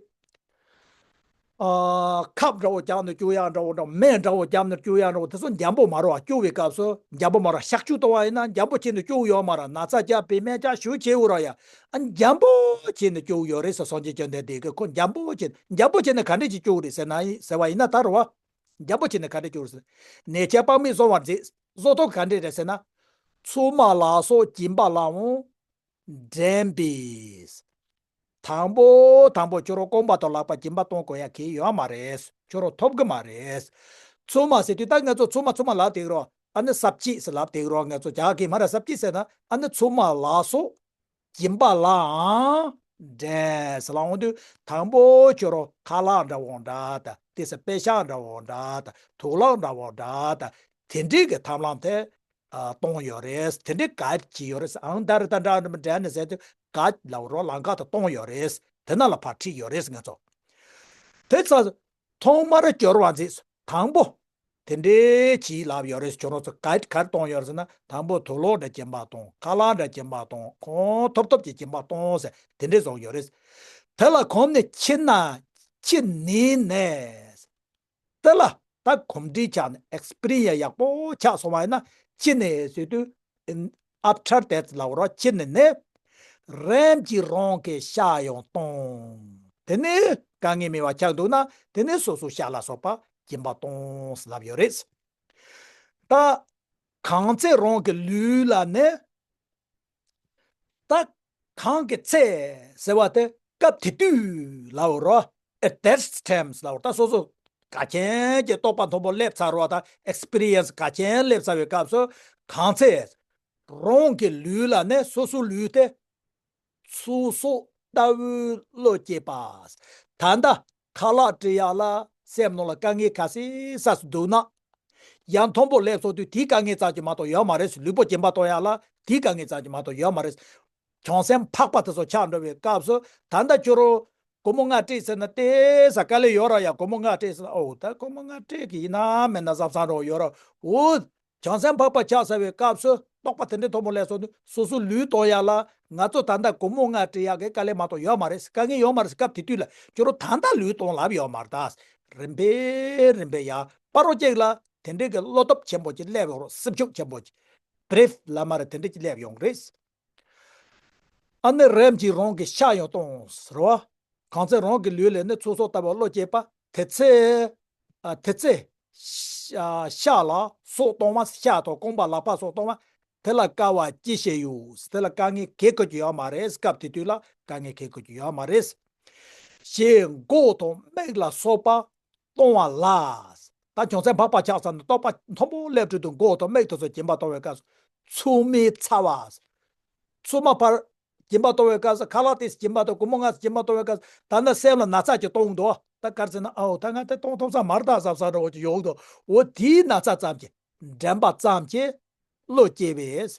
ཨ། ཁབ་འདྲ་བོ་བརྒྱབ་ནས་སྐྱོ་ཡག་འདྲ་བོ་འདྲ་མེ་འདྲ་བོ་བརྒྱབ་ནས་སྐྱོ་ཡག་འདྲ་བོ་དེ་ཚོ་འཇམ་པོ་མ་རེད་བ། སྐྱོ་བའི་སྐབས་སུ་འཇམ་པོ་མ་རེད། གཤག་བཅོས་གཏོང་བ་ཡིན་ན་འཇམ་པོ་བྱས་ནས་སྐྱོ་ཡོད་མ་རེད། ན་ཚ་རྒྱག་བེད་སྨན་རྒྱག་ཞུ་བྱེད་འུ་ར་ཡ། ཨ་འཇམ་པོ་བྱས་ནས་སྐྱོ་ཡོད་རེད་ཟེར། སངས་རྒྱས་བཅོམ་ལྡན་འདས་ཀྱིས་ཁོ་འཇམ་པོ་བྱས་འཇམ་པོ་བྱས་ནས་ག་འདྲས་ཀྱིས་སྐྱོ་རེད་ཟེར་ན་ཟེར་བ་ཡིན་ན་ད་རེད་བ། འཇམ་པོ་བྱས་ནས་ག་འདྲས་སྐྱོ་རེད་ཟེར། ནད་ཁྱབ་དཔག་མེད་གསོ་བར་མཛད། གསོ་ཐབས་ག་འདྲས་རེད་ཟེར་ན། ཚོད་མ་ལ་སོགས་སྦྱིན་པ་ལའང་འགྲན་པས། དང་པོ་དང་པོ་ཁྱོད་རང་རྐང་པ་དང་ལག་པ་སྦྱིན་པ་གཏོང་དགོས་ཡ་གལ་ཡོད་མ་རེད། ཁྱོད་རང་ཐོབ་གི་མ་རེད། ཚོད་མ་ཟེར་དུས་ད་ང་ཚོ་ཚོད་མ་ཚོད་མ་ལབ་བསྡད་ཀྱི་རེད། ཨ་ནི་ས་བཅད་ཟེར་ལབ་བསྡད་ཀྱི་རེད། ང་ཚོ་རྒྱ་སྐད་མ་ར་ས་བཅད་ཟེར་ན་ཨ་ནི་ཚོད་མ་ལ་སོགས་སྦྱིན་པ་ལའང་འགྲན་ཟེར་ལབ་འོང་དུས་དང་པོ་ཁྱོད་རང་ཁ་ལག་འདྲ་བོ་འདྲ་དང་དེ་ཚེ་པད་ཤག་འདྲ་བོ་འདྲ་དང་དུག་ལོག་འདྲ་བོ་འདྲ་དང་དེ་འདྲའི་གི་ཐབས་ལམ་དེ་ཨ། གཏོང་ཡོད་རེད། དེ་འདྲའི་ག་གི་ཡོད་རེད། ཨང་ད་རི་ད་འདྲ་འདྲ་མི་འདྲ་ནི་ཟེར་དུས་ག་ལབ་རོགས་ལམ་ཁ་དུ་གཏོང་ཡོད་རེད། དེ་ན་ལ་ཕར་ཁྲིད་ཡོད་རེད་ང་ཚོ། དེ་ཚ་ཐོག་མར་སྦྱོར་བ་མཛད། དང་པོ་དེ་འདྲའི་གྱིས་ལབ་ཡོད་རེད། ཁྱོད་རང་ཚོ་ག་ག་རེ་གཏོང་ཡོད་རེད་ཟེར་ན་དང་པོ་དུག་ལོག་འདྲ་སྦྱིན་པ་གཏོང་། ཁ་ལག་འདྲ་སྦྱིན་པ་གཏོང་། གང་ཐུབ་ཐུབ་ཀྱིས་སྦྱིན་པ་གཏོང་ཟེར་དེ་འདྲའི་བཟོ་ཡོད་རེད། དེ་ལ་གོམས་ནས་ཕྱིར་ན་ཕྱིར་ནི་ནས། དེ་ལ་ད་གོམས་འདྲིས་ཆགས་ནས་ཨེག་སི་པི་རི་ཡན་སི་ཡག་པོ་ཆགས་སོང་བ་ཡིན་ན་ཕྱིར་ནས་ཟེར་དུས་ཨབ་ཁྲར་དེ་ལ་བོར་བ་ཕྱིར་ནས་ནས་རིམ་གྱིས་རང་གི་ཤ་ཡང་གཏོང་། དེ་ནས་དཀའ་ངལ་མེད་པ་ཆགས་འདུག་ན་དེ་ནས་སོ་སོའི་ཤ་ལ་སོགས་པ་སྦྱིན་པ་གཏོང་ཟེར་ལབ་ཡོད་རེད། ད་གང་ཚེ་རང་གི་ལུས་ལ་ནི། ད་གང་གི་ཚེ་ཟེར་བ་དེ་སྐབས་དེ་དུས་ལབ་རོ། at that time ལབ་རོ། ད་སོ་སོ་ག་ཅན་གྱི་རྟོགས་པ་མཐོན་པོ་སླེབས་ཚར་བ་དང་ཨེག་སི་པི་རི་ཡན་སི་ག་ཅན་སླེབས་ཚར་བའི་སྐབས་སུ་གང་ཚེ་རང་གི་ལུས་ལ་ནི་སོ་སོའི་ལུས་དེ་ཚོད་སོགས་ལྟ་བུའི་བློ་སྐྱེས་པ། ད་ལྟ་ཁ་ལག་འབྲི་ཡག་ལ་སེམས་ནང་ལ་དཀའ་ངལ་ག་ཚོད་ས་སུ་འདུག་ན། ཡང་མཐོན་པོ་སླེབས་སོང་དུས་དེའི་དཀའ་ངལ་ཙམ་གྱིས་མ་གཏོགས་ཡོད་མ་རེད། ལུས་པོ་སྦྱིན་པ་གཏོང་ཡག་ལ་དེའི་དཀའ་ངལ་ཙམ་གྱིས་མ་གཏོགས་ཡོད་མ་རེད། བྱང་སེམས་འཕགས་པ་དེ་ཚོ་ཆགས་འགྲོ་བའི་སྐབས་སུ་ད་ལྟ་ཁྱོད་རང་སྒོར་མོ་ལྔ་སྤྲད་ཟེར་ན་ཏོག་ཙམ་དཀའ་ལས་ཡོད་ར་ཡ། སྒོར་མོ་ལྔ་སྤྲད་ཟེར་ན་ཨོ་ད་སྒོར་མོ་ལྔ་སྤྲད་གི་ཡིན་ན་མེད་ན་བསམ་བསམ་འདྲ་བོ་ཡོད་ར། འོ། བྱང་སེམས་འཕགས་པ་ཆགས་ཚར་བའི་སྐབས་སུ་རྟོགས་པ་དེ་འདྲའི་མཐོན་པོ་སླེབས་སོང་དུས་སོ་སོའི་ལུས་གཏོང་ཡག་ལ་ང་ཚོ་ད་ལྟ་སྒོར་མོ་ལྔ་སྤྲད་ཡག་གི་དཀའ་ལས་མ་གཏོགས་ཡོད་མ་རེད། དཀའ་ངལ་ཡོད་མ་རེད། སྐབས་དེ་དུས་ལ་ཁྱོད་རང་ད་ལྟ་ལུས་གཏོང་ལབ་ཡོད་མ་རེད། ད་རིམ་པས་རིམ་པས་ཡ་པ་རོ་ཅིག་ལ་དེ་འདྲའི་གི་བློ་སྟོབས་ཆེན་པོ་ཅིག་སླེབས་ཡོང་རོགས། སེམས་ཤུགས་ཆེན་པོ་ཅིག་བེ་རི་ལ་མ་རེད། དེ་འདྲ་ཅིག་སླེབས་ཡོང་རེད། ཨ་ནི་རིམ་གྱིས་རང་གི་ཤ་ཡང་གཏོང་ཟེར་བ། གང་ཚེ་རང་གི་ལུས་ལས་ནི་ཚོད་སོགས་ལྟ་བུའི་བློ་སྐྱེས་པ། དེ་ཚེ། ཨ། དེ་ཚེ། ཤ་ཤ་ལ་སོགས་གཏོང་བ། ཤ་དང་རྐང་པ་ལག་པ་སོགས་གཏོང་བ། དེ་ལ་དཀའ་བ་ཅི་ཞིག་ཡོད། དེ་ལ་དཀའ་ངལ་གང་གི་ཡོད་མ་རེད། སྐབས་དེ་དུས་ལ་དཀའ་ངལ་གང་གི་ཡོད་མ་རེད། ཞེས་མགོ་དང་མིག་ལ་སོགས་པ་གཏོང་བ་ལ། ད་བྱང་སེམས་འཕགས་པ་ཆགས་ཚར་ནས་རྟོགས་པ་མཐོན་པོ་སླེབས་དུས་དུ་མགོ་དང་མིག་དེ་ཚོ་སྦྱིན་པ་གཏོང་བའི་སྐབས་སུ་ཚོད་མའི་ཚ་བ། ཚོད་མ་ཕར་སྦྱིན་པ་གཏོང་བའི་སྐབས་སུ་ཁ་ལག་དེ་སྦྱིན་པ་དང་སྒོར་མོ་ལྔ་སྦྱིན་པ་གཏོང་བའི་སྐབས་སུ་ད་ནི་སེམས་ལ་ན་ཚ་ཅིག་གཏོང་འདུག་ད་ག་རེ་ཟེར་ན་ཨའོ་ད་ང་དེ་གཏོང་ཐུབ་ས་མ་རེད་ད་བསམ་བསམ་འདྲ་བོ་ཅིག་ཡོང་འདུག་འོ་དེའི་ན་ཚ་ཙམ་གྱིས་དྲན་པ་ཙམ་གྱིས་བློ་སྐྱེ་བས།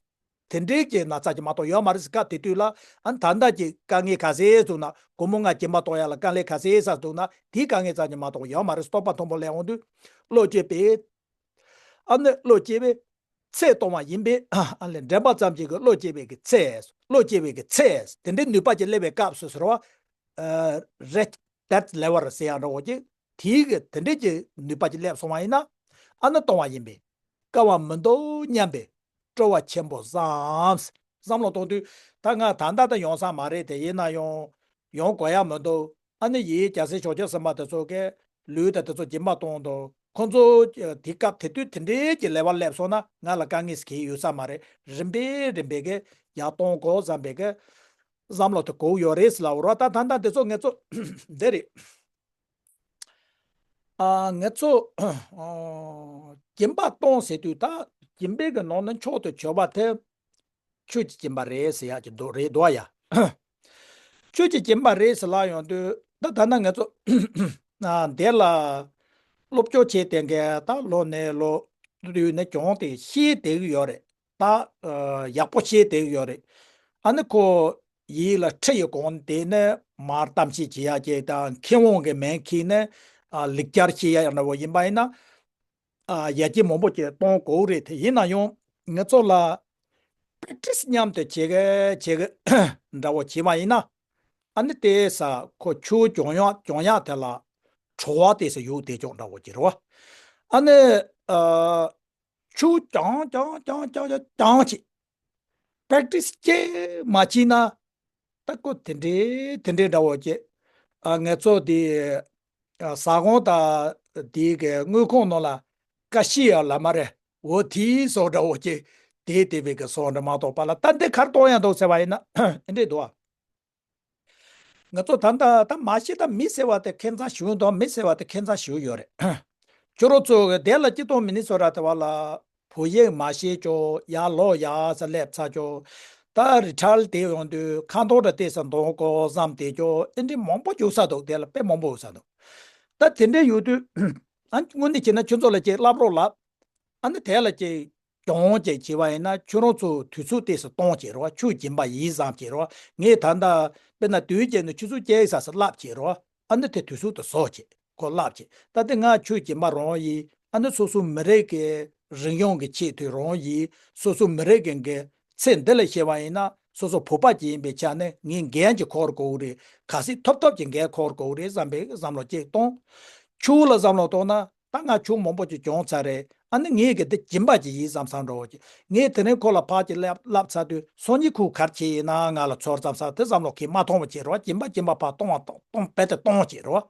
དེ་འདྲའི་གི་ན་ཚ་ཅིག་མ་གཏོགས་ཡོད་མ་རེད། སྐབས་དེ་དུས་ལ་ཨ་ནི་ད་ལྟ་གི་དཀའ་ངལ་ག་ཚད་འདུག་ན། སྒོར་མོ་ལྔ་སྦྱིན་པ་གཏོང་ཡག་ལ་དཀའ་ངལ་ག་ཚད་ས་འདུག་ན། དེའི་དཀའ་ངལ་ཙམ་གྱིས་མ་གཏོགས་ཡོད་མ་རེད། རྟོགས་པ་མཐོན་པོ་སླེབས་འོང་དུས་བློ་སྐྱེས་པས། ཨ་ནི་བློ་སྐྱེས་པས་ཚེ་གཏོང་བ་ཡིན་པས། ཨ་ལས་དྲན་པ་ཙམ་གྱིས་ཀྱི་བློ་སྐྱེས་པའི་གི་ཚེ། བློ་སྐྱེས་པའི་གི་ཚེ་དེ་འདྲའི་ནུས་པ་ཅིག་སླེབས་པའི་སྐབས་སུ་ཟེར་བ། རེད་དེ་ལེ་བར་ཟེར་ཡག་འདྲ་བོ་ཅིག་དེའི་གི་དེ་འདྲའི་གི་ནུས་པ་ཅིག་སླེབས་སོང་བ་ཡིན་ན། ཨ་ནི་གཏོང་བ་ཡིན་པས། དཀའ་བ་མི་འདུག་སྙམ་པའི་སྤྲོ་བ་ཆེན་པོ་བསམ། བསམ་བློ་གཏོང་དུས་ད་ང་ད་ལྟ་ད་ཡོང་ས་མ་རེད། དེ་ཡིན་ན་ཡང་ཡོང་དགོས་ཡག་མི་འདུག་ཨ་ནི་ཡིན་རྒྱལ་སྲས་ཆོས་རྒྱལ་སེམས་དཔའ་དེ་ཚོ་གིས་ལུས་དང་དེ་ཚོ་སྦྱིན་པ་གཏོང་འདུག་ཁོང་ཚོ་དེ་སྐབས་དེ་དུས་དེ་འདྲའི་གི་ལེ་བ་སླེབས་སོང་ན་ང་ལ་དཀའ་ངལ་ཟེར་གྱི་ཡོད་ས་མ་རེད། རིམ་པས་རིམ་པས་གི་ཡར་གཏོང་དགོས་བསམ་པའི་གི་བསམ་བློ་དེ་གོ་ཡོད་རེད་ཟེར་ལབ་རོགས། ད་ད་ལྟ་དེ་ཚོ་ངེད་ཚོ་འདི་རེད། ཨ་ངེད་ཚོ་ཨ་སྦྱིན་པ་གཏོང་ཟེར་དུས་ད་སྦྱིན་པའི་གི་ནང་ནས་མཆོག་ཏུ་གྱུར་པ་དེ་ཆོས་ཀྱི་སྦྱིན་པ་རེད་ཟེར་ཡག་གི་འདུག་རེད་འདུག་ཡ། ཆོས་ཀྱི་སྦྱིན་པ་རེད་ཟེར་ལབ་ཡོང་དུས་ད་ད་ལྟ་ངེད་ཚོ་ ཨ་འདི་ལ་སློབ་སྦྱོང་བྱས་ཏེ་འགའ་ད་ལོ་ནས་ལོ་དུས་ནས་གྱོང་དེ་ཤེས་བསྡད་ཀྱི་ཡོད་རེད། ད་ཨ་ཡག་པོ་ཤེས་བསྡད་ཀྱི་ཡོད་རེད། ཨ་ནི་ཁོ་ཡིད་ལ་ཁྲི་ཡི་གོང་དེ་ནས་མར་གཏམ་བཤད་བྱེད་ཡག་གི་དང་མཁས་དབང་གི་མིང་འཁྱེར་ནས་ཨ་ལེགས་སྦྱར་བཤད་ཡག་འདྲ་བོ་ཡིན་པ་ཡིན་ན། ཨ་ཡར་རྒྱས་མང་པོ་ཅིག་གཏོང་དགོས་རེད་དེ། ཡིན་ན་ཡང་ང་ཚོ་ལ་པེག་ཊི་སི་མཉམ་དུ་བྱེད་གི་བྱེད་གི་འདྲ་བོ་བྱེད་པ་ཡིན་ན། ཨ་ནི་དེ་ས་ཁོ་ཆུ་གྱོང་ཡག་གྱོང་ཡག་དེ་ལ་བྲོ་བ་དེ་ས་ཡོད་དེ་ཅོག་འདྲ་བོ་ཅིག་རེད་བ། ཨ་ནི་ཨ་ཆུ་རྐྱང་རྐྱང་རྐྱང་རྐྱང་རྐྱང་བྱེད། པེག་ཊི་སི་ཅིག་མ་བྱས་ན། ད་ཁོ་དེ་འདྲའི་དེ་འདྲའི་འདྲ་བོ་ཅིག་ཨ་ངལ་རྩོལ་དེ་ཨ་ཟ་ཁང་དང་དེའི་གི་དངུལ་ཁང་ནང་ལ་ཀ་ཤི་ཡ་ལ་མ་རེད། འོ་དེའི་སོགས་འདྲ་བོ་ཅིག་དེ་དེ་བའི་གི་སོགས་འདྲ་མ་གཏོགས་པ་ལ་ད་འདི་གར་གཏོང་ཡ་འདུག་ཟེར་བ་ཡིན་ན་ཨེ་འདྲས་འདུག་ཨ། ང་ཚོ་ད་ལྟ་ད་མ་གཞི་ད་མི་ཟེར་བ་དེ་ཁེ་མཚང་ཞེ་པོ་འདུག་མི་ཟེར་བ་དེ་ཁེ་མཚང་ཞེ་པོ་ཡོད་རེད། ཁྱོད་རང་ཚོ་གི་དེ་ལ་སྤྱི་ཚོགས་མི་ནི་སོ་ར་དེ་བ་ལ་བོད་ཡིག་མ་ཤེས་ཅོག་ཡར་ལོག་ཡར་ས་སླེབས་ཚར་ཅོག་ད་རི་ཁྲལ་དེ་ཡོང་དུས་ཁ་འཐོར་ར་བལྟས་ས་འདོང་གོ་བསམ་དེ་ཅོག་ཨེ་འདྲི་མང་པོ་འཇུག་ས་འདུག་དེ་ལ་དཔེ་མང་པོ་ཡོད་ས་འདུག་ད་དེ་འདྲའི་ཡོད་དུས་ཨ་དངོས་གནས་བྱས་ན་ཁྱོད་ཚོ་ལ་ཅིག་བསླབ་རོགས་ལབ། ཨ་ནི་དེ་ལ་ཅིག་གྱོང་ཅིག་བྱས་པ་ཡིན་ན་ཁྱོད་རང་ཚོ་དུས་ཚོད་དེ་སུ་གཏོང་བྱེད་རོགས། ཆུ་སྦྱིན་པ་ཡིན་བསམ་བྱེད་རོགས། ངས་ད་ལྟ་དཔེར་ན་དུས་རྒྱལ་ནས་ཆུ་ཚོད་བཅུ་ས་སུ་བསླབ་བྱེད་རོགས། ཨ་ནི་དེ་དུས་ཚོད་དུ་བཟོ་བྱེད་ཁོ་བསླབ་བྱེད། ད་ལྟ་ང་ཆུ་སྦྱིན་པ་རང་ཡིན། ཨ་ནི་སོ་སོ་མི་རིགས་ཀྱི་རིག་གཞུང་གི་ཆེད་དུ་རང་ཡིན། སོ་སོ་མི་རིགས་ཀྱི་གི་ཚེ་འདི་ལ་བཤད་པ་ཡིན་ན་སོ་སོ་བོད་པ་ཅིག་ཡིན་པའི་ཆ་ནས་ངས་འགན་ཅིག་འཁུར་དགོས་རེད། ག་སྲིད་ཐོབ་ཐོབ་ཀྱི་འགན་འཁུར་དགོས་རེད་བསམ་པའི་བསམ་བློ་ཅིག་གཏོང་། ཆུ་ལ་བསམ་བློ་གཏོང་ན། ད་ང་ཆུ་མང་པོ་ཅིག་གྱོང་ཚར་རེད། ཨ་ནི་ངས་གི་འདི་སྦྱིན་པ་ཅིག་ཡིན་བསམ་བསམ་འགྲོ་བ་ཅིག་ངས་དེ་རིང་ཁོ་ལ་ཕར་ཅིག་བསླབ་བསླབ་ཚར་དུས་སང་ཉིན་ཁོས་ག་རེ་བྱེད་ཡིན་ན་ང་ལ་ཚོར་ཙམ་ས་དེ་བསམ་བློ་ཁེ་མ་གཏོང་བ་བྱེད་རོགས། སྦྱིན་པ་སྦྱིན་པ་ཕར་གཏོང་བ་གཏོང་གཏོང་བེད་དེ་གཏོང་བྱེད་རོགས།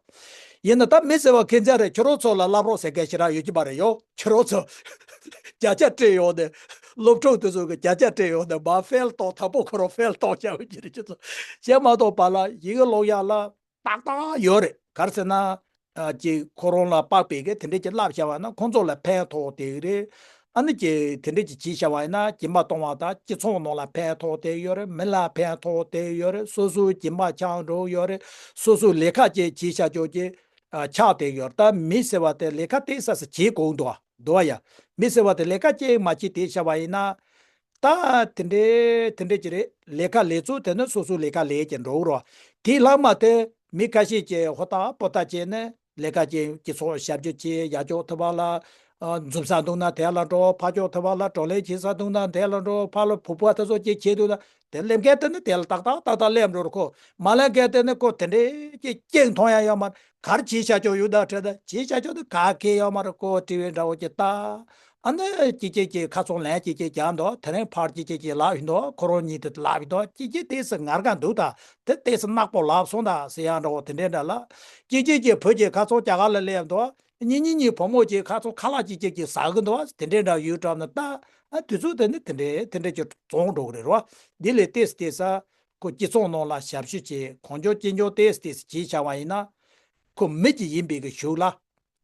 ཡིན་ན་ད་མི་ཟེར་བ་ཁེ་མཚར་རེད། ཁྱོད་རང་ཚོ་ལ་བསླབ་རོགས་ཟེར་མཁན་ཞིག་རང་ཡོད་ཀྱི་མ་རེད་ཡོ། ཁྱོད་རང་ཚོ་བརྒྱ་ཆ་སྤྲད་ཡོང་ནས་སློབ་ཕྲུག་དེ་ཚོ་གི་བརྒྱ་ཆ་སྤྲད་ཡོང་ནས་མ་ཕེལ་གཏོང་དང་པོ་ཁོ་རང་ཕེལ་གཏོང་བྱ་བའི་ཀྱི་རེད། ཁྱོད་ཚོ་བྱས་མ་གཏོགས་པ་ལ་ཡི་གེ་ཀློག་ཡག་ལ། ཏག་ཏག་ཡོད་རེད། ག་རེ་ཟེར་ན། ཨ་ཅིག་ཁོ་རང་ལ་དཔག་པའི་གི་དེ་འདྲས་ཀྱི་བསླབ་བྱ་བ་ན་ཁོང་ཚོ་ལ་ཕན་ཐོགས་དེ་རེད། ཨ་ནི་ཅིག་དེ་འདྲས་ཀྱི་བྱས་བྱ་བ་ཡིན་ན་སྦྱིན་པ་གཏོང་བ་དང་སྤྱི་ཚོགས་ནང་ལ་ཕན་ཐོགས་དེ་ཡོད་རེད། མི་ལ་ཕན་ཐོགས་དེ་ཡོད་རེད། སོ་སོའི་སྦྱིན་པ་ཆགས་འགྲོ་ཡོད་རེད། སོ་སོའི་ལས་ཀ་ཅིག་བྱས་བྱ་ཆོག་ཅིག་ཨ་ཆགས་དེ་ཡོད་རེད། ད་མི་ཟེར་བ་དེ་ལས་ཀ་དེ་ས་ས་བྱེད་དགོས་འདུག་ཨ། འདུག་བ་ཡ། མི་ཟེར་བ་དེ་ལས་ཀ་ཅིག་མ་བྱེད་དེ་བྱ་བ་ཡིན་ན། ད་དེ་འདྲའི་དེ་འདྲའི་ཅིག་རེད། ལས་ཀ་ལས་ཚུལ་དེ་ནི་སོ་སོའི་ལས་ཀ་ལས་ཀྱི་འགྲོ་རོགས། དེའི་ལྷག་མ་དེ་མི་ཁ་ཤས་ཀྱིས་ཧོ་ཏ་པོ་ཏ་བྱས་ནས་ལས་ཀ་ཅིག་སྤྱི་ཚོགས་ཞབས་ཞུ་བྱས། ཡར་ཕྱོགས་ཐུབ་པ་ལ་ཨ་འཛོམས་ས་འདུག་ན་དེ་ལ་འགྲོ། ཕར་ཕྱོགས་ཐུབ་པ་ལ་བགྲོ་གླེང་བྱེད་ས་འདུག་ན་དེ་ལ་འགྲོ། ཕར་ལ་བུ་ཕ་དེ་ཚོ་ཅིག་བྱེད་འདུག་ན་དེ་སླེབས་མཁན་དེ་ནི་དེ་ལ་ཏག་ཏག་ཏག་ཏག་སླེབས་འགྲོ་རོགས། ཁོ་མ་སླེབས་མཁན་དེ་ནི་ཁོ་དེ་འདྲའི་ཅིག་སྐྱེངས་མཐོང་ཡ་ཡོད་མ་རེད། ག་རེ་བྱས་བྱ་ཆོག་ཡོད་ད་དྲན་ད་བྱས་བྱ་ཆོག་དེ་ག་གེ་ཡོད་མ་རེད། ཀོ་ཀྲི་བའི་འདྲ་བོ་ཅིག་ལྟ། ཨ་ནི་ཅི་ཅི་ཅི་ཁ་ཚོང་ལན་ཅི་ཅི་རྒྱག་འདུག་དེ་རིང་ཕར་ཅི་ཅི་ཅི་ལབ་ཡིན་འདུག་ཁོ་རང་གཉིས་དེ་ལབ་ཡིན་འདུག་ཅི་ཅི་ཏོག་ཙམ་ངར་ག་འདུག་ད་དེ་ཏོག་ཙམ་ནག་པོ་ལབ་སོང་ད་ཟེར་ཡ་འདྲ་བོ་དེ་འདྲའི་འདྲ་ལ། ཅི་ཅི་ཅི་བུ་ཅིག་ཁ་ཚོང་རྒྱ་གར་ལ་སླེབས་འདུག་གཉིས་གཉིས་གཉིས་བུ་མོ་ཅིག་ཁ་ཚོང་ཁ་ལག་ཅི་ཅི་ཅི་ཟ་གི་འདུག་དེ་འདྲའི་འདྲ་ཡོད་གྲབས་ན་ད། ཨ་དུས་ཚོད་དེ་ནི་དེ་འདྲའི་དེ་འདྲའི་ཅིག་བཙོང་འགྲོ་གི་རེད་རོ། འདི་ལས་ཏོག་ཙམ་ཏོག་ཙམ། ཁོ་སྤྱི་ཚོགས་ནང་ལ་ཞབས་ཞུ་བྱེད། གང་བྱུང་ཅི་བྱུང་ཏོག་ཙམ་ཏོག་ཙམ་བྱེད་བྱ་བ་ཡིན་ན། ཁོ་མི་གཅིག་ཡིན་པའི་གི་གཞུག་ལ།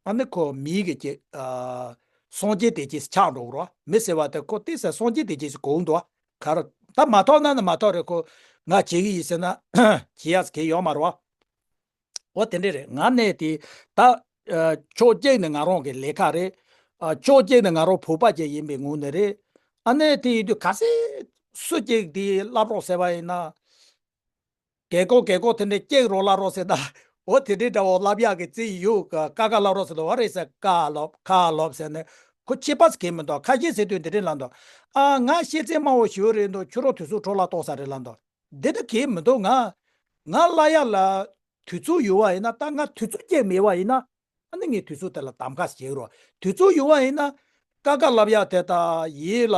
ཨ་ནི་ཁོ་མིའི་གི་ཅིག་ཨ་སངས་རྒྱས་དེ་ཅིག་ཆགས་འགྲོ་གི་རོ། མི་ཟེར་བ་དེ་ཁོ་ཏོག་ཙམ་སངས་རྒྱས་དེ་ཅིག་གོ་འདུག་ག་རེ་ད་མ་ཐོག་ན་ནི་མ་ཐོག་རེད། ཁོ་ང་བྱེད་གི་ཡིན་ཟེར་ན་བྱེད་ཡག་གི་ཡོད་མ་རེད་བ། འོ་དེ་འདྲས་རེད། ང་གནས་དེ་ད་ཨ་ཕྱོགས་གཅིག་ནས་ང་རང་གི་ལས་ཀ་རེད། ཨ་ཕྱོགས་གཅིག་ནས་ང་རང་བོད་པ་ཅིག་ཡིན་པའི་ངོས་ནས་རེད། ཨ་ནི་དེ་ཡིན་དུས་གལ་སྲིད་སུ་གཅིག་དེ་བསླབ་རོགས་ཟེར་བ་ཡིན་ན། རྒན་གོག་རྒན་གོག་དེ་འདྲས་གཅིག་རོགས་བསླབ་རོགས་ཟེར་ན། འོ་དེ་འདྲས་འདྲ་བོ་བསླབ་ཡག་གི་རྩིས་ཡོད་ག་ཀ་ཀ་བསླབ་རོགས་ཟེར་དུས་འོ་རེད་ཟེར། ཀ་ལབ་ཁ་ལབ་ཟེར་ནས་ཁོ་ཁྱད་པར་གང་མི་འདུག་ཁ་ཤས་ཟེར་དུས་འདི་འདྲས་ལབ་འདུག་ཨ་ང་ཤེས་ཚད་དམའ་བོ་ཞིག་རེད་འདུག་ཁྱོད་རང་དུས་ཚོད་འཕྲོ་བརླག་གཏོང་ས་རེད་ལབ་འདུག་འདི་འདྲ་གང་མི་འདུག་ང་ང་བསླབ་ཡག་ལ་དུས་ཚོད་ཡོད་པ་ཡིན་ན། ད་ང་དུས་ཚོད་ཅིག་མེད་པ་ཡིན་ན། ཨ་ནི་ངས་དུས་ཚོད་དེ་ལ་གདམ་ག་ཞིག་བྱེད་རོགས། དུས་ཚོད་ཡོད་པ་ཡིན་ན། ཀ་ཀ་བསླབ་ཡག་དེ་དང་ཡིད་ལ་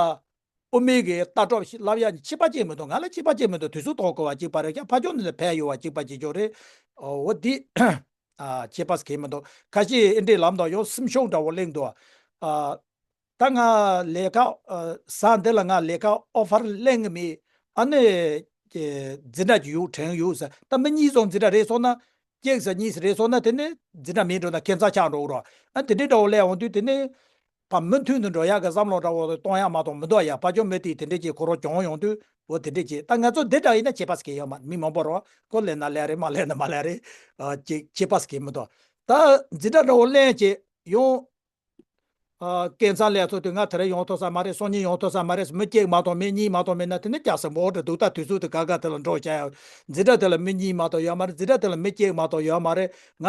དབུ་མའི་གི་ལྟ་གྲུབ་ཞིག་བསླབ་ཡག་གཉིས་ཁྱད་པར་ཅིག་མི་འདུག་ང་ལ་ཁྱད་པར་ཅིག་མི་འདུག་དུས་ཚོད་གཏོང་དགོས་པ་གཅིག་པ་རེད་ཀྱང་ཕ་ཕྱོགས་ནས་ལ་ཕན་ཡོད་པ་གཅིག་པ་གཅིག་ཆོག་རེད། འོ་འདི་ཨ་ཁྱད་པར་གང་མི་འདུག་ཁ་ཤས་ཨེ་འདྲས་ལབ་འདུག་ཡང་སེམས་ཤུགས་འདྲ་བོ་གླེང་འདུག་ཨ། ད་ང་ལས་ཀ་ཨ་ཟ་འདི་ལ་ང་ལས་ཀ་ཨོ་ཕར་གླེང་གི་མེད། ཨ་ནི་ཀྱི་འཛིན་གྲྭ་གྱི་ཡོད་དྲན་ཡོད་ཟེར། ད་མི་གཉིས་ཙམ་འཛིན་གྲྭ་རེད་སོང་ན། གཅིག་ཟེར་གཉིས་ཟེར་རེད་སོང་ན་དེ་ནི་འཛིན་གྲྭ་མེད་འགྲོ་ན་ཁྱད་མཚར་ཆགས་འགྲོ་གི་རོ། ཨ་དེ་འདྲའི་འདྲ་བོ་སླེབས་འོང་དུས་དེ་ནི་ཕར་མུ་མཐུད་དུ་འགྲོ་ཡག་གི་བསམ་བློ་འདྲ་བོ་གཏོང་ཡག་མ་གཏོགས་མི་འདུག་ཡ། ཕ་ཆོས་མི་དེ་དེ་འདྲས་ཀྱི་ཁོ་རང་གྱོང་ཡོང་དུས་འོ་དེ་འདྲས་ཀྱི་ད་ང་ཚོ་འདི་འདྲ་ཡིན་ན་ཁྱད་པར་གང་ཡོད་མ་རེད། མི་མང་པོ་རོ་ཁོ་ལས་ན་ལས་རེད་མ་ལས་ན་མ་ལས་རེད། ཨ་ཅིག་ཁྱད་པར་གང་མི་འདུག་ད་འཛིན་གྲྭ་འདྲ་བོ་ལེན་བྱས་ཡོང་། ཨ། སྐལ་བཟང་ལགས་ཚོ་དུས་ང་དེ་རིང་ཡོང་ཐུབ་ས་མ་རེད། སང་ཉིན་ཡོང་ཐུབ་ས་མ་རེད། མི་གཅིག་མ་གཏོགས་མི་གཉིས་མ་གཏོགས་མེད་ན་དེ་ནི་སྐྱག་ཟ་འབོར་འདྲ་འདུག་ད་དུས་ཚོད་དེ་ག་ག་དེ་ལ་འགྲོ་བྱ་ཡ། འཛིན་གྲྭ་དེ་ལ་མི་གཉིས་མ་གཏོགས་ཡོད་མ་རེད། འཛིན་གྲྭ་དེ་ལ་མི་གཅིག་མ་གཏོགས་ཡོད་མ་རེད། ང་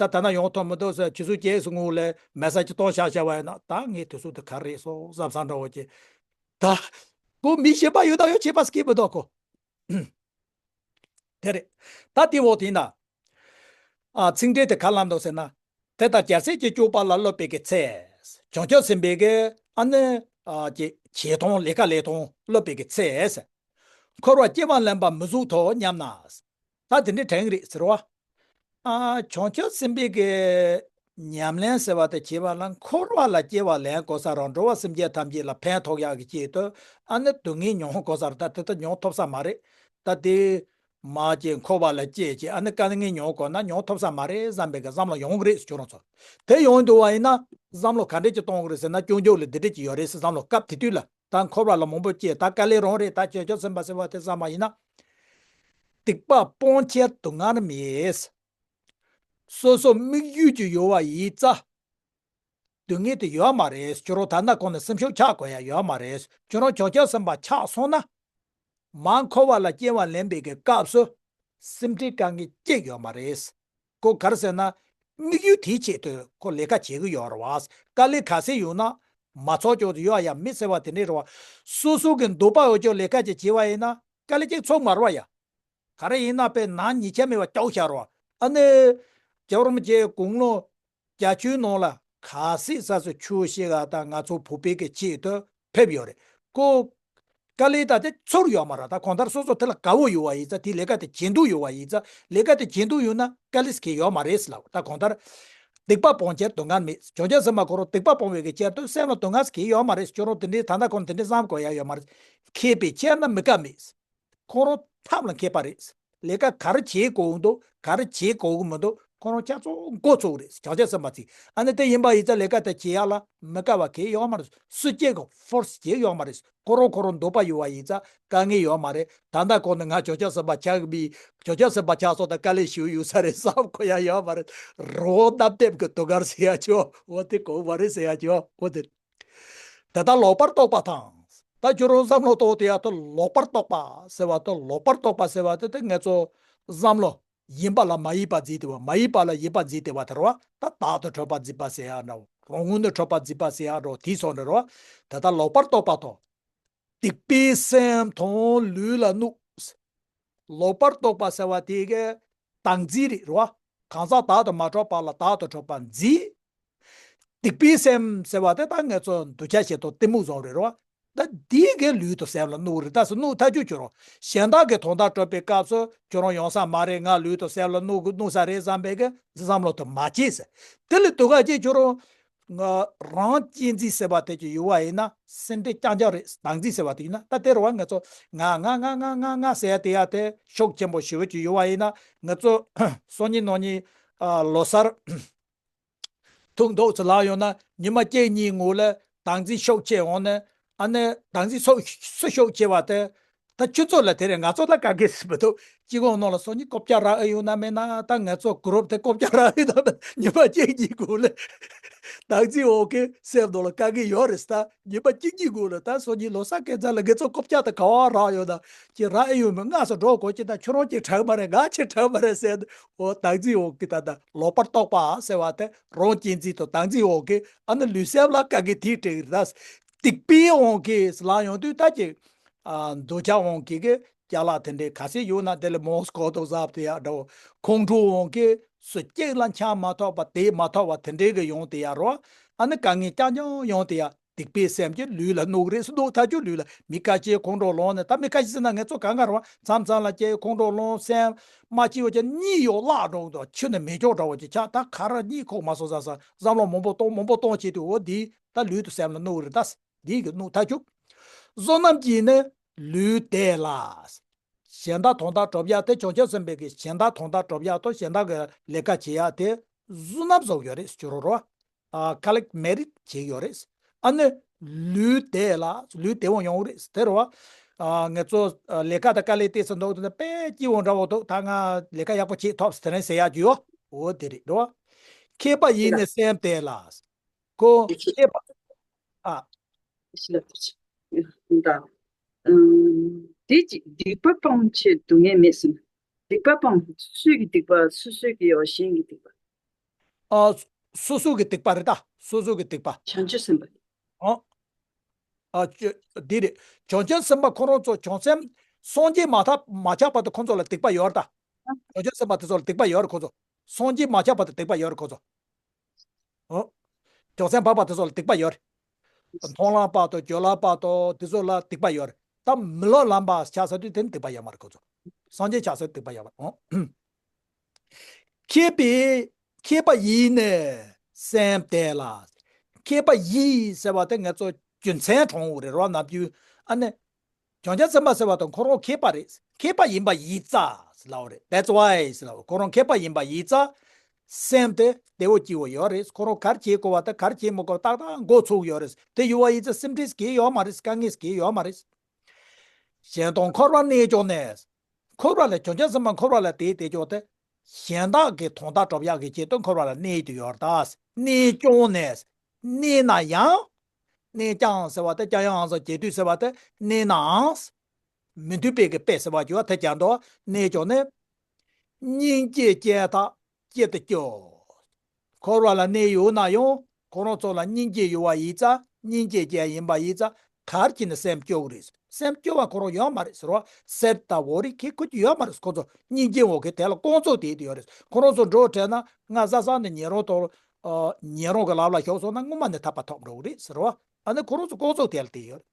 ད་ད་ན་ཡོང་ཐུབ་མི་འདུག་ཟེར་ཆུ་ཚོད་བརྒྱད་སྔོན་ལ་མེ་སེ་ཇི་གཏོང་བཞག་བཞག་པ་ཡིན་ན། ད་ངས་དུས་ཚོད་དེ་ག་རེད་སོ་བསམ་བསམ་འདྲ་བོ་ཅིག་ད་ཁོ་མི་གཞན་པ་ཡོད་ད་ཡོད་བྱེད་པ་སྐྱིད་པོ་འདུག་ཁོ། དེ་རེད། ད་དེ་འོག་དེ་ན། ཨ། ཚིག་འགྲེལ་དེ་ག་ལ་འདུག་ཟེར་ན། དེ་ལྟར་རྒྱལ་སྲས་ཀྱི་སྤྱོད་པ་ལ་སློབ་པའི་གི་ཚེ། བྱང་ཆུབ་སེམས་དཔའི་གི་ཨ་ནི། ཨ། ཀྱི་བྱེད་སྟངས་ལས་ཀ་ལས་སྟངས་སློབ་པའི་གི་ཚེ། འཁོར་བར་སྐྱེ་བ་ལེན་པ་མི་བཟོད་དོ་སྙམ་ན། ད་དེ་འདྲའི་དྲན་གི་རེད་ཟེར་བ། ཨ། བྱང་ཆུབ་སེམས་དཔའི་གི་ཉམས་ལེན་ཟེར་བ་དེ་བྱེད་པ་ལ་འཁོར་བ་ལ་སྐྱེ་བ་ལེན་དགོས་ས་རང་འགྲོ་བ་སེམས་ཅན་ཐམས་ཅད་ལ་ཕན་ཐོགས་ཡག་གི་ཆེད་དུ་ཨ་ནི་སྡུག་བསྔལ་མྱོང་དགོས་ས་རེད། ད་དེ་ལྟར་མྱོང་ཐུབ་ས་མ་རེད། ད་དེ། མ་སྐྱེས་འཁོར་བ་ལ་སྐྱེས་ཀྱི་ཨ་ནི་དཀའ་ངལ་མྱོང་དགོས་ན་མྱོང་ཐུབ་ས་མ་རེད་བསམ་པའི་གི་བསམ་བློ་ཡོང་གི་རེད་ཁྱོད་རང་ཚོ། དེ་ཡོང་འདུག་བ་ཡིན་ན་བསམ་བློ་ག་འདྲས་ཀྱི་གཏོང་གི་རེད་ཟེར་ན། སྐྱོན་བརྗོད་ལ་འདི་འདྲས་ཀྱི་ཡོད་རེད་ཟེར་བསམ་བློ་སྐབས་དེ་དུས་ལ་ད་འཁོར་བ་ལ་མང་པོ་སྐྱེས། ད་དཀའ་ལས་རང་རེད། ད་བྱང་ཆུབ་སེམས་དཔའ་ཟེར་བ་དེ་བསམ་པ་ཡིན་ན། སྡིག་པ་སྤོང་བྱེད་སྡུག་བསྔལ་མེད། སོ་སོ་དམིགས་ཡུལ་གྱི་ཡོད་པ་ཡིན་ཙང་། སྡུག་བསྔལ་དེ་ཡོད་མ་རེད། ཁྱོད་རང་ད་ལྟ་གོང་ནས་སེམས་ཤུགས་ཆག་དགོས་ཡ་ཡོད་མ་རེད། ཁྱོད་རང་བྱང་ཆུབ་སེམས་དཔའ་ཆགས་སོང་ན། མར་འཁོར་བ་ལ་སྐྱེ་བ་ལེན་པའི་གི་སྐབས་སུ་སེམས་ཁྲལ་དཀའ་ངལ་གཅིག་ཡོད་མ་རེད། ཁོ་ག་རེ་ཟེར་ན། དམིགས་ཡུལ་དེའི་ཆེད་དུ་ཁོ་ལས་ཀ་བྱེད་གི་ཡོད་རེད་བ། དཀའ་ལས་ག་ཚད་ཡོད་ན་མ་ཚོར་ཅོག་ཏུ་ཡོད་ཡ་མི་ཟེར་བ་དེ་འདྲས་རེད་བ། སོ་སོ་གི་འདོད་པ་འོས་ཅོག་ལས་ཀ་ཅིག་བྱེད་པ་ཡིན་ན་དཀའ་ལས་གཅིག་ཚོར་མ་རེད་བ་ཡ། ག་རེ་ཡིན་ན་དཔེ་ནང་ཉིས་ཆ་མེད་པ་སྐྱོག་བཞག་རོགས། ཨ་ནི། རྒྱལ་བ་རིན་པོ་ཆེ་དགུང་ལོ་བརྒྱད་ཅུའི་ནང་ལ་ག་སྲིད་ས་སུ་ཆོས་བཤད་ག་དང་ང་ཚོ་བོད་པའི་གི་ཆེད་དུ་ཕེབས་ཡོད་རེད། ཁོ། དཀའ་ལས་ད་དེ་ཚོར་ཡོད་མ་རེད། ད་གང་ལྟར་སོ་སོ་དེ་ལ་དགའ་བོ་ཡོད་བ་ཡིན་ཙང་དེ་ལས་ཀ་དེ་བྱེད་འདོད་ཡོད་བ་ཡིན་ཙང་ལས་ཀ་དེ་བྱེད་འདོད་ཡོད་ན་དཀའ་ལས་སྐྱེ་ཡོད་མ་རེད་ལབ། ད་གང་ལྟར། སྡིག་པ་སྤོང་ཕྱིར་སྡུག་བསྔལ་མེད། བྱང་ཆུབ་སེམས་དཔའ་ཁོ་རང་སྡིག་པ་སྤོང་བའི་གི་ཕྱིར་དུ་སེམས་ལ་སྡུག་བསྔལ་སྐྱེ་ཡོད་མ་རེད། ཁྱོད་རང་དེ་འདྲའི་ད་ལྟ་ཁོང་དེ་འདྲའི་བསམ་དགོས་ཡ་ཡོད་མ་རེད། མཁས་པའི་ཕྱིར་ན་མི་དགའ་མེད། ཁོང་རང་ཐབས་ལ་མཁས་པ་རེད། ལས་ཀ་ག་རེ་བྱེད་དགོས་འདུག་ག་རེ་བྱེད་དགོས་ཀྱི་མི་འདུག་ཁོང་རང་ཆ་ཚང་མགོ་ཚོས་རེད། བྱང་ཆུབ་སེམས་དཔའ་ཚོས། ཨ་ནི་དེ་ཡིན་པ་ཡིན་ཙང་ལས་ཀ་དེ་བྱེད་ཡག་ལ་མི་དགའ་བ་གང་ཡང་ཡོད་མ་རེད། སུ་གཅིག་གིས་ཕོར་སི་བྱེད་ཡོད་མ་རེད། ཁོ་རང་ཁོ་རང་འདོད་པ་ཡོད་པ་ཡིན་ཙང་དཀའ་ངལ་ཡོད་མ་རེད། ད་ལྟ་གོང་ནས་ང་བྱང་ཆུབ་སེམས་དཔའ་ཆགས་ཀྱི་མིན། བྱང་ཆུབ་སེམས་དཔའ་ཆགས་སོང་ད་དཀའ་ལས་ཞེ་པོ་ཡོད་ས་རེད་བསམ་དགོས་ཡ་ཡོད་མ་རེད། རོགས་གནམ་དེབ་ཀྱི་དུང་དཀར་ཟེར་ཡ་ཅོ་འོ་དེ་གོ་བ་རེད་ཟེར་ཡ་ཅོ་འོ་དེ། དེ་ལྟར་ལོག་པར་རྟོག་པ་དང་། ད་ཁྱོད་རང་བསམ་བློ་གཏོང་དེ་ཡ་ད་ལོག་པར་རྟོག་པ་ཟེར་བ་ད་ལོག་པར་རྟོག་པ་ཟེར་བ་དེ་ད་ངེད་ཚོ་བསམ་བློ་ཡིན་པ་ལ་མ་ཡིན་པ་འཛིན་དེ་བ་མ་ཡིན་པ་ལ་ཡིན་པ་འཛིན་དེ་བ་དེ་རེད་བ། ད་བདག་ཏུ་གྲུབ་པ་འཛིན་པ་ཟེར་ཡ་འདྲ་བོ་རང་ངོས་ནས་གྲུབ་པ་འཛིན་པ་ཟེར་ཡ་འདྲ་བོ་དེ་སོགས་འདྲ་རེད་བ། དེ་ལྟར་ལོག་པར་རྟོག་པ་དང་། སྡིག་པའི་སེམས་དང་ལུས་ལ་གནོད། ལོག་པར་རྟོག་པ་ཟེར་བ་དེ་གའི་བདག་འཛིན་རེད་རོ། གང་ཟག་བདག་ཏུ་མ་གྲུབ་པ་ལ་བདག་ཏུ་གྲུབ་པ་འཛིན། སྡིག་པའི་སེམས་ཟེར་བ་དེ་ད་ངེད་ཚོ་འདོད་ཆགས་ཞེ་སྡང་གཏི་མུག་བཟོ་རེད་རོ། ད་འདི་གའི་ལུས་དང་སེམས་ལ་གནོད་རེད། ད་སུ་གནོད་ཐག་ཆོད་ཆོད་རོ། གཞན་དག་གིས་དོན་དག་སྒྲུབ་པའི་སྐབས་སུ་ཁྱོད་རང་ཡོང་ས་མ་རེད། ང་ལུས་དང་སེམས་ལ་གནོད་གནོད་ས་རེད་བསམ་པའི་གི་བསམ་བློ་དེ་མ་སྐྱེས་ཟེར། དེ་ལས་སྡུག་ག་ཅིག་ཁྱོད་རང་། ང་རང་གཅེས་འཛིན་ཟེར་བ་དེ་ཅིག་ཡོད་པ་ཡིན་ན་སེམས་ཁྲལ་རྐྱང་རྐྱང་རེད། བདག་འཛིན་ཟེར་བ་དེ་ཡིན་ན་ད་དེ་རེད་བ། ང་ཚོ་ང་ང་ང་ང་ང་ཟེར་ཡ་དེ་ཡ་དེ་ཤུགས་ཆེན་པོ་ཞེ་པོ་ཅིག་ཡོད་པ་ཡིན་ན་ང་ཚོ་སང་ཉིན་གནངས་ཉིན་ཨ་ལོ་གསར་ཐུག་མདོག་ཙམ་ལངས་ཡོང་ན་ཉི་མ་གཅིག་གཉིས་སྔོན་ལ་བདག་འཛིན་ཤུགས་ཆེ་འོང་ནས་ཨ་ནི་བདག་འཛིན་སུ་སུ་ཤུགས་ཆེ་བ་དེ། ད་ཁྱོད་ཚོ་ལ་དེ་རེད། ང་ཚོ་ལ་དཀའ་ངལ་ཞིག་མི་འདུག་སྤྱི་ཁོག་ནང་ལ་སང་ཉིན་རྐུབ་བཀྱག་རག་ཨེ་ཡོང་ན་མེད་ན། ད་ང་ཚོ་གུ་རུབ་དེ་རྐུབ་བཀྱག་རག་ཨེ་ཡོང་ན་མེད་ན། ཉི་མ་གཅིག་གཉིས་གོང་ལ་བདག་འཛིན་འོག་གི་སེམས་ནང་ལ་དཀའ་ངལ་ཡོད་རེད། ད་ཉི་མ་གཅིག་གཉིས་གོང་ལ་ད་སང་ཉིན་ལོ་གསར་སྐལ་བཟང་ལ་ང་ཚོ་རྐུབ་བཀྱག་དེ་ག་བ་རག་ཡོང་ན་ཅི་རག་ཨེ་ཡོང་མེད། སྔ་སོ་འགྲོ་དགོས་ཀྱི་ད་ཁྱོད་རང་ཅིག་དྲག་མ་རེད། ང་ཅིག་དྲག་མ་རེད་ཟེར་ནས་འོ་བདག་འཛིན་འོག་གི་ད་ད་ལོག་པར་རྟོག་པ་ཟེར་བ་དེ་རང་གཅེས་འཛིན་དང་བདག་འཛིན་འོག་གི་ཨ་ནི་ལུས་སེམས་ལ་དཀའ་ངལ་དེ་སྤྲད་གི་རེད། ད་སྡིག་པའི་དབང་གིས་ལངས་ཡོང་དུས་ད་ཅིག་ཨ། འདོད་ཆགས་དབང་གིས་གི་ཅ་ལག་དེ་འདྲའི་ག་ཚད་ཡོད་ན་དེ་ལ་མོས་གོ་ཏོ་ཟབ་དེ་ཡག་འདྲ་བོ། ཁོང་ཁྲོ་དབང་གིས་སུ་གཅིག་ལ་འཆམ་མ་ཐུབ་པ་དེ་མ་ཐུབ་པ་དེ་འདྲའི་གི་ཡོང་དེ་ཡག་རོ། ཨ་ནི་དཀའ་ངལ་རྐྱང་རྐྱང་ཡོང་དེ་ཡག་སྡིག་པའི་སེམས་ཀྱིས་ལུས་ལ་གནོད་རེས་སུ་གནོད་ཐག་ཆོད། ལུས་ལ་མི་ཁ་ཤས་ཁོང་ཁྲོ་ལངས་ནས་ད་མི་ཁ་ཤས་ཟེར་ན་ངས་ཚོ་གང་ག་རོ་མཚམས་མཚམས་ལ་སྐྱེ་ཁོང་ཁྲོ་ལངས་སེམས་མ་སྐྱིད་པ་ཅན་གཉིད་ཡོག་བརླག་འགྲོ་འདུག་ཆུ་ནས་མེ་སྒྱོགས་འདྲ་བོ་ཅིག་ཆགས། ད་ག་ར་གཉིད་ཁུག་མ་སོང་ས་ས་བསམ་བློ་མང་པོ་གཏོང་མང་པོ་གཏོང་བྱེད་དུས་འོ་འདི་ད་ལུས་དང་སེམས་ལ་གནོད་རེད་ད། འདི་གི་གནོད་ཐག་ཆོད། བསོད་ནམས་ཀྱིས་ནི་ལུས་བདེ་ལ། གཞན་དག་དོན་དག་སྒྲུབ་ཡག་དེ་བྱང་ཆུབ་སེམས་དཔའི་གི་གཞན་དག་དོན་དག་སྒྲུབ་ཡག་དང་གཞན་དག་གི་ལས་ཀ་བྱེད་ཡག་དེ་བསོད་ནམས་བཟོ་ཡོད་རེད་ཟེར་རོ། ཨ། ཁ་ལེགས་མེ་རིད་བྱེད་ཡོད་རེད། ཨ་ནི་ལུས་བདེ་ལ་ལུས་བདེ་བོ་ཡོང་གི་རེད་དེ་རོ། ཨ། ང་ཚོ་ལས་ཀ་དང་དཀའ་ལས་ཏོག་ཙམ་འདུག་དེ་དཔེ་སྐྱིད་པོ་འདྲ་བོ་འདུག་ད་ང་ལས་ཀ་ཡག་པོ་བྱེད་ཐུབ་ཟེར་དེ་རིང་ཟེར་ཡག་ཅིག་ཡོད། འོ་དེ་རེད་རོ། མཁས་པ་ཡིས་ནི་སེམས་དེ་ལ། ཁོ་དེ་ཅི་མཁས་པ། ཨ། ཤི་ལ་དུ་ཅི། ད། དེ་ཅི་སྡིག་པ་སྤང་ཕྱིར་སྡུག་བསྔལ་མེད་ཟེར་ན། སྡིག་པ་སྤང་། སོ་སོའི་གི་སྡིག་པ། སོ་སོའི་གི་ཡོ་གཞན་གྱི་སྡིག་པ། ཨ། སོ་སོ་གི་སྡིག་པ་རེད་ད། སོ་སོ་གི་སྡིག་པ། བྱང་ཆུབ་སེམས་དཔའ། ཨོ། ཨ། ཅོ། འདི་རེད། བྱང་ཆུབ་སེམས་དཔའ་ཁོ་རང་ཚོ་བྱང་སེམས་སངས་རྒྱས་མ་ཐག་མ་ཆགས་བར་དུ་ཁོ་ཚོ་ལ་སྡིག་པ་ཡོད་རེད་ད། བྱང་ཆུབ་སེམས་དཔའ་དེ་ཚོ་ལ་སྡིག་པ་ཡོད་རེད་ཁོ་ཚོ། སངས་རྒྱས་མ་ཆགས་བར་དུ་སྡིག་པ་ཡོད་རེད་ཁོ་ཚོ། ཨོ། ཅོག་ཙེ་འཕགས་པ་དེ་ཚོ་ལ་སྡིག་པ་ཡོད་རེད། མཐོང་ལམ་བར་དུ་སྦྱོར་ལམ་བར་དུ་དེ་ཚོ་ལ་སྡིག་པ་ཡོད་རེད། ད་མི་སློབ་ལམ་པ་ཆགས་ས་དུས་དེ་ནི་སྡིག་པ་ཡོད་མ་རེད་ཁོ་ཚོ། སངས་རྒྱས་ཆགས་ས་སྡིག་པ་ཡོད་མ་རེད། ཨོ། མཁས་པའི། མཁས་པ་ཡིས་ནི་སེམས་དེ་ལ། མཁས་པ་ཡིས་ཟེར་བ་དེ་ང་ཚོ་རྒྱུ་མཚན་དྲངས་ཡོད་རེད་རོ། ནམ་རྒྱུན་ཨ་ནི། བྱང་ཆུབ་སེམས་དཔའ་ཟེར་བ་དང་ཁོ་རང་མཁས་པ་རེད། མཁས་པ་ཡིན་པ་ཡིས་རྩ་ཟེར་ལབ་པ་རེད། That's why ཟེར་ལབ་པ། ཁོ་རང་མཁས་པ་ཡིན་པ་ཡིས་རྩ། སེམས་དེ་བདེ་བོ་སྐྱིད་བོ་ཡོད་རེད། ཁོ་རང་ག་རེ་བྱེད་དགོས་པ་དང་ག་རེ་བྱེད་མི་དགོས་པ་ཏག་ཏག་མགོ་ཚོས་ཡོད་རེད། དེ་ཡོད་པ་ཡིས་རྩ་སེམས་ཁྲལ་གང་ཡང་ཡོད་མ་རེད། དཀའ་ངལ་གང་ཡང་ཡོད་མ་རེད། གཞན་དོན་འཁོར་བར་གནས་ཀྱང་ནས། འཁོར་བ་ལ་བྱང་ཆུབ་སེམས་དཔའ་འཁོར་བ་ལ་དེའི་དེ་ཀྱང་དེ། གཞན་དག་གི་དོན་དག་སྒྲུབ་ཡག་གི་ཆེད་དུ་འཁོར་བ་ལ་གནས་ཏེ་ཡོད་རེད་ད། གནས་ཀྱང་ནས། གནས་ན་ཡང་། གནས་ཀྱང་ཟེར་བ་དེ་ཀྱང་ཡང་ཟེར་གྱེས་དུས་ཟེར་བ་དེ་གནས་ནའང་། མི་མཐུན་དཔེ་གི་དཔེ་ཟེར་བ་ཅིག་ཡོད་དེ་ཀྱང་དོ། གནས་ཀྱང་ནས། སྙིང་རྗེ་སྐྱེས་ཐག་ཅི་སྟེ་སྐྱོ། འཁོར་བ་ལ་གནས་ཡོད་ན་ཡང་ཁོ་རང་ཚོ་ལ་སྙིང་རྗེ་ཡོད་པ་ཡིན་ཙང་། སྙིང་རྗེ་ཅན་ཡིན་པ་ཡིན་ཙང་ག་རེ་བྱས་ནས་སེམས་སྐྱོ་གི་རེད། སེམས་སྐྱོ་བ་ཁོ་རང་ཡོད་མ་རེད་ཟེར་བ། སེར་དང་འོ་རིགས་ཁེ་ཁུ་ཅི་ཡོད་མ་རེད། ཁོ་ཚོ་སྙིང་རྗེ་བོ་གི་དེ་ལ་ལྐོག་ཚོད་དེ་དེ་ཡོད་རེད། ཁོ་རང་ཚོ་འགྲོ་བྲལ་ན་ང་ས་ས་ནས་ཉན་རང་དང་། ཨ། ཉན་རང་གི་ལམ་ལ་ཞུགས་སོང་ན་སྔོན་མ་ནས་ཐར་པ་ཐོབ་འགྲོ་གི་རེད་ཟེར་བ། ཨ་ནི་ཁོ་རང་ཚོ་ལྐོག་ཚོད་དེ་ལ་དེ་ཡོད་རེད།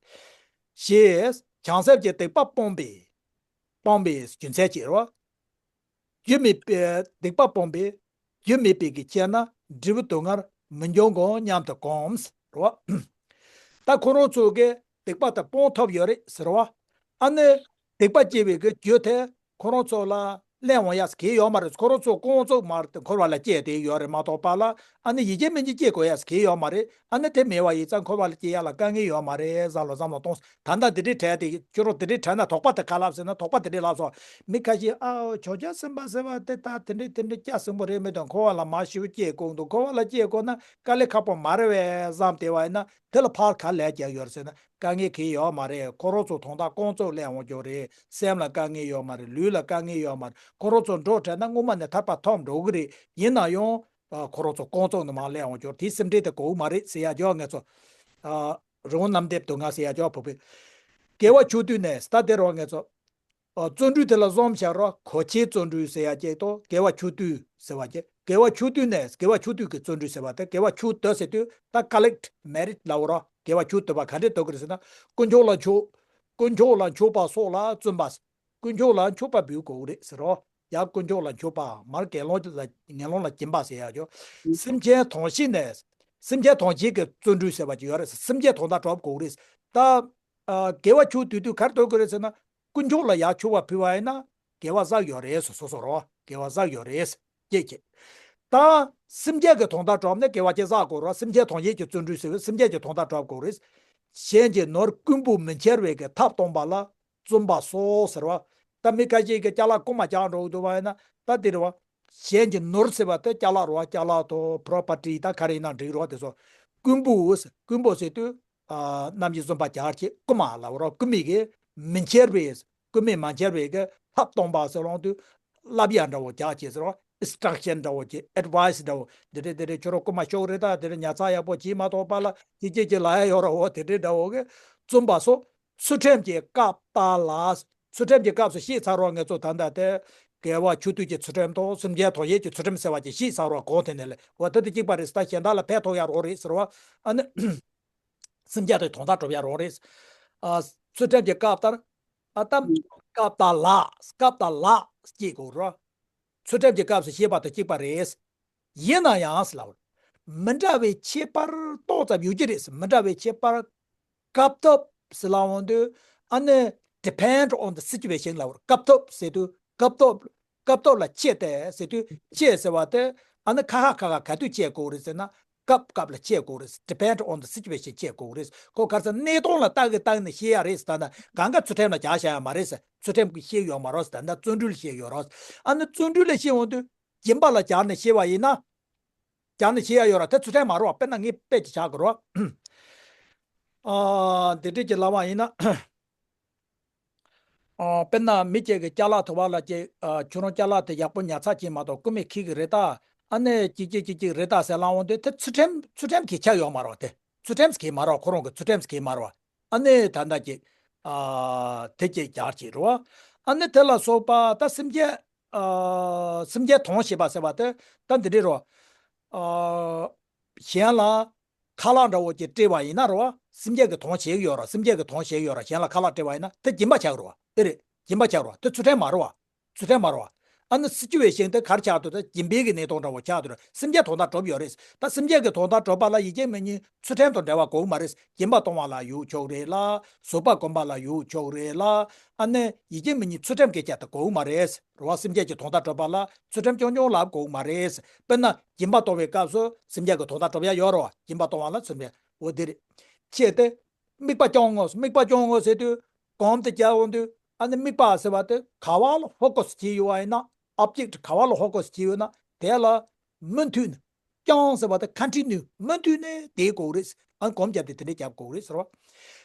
ཞེས་བྱང་སེམས་ཀྱི་སྡིག་པ་སྤོང་བའི། སྤོང་བའི་རྒྱུ་མཚན་བྱེད་རོ། རྒྱུ་མེད་པའི་སྡིག་པ་སྤོང་བའི། རྒྱུ་མེད་པའི་གི་ཕྱིར་ན་འབྲས་བུ་སྡུག་བསྔལ་མི་འབྱུང་ངོ་སྙམ་དུ་བསྒོམས་རོ། ད་ཁོ་རང་ཚོ་གི་སྡིག་པ་དེ་སྤོང་ཐུབ་ཡོད་རེད་ཟེར་བ། ཨ་ནི་སྡིག་པ་སྐྱེ་བའི་གི་རྒྱུ་དེ་ཁོ་རང་ཚོ་ལ་གླེང་འོང་ཡ་གང་ཡང་ཡོད་མ་རེད། ཁོ་རང་ཚོ་ལྐོག་ཚོད་མར་དེ་འཁོར་བ་ལ་སྐྱེས་དེ་ཡོད་རེད་མ་གཏོགས་པ་ལ། ཨ་ནི་ཡིད་ཆེས་མི་ཆེས་སྐྱེ་དགོས་ཡ་གང་ཡང་ཡོད་མ་རེད། ཨ་ནི་དེ་མེད་པ་ཡིན་ཙང་འཁོར་བ་ལ་སྐྱེ་ཡ་ལ་དཀའ་ངལ་ཡོད་མ་རེད་བསམ་བློ་བསམ་བློ་གཏོང་། ད་ལྟ་དེ་འདྲའི་དྲན་དེ་ཁྱོད་རང་དེ་འདྲའི་དྲན་ན་དོགས་པ་དེ་ག་ལབ་ཟེར་ན་དོགས་པ་དེ་འདྲའི་ལབ་སོང་། མི་ཁ་ཤས་ཨའོ་བྱང་ཆུབ་སེམས་དཔའ་ཟེར་བ་དེ་ད་དེ་འདྲའི་དེ་འདྲའི་སྐྱ་སེང་པོ་རེད། མི་དང་འཁོར་བ་ལ་མ་ཤི་བོ་སྐྱེ་དགོས་འདུག་འཁོར་བ་ལ་སྐྱེ་དགོས་ན་དཀའ་ལས་ཁག་པོ་མ་རེད་བས་བསམ་བསྡད་པ་ཡིན་ན་དེ་ལ་ཕར་ག་ལས་རྒྱག་ཡོད་རེད་ཟེར་ན་དཀའ་ངལ་གང་ཡང་ཡོད་མ་རེད། ཁོ་རང་ཚོ་དོན་དག་ལྐོག་ཚོད་གླེང་འོང་རྒྱུ་རེད། སེམས་ལ་དཀའ་ངལ་ཡོད་མ་རེད། ལུས་ལ་དཀའ་ངལ་ཡོད་མ་རེད། ཁོ་རང་ཚོ་འགྲོ་བྲལ་ན་སྔོན་མ་ནས་ཐར་པ་ཐོབ་འགྲོ་གི་རེད། ཡིན་ན་ཡང་། ཨ། ཁོ་རང་ཚོ་ལྐོག་ཚོད་ནས་མར་གླེང་འོང་རྒྱུ་དེ་སེམས་ཁྲལ་དེ་དགོས་མ་རེད་ཟེར་ཡ་ཅིག་ཡོད། ང་ཚོ། ཨ། རི་བོང་གནམ་རྡིབ་སྡུག་བསྔལ་ཟེར་ཡ་ཅིག་ཡོད་བུ་བུ། དགེ་བ་ཆོས་སྡུད་ནས་ད་དེ་རུ་ང་ཚོ། ཨ། བརྩོན་འགྲུས་དེ་ལ་བཟུང་བཞག་རོགས། གོ་ཆའི་བརྩོན་འགྲུས་ཟེར་ཡ་ཅིག་དང་དགེ་བ་ཆོས་སྡུད་ཟེར་བ་ཅིག་དགེ་བ་ཆོས་སྡུད་ནས་དགེ་བ་ཆོས་སྡུད་ཀྱི་བརྩོན་འགྲུས་ཟེར་བ་དེ་དགེ་བ་ཆོས་སྡུད་ཟེར་དུས་ད་ཀ་ལེག་མེ་རིཊ་ལབ་རོགས། དགེ་བ་ཆོས་སྡུད་པ་ག་འདྲས་སྡུད་ཀྱི་རེད་ཟེར་ན། དཀོན་མཆོག་ལ་མཆོད། དཀོན་མཆོག་ལ་མཆོད་པ་སོགས་ལ་བརྩོན་པ། དཀོན་མཆོག་ལ་མཆོད་པ་འབུལ་དགོས་རེད་ཟེར་རོ། ཡང་དཀོན་མཆོག་ལ་མཆོད་པ་མར་དགེ་སློང་ལ་དགེ་སློང་ལ་སྦྱིན་པ་ཟེར་ཡག་ཅོ། སེམས་ཅན་དོན་བྱེད་ནས། སེམས་ཅན་དོན་བྱེད་ཀྱི་བརྩོན་འགྲུས་ཟེར་བ་ཅིག་ཡོད་རེད། སེམས་ཅན་དོན་དག་སྒྲུབ་དགོས་རེད། ད། ཨ། དགེ་བ་ཆོས་སྡུད་དུས་ག་རེ་སྡུད་དགོས་རེད་ཟེར་ན། དཀོན་མཆོག་ལ་ཡང་མཆོད་པ་ཕུལ་བ་ཡིན་ན། དགེ་བ་བསགས་ཡོད་རེད་སོ་སོ་སོ་རོ། དགེ་བ་བསགས་ཡོད་རེད། ཅེས་བྱས། ད། སེམས་ཅན་གྱི་དོན་དག་སྒྲུབ་ནས་དགེ་བ་ཅིག་བསགས་དགོས་རོ། སེམས་ཅན་དོན་བྱེད་ཀྱི་བརྩོན་འགྲུས་ཟེར་བས་སེམས་ཅན་གྱི་དོན་དག་སྒྲུབ་དགོས་རེད། གཞན་གྱི་ནོར་རྐུན་པོ་མི་འཁྱེར་བའི་གི་ཐབས་སྟོང་པ་ལ། བརྩོན་པ་སོགས་ཟེར་བ། ད་མི་ཁ་ཤས་ཀྱིས་ཅ་ལག་རྐུན་མ་བརྒྱབ་འགྲོ་གི་འདུག་བ་ཡིན་ན་ད་དེ་རེད་བ། གཞན་གྱི་ནོར་ཟེར་བ་དེ་ཅ་ལག་རེད་བ། ཅ་ལག་དང་པོ་རོ་པར་ཊི་ད་ག་རེ་ཡིན་ན་འགྲིག་རེད་བ། དེ་ཚོ་རྐུན་པོ་ཟེར། རྐུན་པོ་ཟེར་དུས། ཨ། རྣམ་དབྱེ་བརྫུན་པ་རྒྱག་བྱེད་རྐུན་མ་ལབ་རོ། རྐུན་མའི་གི་མི་འཁྱེར་བའི། རྐུན་མས་མ་འཁྱེར་བའི་གི་ཐབས་སྟོང་པ་ཟེར་ལོང་དུས། བསླབ་ཡ་འདྲ་བོ་རྒྱག་བྱེད་ཟེར་བ། ཨིན་སི་ཊྲག་ཤན་འདྲ་བོ་བྱེད། ཨེཌ་ཝའི་སི་འདྲ་བོ། འདི་འདྲས་འདི་འདྲས་ཁྱོད་རང་རྐུན་མ་ཤོར་རེད། ད་འདི་འདྲས་ཉར་ཚགས་ཡག་པོ་བྱེད་མ་གཏོགས་པ་ལ་ཅི་ཅི་ཅི་ལབ་ཡ་ཡོད་རེད་བ། དེ་འདྲས་འདྲ་བོ་གི་བརྩོན་པ་སོགས། ཚུལ་ཁྲིམས་ཀྱི་བཀའ་ལྟར་ལ། ཚུལ་ཁྲིམས་ཀྱི་སྐབས་སུ་ཤེས་ཚར་བ་ང་ཚོ་ད་ལྟ་དེ། དགེ་བ་ཆོས་སྡུད་ཀྱི་ཚུལ་ཁྲིམས་དང་སེམས་ཅན་དོན་བྱེད་ཀྱི་ཚུལ་ཁྲིམས་ཟེར་བ་ཅིག་ཤེས་ཚར་བ་གོང་དེ་ནས་ལས་བ། ད་དེ་གཅིག་པ་རེད། ད་གཞན་དག་ལ་ཕན་ཐོགས་ཡ་རོགས་རེད་ཟེར་བ། ཨ་ནི། སེམས་ཅན་དེ་དོན་དག་སྒྲུབ་ཡ་རོགས་རེད། ཨ། ཚུལ་ཁྲིམས་ཀྱི་བཀའ་ལྟར། ཨ། ད། བཀའ་ལྟར་ལ། བཀའ་ལྟར་ལ་སྐྱེས་དགོས་རོ། ཚུལ་ཁྲིམས་ཀྱི་སྐབས་སུ་ཤེས་པ་དང་གཅིག་པ་རེད། ཡིན་ན་ཡང་ཟེར་ལབ། མི་འདྲ་བའི་ཁྱད་པར་ཏོག་ཙམ་ཡོད་ཀྱི་རེད། མི་འདྲ་བའི་ཁྱད་པར། སྐབས་ཐོབ་ཟེར་ལབ་འོང་དུས་ཨ་ནི། depend on the situation ལབ། སྐབས་ཐོབ་ཟེར་དུས་སྐབས་ཐོབ། སྐབས་ཐོབ་ལ་ཁྱད་དེ་ཟེར་དུས་ཁྱད་ཟེར་བ་དེ་ཨ་ནི་ཁ་ཁ་ཁ་ཁ་ག་དུས་ཁྱད་དགོས་རེད་ཟེར་ན། སྐབས་སྐབས་ལ་ཁྱད་དགོས་རེད། depend on the situation ཁྱད་དགོས་རེད། ཁོ་ག་རེ་ཟེར་གནས་སྟངས་ལ་ལྟ་གི་ལྟ་གི་ནས་ཤེས་ཡ་རེད་ཟེར། ད་ན་གང་ག་ཚུལ་ཁྲིམས་ལ་རྒྱག་བྱ་ཡ་མ་རེད་ཟེར། ཚུལ་ཁྲིམས་ཀྱི་ཤེས་ཡོད་མ་རོགས་ཟེར། ད་ན་བརྩོན་འགྲུས་ལ་ཤེས་ཡོད་རོགས། ཨ་ནི་བརྩོན་འགྲུས་ལ་ཤེས་འོང་དུས། སྦྱིན་པ་ལ་སྦྱར་ནས་བཤད་པ་ཡིན་ན། སྦྱར་ནས་བཤད་ཡ་ཡོད་ར། དེ་ཚུལ་ཁྲིམས་མ་རེད་བ། དཔེར་ན་ངས་དཔེ་ཅིག་བཞག་དགོས་རེད་བ། ཨ། དེ་འདྲས་ཀྱི་ལབ་པ་ཡིན་ན། ཨ། དཔེར་ན་མི་གཅིག་གིས་ཅ་ལག་དུ་བ་ལ་ཅིག་ཨ། ཁྱོད་རང་ཅ་ལག་དེ་ཡག་པོ་ཉར་ཚགས་བྱས་མ་གཏོགས་རྐུ་མས་ཁྱེར་གི་རེད་ད། ཨ་ནི་ཅིག་ཅིག་ཅིག་ཅིག་རེད་ད་ཟེར་ལབ་འོང་དུས། དེ་ཚུལ་ཁྲིམས་ཚུལ་ཁྲིམས་ཀྱི་ཆ་ཡོད་མ་རེད་བ། དེ་ཚུལ་ཁྲིམས་ཀྱི་མ་རེད་བ། ཁོ་རང་གི་ཚུལ་ཁྲིམས་ཀྱི་མ་རེད་བ། ཨ་ནི་ད་ལྟ་ཅིག་ཨ། དེ་ཅིག་སྦྱར་བྱས་རེད་བ། ཨ་ནི་དེ་ལ་སོགས་པ་ད་སེམས་ཅན། ཨ། སེམས་ཅན་དོན་བྱེད་པ་ཟེར་བ་དེ་ད་འདི་འདྲས་རེད་བ། ཨ། གཞན་ལ་ཁ་ལག་འདྲ་བོ་ཅིག་སྤྲད་པ་ཡིན་ན་རེད་བ། སེམས་ཅན་གྱི་དོན་བྱེད་ཀྱི་ཡོད་ར། སེམས་ཅན་གྱི་དོན་བྱེད་ཀྱི་ཡོད་ར། གཞན་ལ་ཁ་ལག་སྤྲད་པ་ཡིན་ན་དེ་སྦྱིན་པ་ཆགས་རེད་བ། དེ་རེད། སྦྱིན་པ་ཆགས་རེད་བ། དེ་ཚུལ་ཁྲིམས་མ་རེད་བ། ཚུལ་ཁྲིམས་མ་རེད་བ། ཨ་ནི་སྲིད་བྱུས་པའི་ཞིང་དེ་གར་ཆགས་འདུག་ད་སྦྱིན་པའི་གི་གནས་སྟངས་འདྲ་བོ་ཆགས་འདུག་ར། སེམས་ཅན་དོན་དག་སྒྲུབ་ཡོད་རེད། ད་སེམས་ཅན་གྱི་དོན་དག་སྒྲུབ་པ་ལ་ཡིད་ཆེས་མི་ཉན་ཚུལ་ཁྲིམས་དང་འབྲེལ་བ་དགོས་མ་རེད། སྦྱིན་པ་གཏོང་བ་ལ་ཡོད་ཆོག་རེད་ལ། བཟོད་པ་སྒོམ་པ་ལ་ཡོད་ཆོག་རེད་ལ། ཨ་ནི་ཡིད་ཆེས་མི་ཉན་ཚུལ་ཁྲིམས་སྐད་ཆ་དེ་དགོས་མ་རེད། རེད་བ། སེམས་ཅན་གྱི་དོན་དག་སྒྲུབ་པ་ལ་ཚུལ་ཁྲིམས་རྐྱང་རྐྱང་ལབ་དགོས་མ་རེད། དཔེར་ན་སྦྱིན་པ་གཏོང་བའི་སྐབས་སུ་སེམས་ཅན་གྱི་དོན་དག་སྒྲུབ་ཡ་ཡོད་རེད་བ། སྦྱིན་པ་གཏོང་བ་ལ་ཚུལ་ཁྲིམས། འོ་དེ་རེད། ཁྱེད་དེ། དམིགས་པ་རྐྱང་ངོ་། དམིགས་པ་རྐྱང་ངོ་ཟེར་དུས། གོམ་དེ་རྒྱག་འོང་དུས། ཨ་ནི་དམིགས་པ་ཟེར་བ་དེ་ག་བ་ལ་ཧྥོ་ཀ་སི་བྱས་ཡོད་པ་ཡིན་ན། ཨོབ་ཇེག་ག་བ་ལ་ཧྥོ་ཀ་སི་བྱས་ཡོད་ན་དེ་ལ་མུ་མཐུད་ནས། རྐྱང་ཟེར་བ་དེ་ཀོན་ཊི་ནིའུ། མུ་མཐུད་ནས་དེ་དགོས་རེད། ཨ་ནི་གོམ་རྒྱབ་དེ་དེ་འདྲས་རྒྱབ་དགོས་རེད་ཟེར་བ།